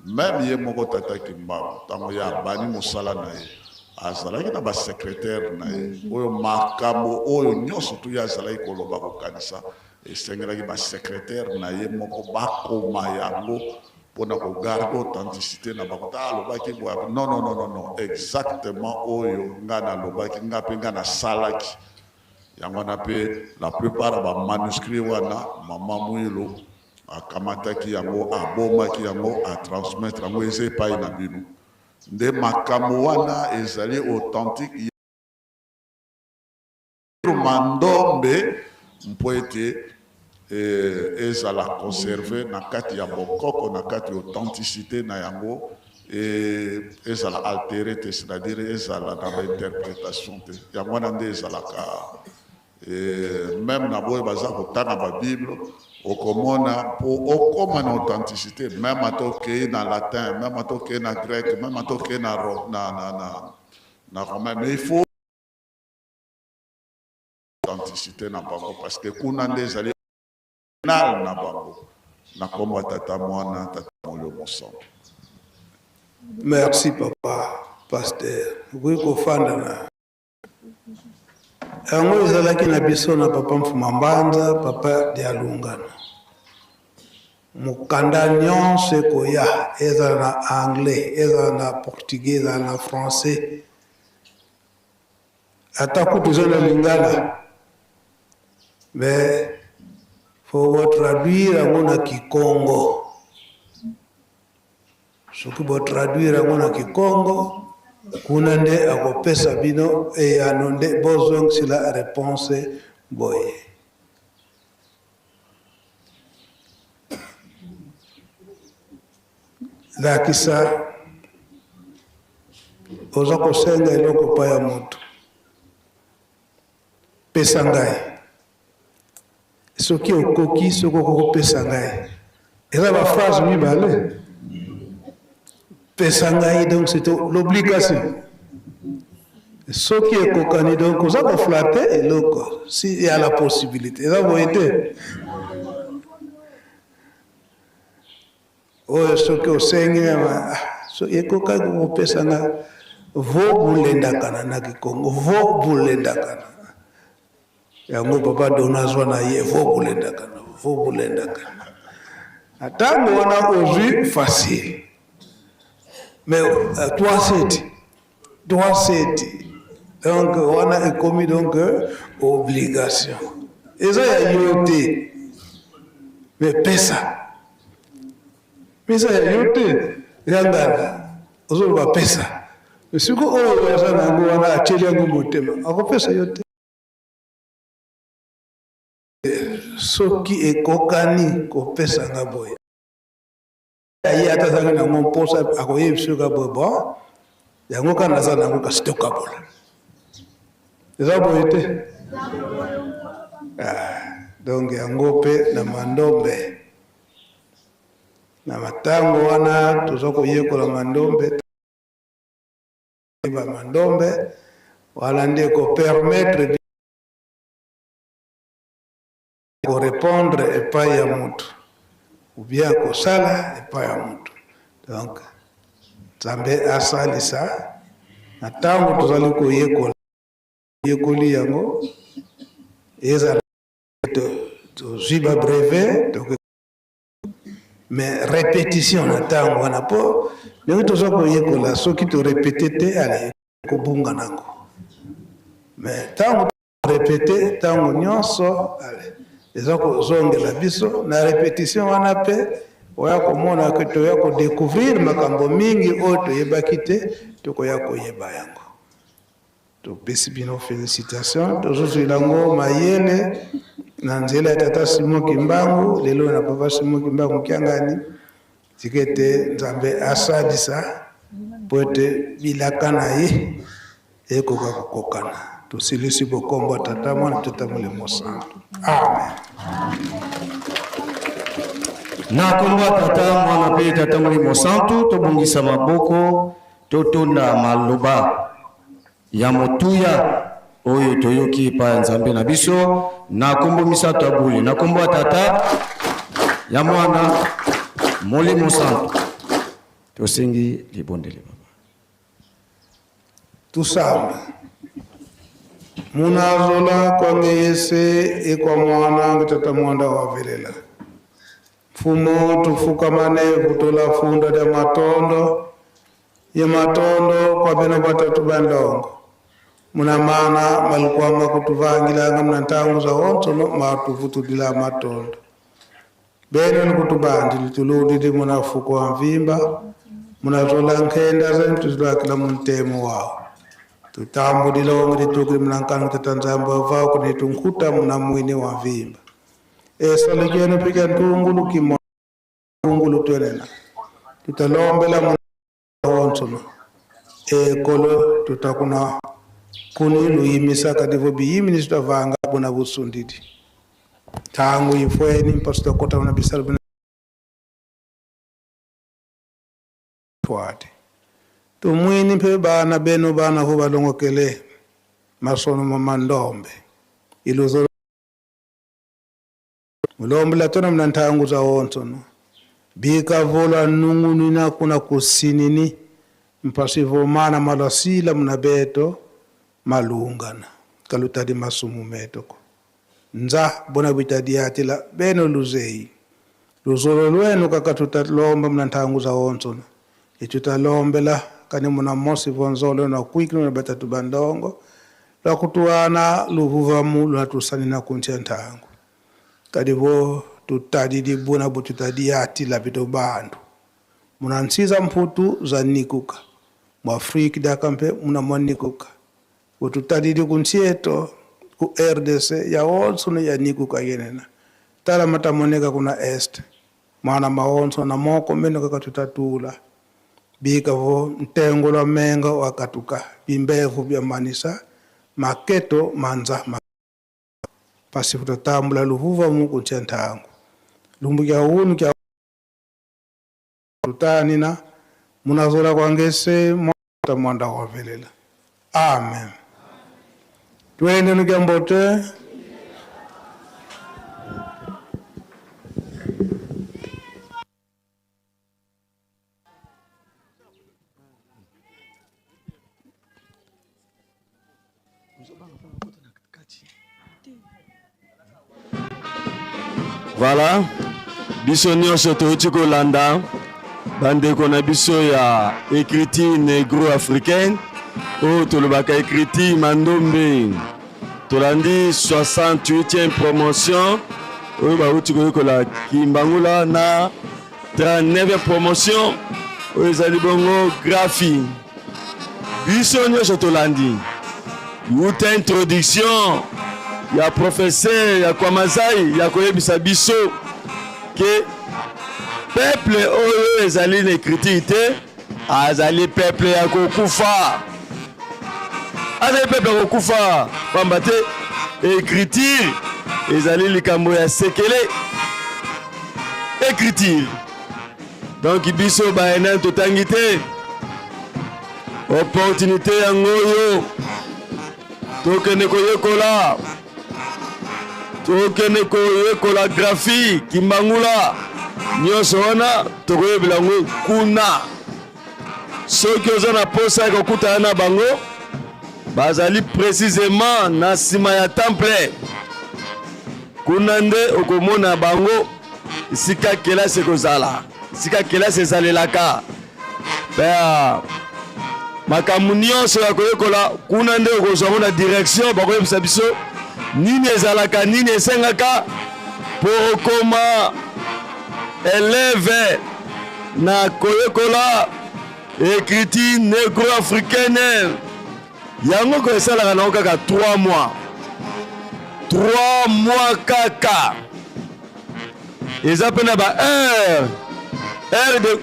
Q: Même ye moko Tata Kimbangu, ntango ye abandi mosala na ye, azalaki na basecrétaire na ye oyo makambo oyo nyonso tu ye azalaki koloba, kokanisa, esengelaki basecrétaire na ye moko bakoma yango mpona kogarder authenticité na bango. Ta alobaki boye, non, non, non, non, non, exactement oyo nga nalobaki, nga mpe nga nasalaki yango wana. Mpe la plupart ya bamanuscrit wana, mama Mwilu akamataki yango, abomaki yango, atransmettre yango, eza epai na bino. Nde makambo wana ezali authentique mandombe, mpo ete Ezala conserve na kati ya bokoko, na kati ya authenticité na yango, ezala altéré te, c'est-à-dire ezala na bainterprétation te. Yango wana nde ezalaka même na boye baza kotanga babible, okomona mpo okóma na authenticité, même ata okei na latin, même ata okei na grec, même ata okei na romain, mais il faut authenticité na bango, parce que kuna nde ezali nal na bango. Na kombo ya Tata, Mwana, Tata Molimo Mosantu.
I: Merci, papa pasteur. Okoki kofanda. Na yango ezalaki na biso na papa Mfuma Mbanza, papa Dialungana. Mokanda nyonso ekoya, ezala na anglais, ezala na portugais, ezala na français, ata kutu eza na lingala, mais faut botraduire yango na kikongo. Soki botraduire yango na kikongo, kuna nde akopesa bino eyano, nde bozongisela réponse boye. Lakisa, oza kosenga eloko epai ya moto: "Pesa ngai soki okoki, soki okoki kopesa ngai." Eza baphrase mibale. "Pesa ngai", donc c'est l'obligation. "Soki ekokani", donc oza koflatter eloko. Si ya la possibilité, eza boye te. Oyo soki osengi, so ekokaki kopesa nga vo bulendakana na kikongo, vo bulendakana. Yango papa Dona azwa na ye vo bulendakana, vo bulendakana. Ntango wana ozwi facile, mais trois sept, trois sept, donc wana ekomi donc obligation. Eza ya yo te, mais pesa. Pesa ya yo te, ya nganda. Ozoloba pesa, siko oyo aza na yango wana, atieli yango motema, akopesa yo te. Soki ekokani kopesa nga boye, ye ata azalaki nango mposa, akoyebi soki boye: "Bon, yango kaka naza nango, kasi tokabola." Eza boye te? Ah, donc yango mpe na mandombe, na matango wana toza koyekola mandombe, ba mandombe wana nde kopermettre korépondre epai ya motu ou bien kosala epai ya motu. Donc Nzambe asalisa na ntango tozali koyekola, yekoli yango, ezala tozwi babrevet, mais répétition na ntango wana, mpo ndenge toza koyekola, soki torépéter te, ale kobunga nango. Mais ntango répéter, ntango nyonso, ale eza kozongela biso na répétition wana, mpe oya komona ke toya kodécouvrir makambo mingi oyo toyebaki te, tokoya koyeba yango. Topesi bino félicitation. Tozozwela yango mayele na nzela ya tata Simon Kimbangu, lelo na papa Simon Kimbangu Kiangani. Tika ete Nzambe asalisa mpo ete bilaka na ye ekoka kokokana. Tosilisi bokombo ya Tata, Mwana, Tata Molimo Santo. Amen.
O: Na nkombo ya Tata, Mwana mpe Tata Molimo Santu, tobongisa maboko, totonda maloba ya motuya oyo toyoki epai ya Nzambe na biso, na nkombo misato ya bule, na nkombo ya Tata, ya Mwana, Molimo Santu. Tosengi libondeli, baba.
I: Tusambe. Munazola kwange yese ekwa mwana ngitata mwanda wavelela mfumo, tufukamane kutola funda lya matondo ye matondo kwa beno batatu bandongo muna mana malikwama kutuvangilanga muna ntangu za onsono matuvutudila matondo beno nikutubandi lituludili muna fuko wa mvimba, munazola nkhenda zenu tuzilakila muntemo wawo, tutambulila onge litukili muna nkanu tata Nzambe wavao kunitu nkhuta muna mwini wa mvimba. Esalekeni pika ntungulu kimongulu twenena. Tutalombela muna ekolo tutakuna kuni luyimisa kadivo biyimini tutavanga buna busundidi. Tangu ifweni mpasa tutakota na bisalo bina twati. Tumwini mpe bana benu bana vo balongokele masono mamandombe. Iluzo mulombela tona mna ntangu za wonsono. Bika vola nungunina kuna kusinini mpasi vomana malasila mna beto malungana kalutadi masumu metoko. Nza bona bitadiatila beno luzei. Luzolo lwenu kaka tutalomba mna ntangu za wonsono. Itutalombela kani muna mosi vonzolo na kwikino na batatu bandongo lwakutuwana luvuvamu lwatusanina kuntia ntangu. Kadivo tutadidi buna bututadiatila bito bandu. Muna nsiza mputu za nikuka. Mu Afrika dakampe muna mwanikuka. Bututadidi kuntieto ku RDC ya wonso ya nikuka yenena. Tala matamoneka kuna est. Mwana maonso na moko meno kaka tutatula. Bika vo ntengo lwa menga wakatuka bimbevu bya manisa maketo manza ma pasi kutatambula luvuva mu kutia ntangu lumbu kya unu kya tutanina munazola kwangese mwata mwanda wavelela. Amen. Twende nukyambote.
M: Voilà, biso nyonso touti kolanda bandeko na biso ya écriture négro-africaine oyo tolobaka écriture mandombe. Tolandi 68e promotion oyo bauti koyekola Kimbangula na 39e promotion oyo ezali bongo graphie. Biso nyonso tolandi wuta introduction ya professeur ya Kwamazai ya koyebisa biso ke peuple oyo ezali na écriture te azali peuple ya kokufa, azali peuple ya kokufa pamba te écriture ezali likambo ya sekele. Écriture donc biso baena totangi te, opportunité yango oyo tokende koyekola, tokende koyekola graphie Kimbangula nyonso wana tokoyebela yango kuna. Soki oza na posa ya kokutana na bango, bazali précisément na nsima ya temple kuna nde okomona bango esika kelasi ekozala, esika kelasi ezalelaka. Pe makambo nyonso ya koyekola kuna nde okozwa yango na direction, bakoyebisa biso nini ezalaka, nini esengaka mpo okoma eleve na koyekola écriture négro-africaine. Yango ko esalaka nango kaka 3 mois, 3 mois kaka, eza mpe na ba heure, heure de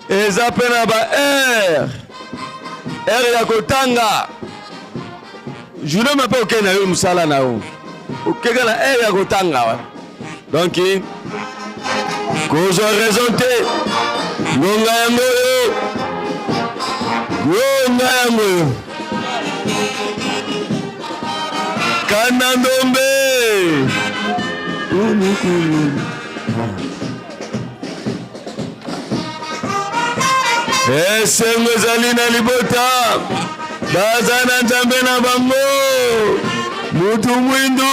M: eza mpe na ba heure, heure ya kotanga journée mpe okei na yo mosala na yo okeka na heure ya kotanga wana. Donc kozwa raison te, ngonga yango oyo, ngonga yango oyo kanda ndombe esengo ezali na libota baza na Nzambe na bango mutu mwindu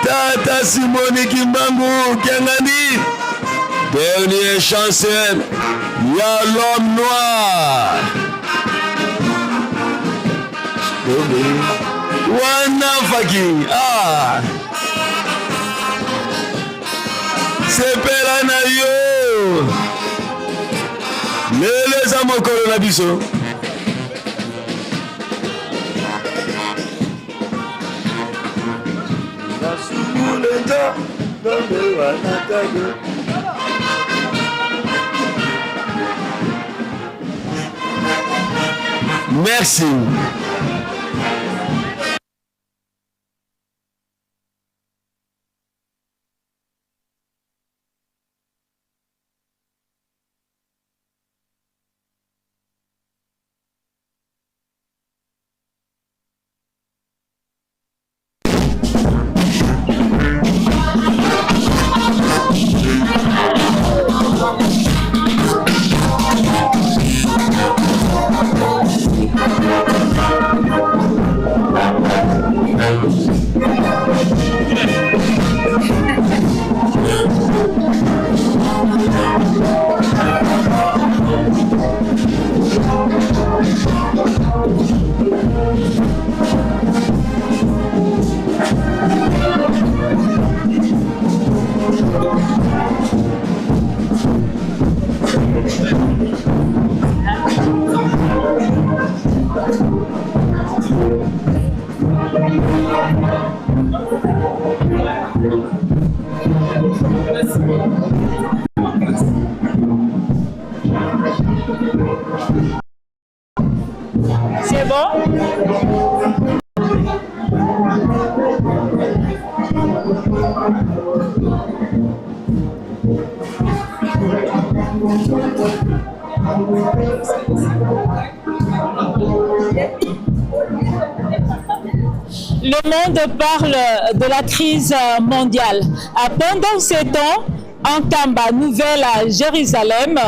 M: tata Simoni Kimbangu Kiangani dernier chance ya l'homme noir wana faki ah. Sepela na yo lelo eza mokolo na biso. Kulenja Nzambe wana. Merci.
N: C'est bon? Le monde parle de la crise mondiale. Pendant ces temps, en Kamba, Nouvelle-Jérusalem,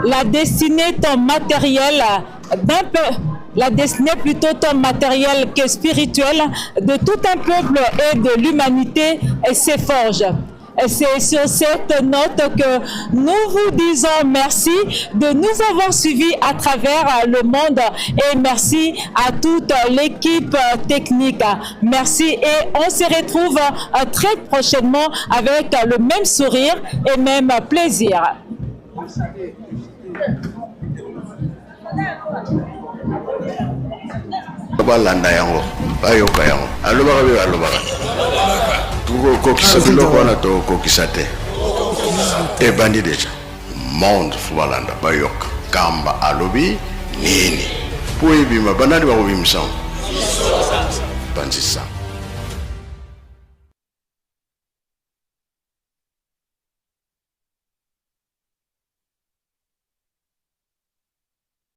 N: la destinée tant matérielle d'un peu, la destinée plutôt tant matérielle que spirituelle de tout un peuple et de l'humanité s'efforge. C'est sur cette note que nous vous disons merci de nous avoir suivis à travers le monde et merci à toute l'équipe technique. Merci et on se retrouve très prochainement avec le même sourire et même plaisir.
A: Balanda yango, bayoka yango, alobaka mpe alobaka. Tokokokisa biloko wana, tokokokisa te, ebandi deja. Monde fo balanda, bayoka Kamba alobi nini mpo ebima. Banani bakobimisa yango? Panzisa.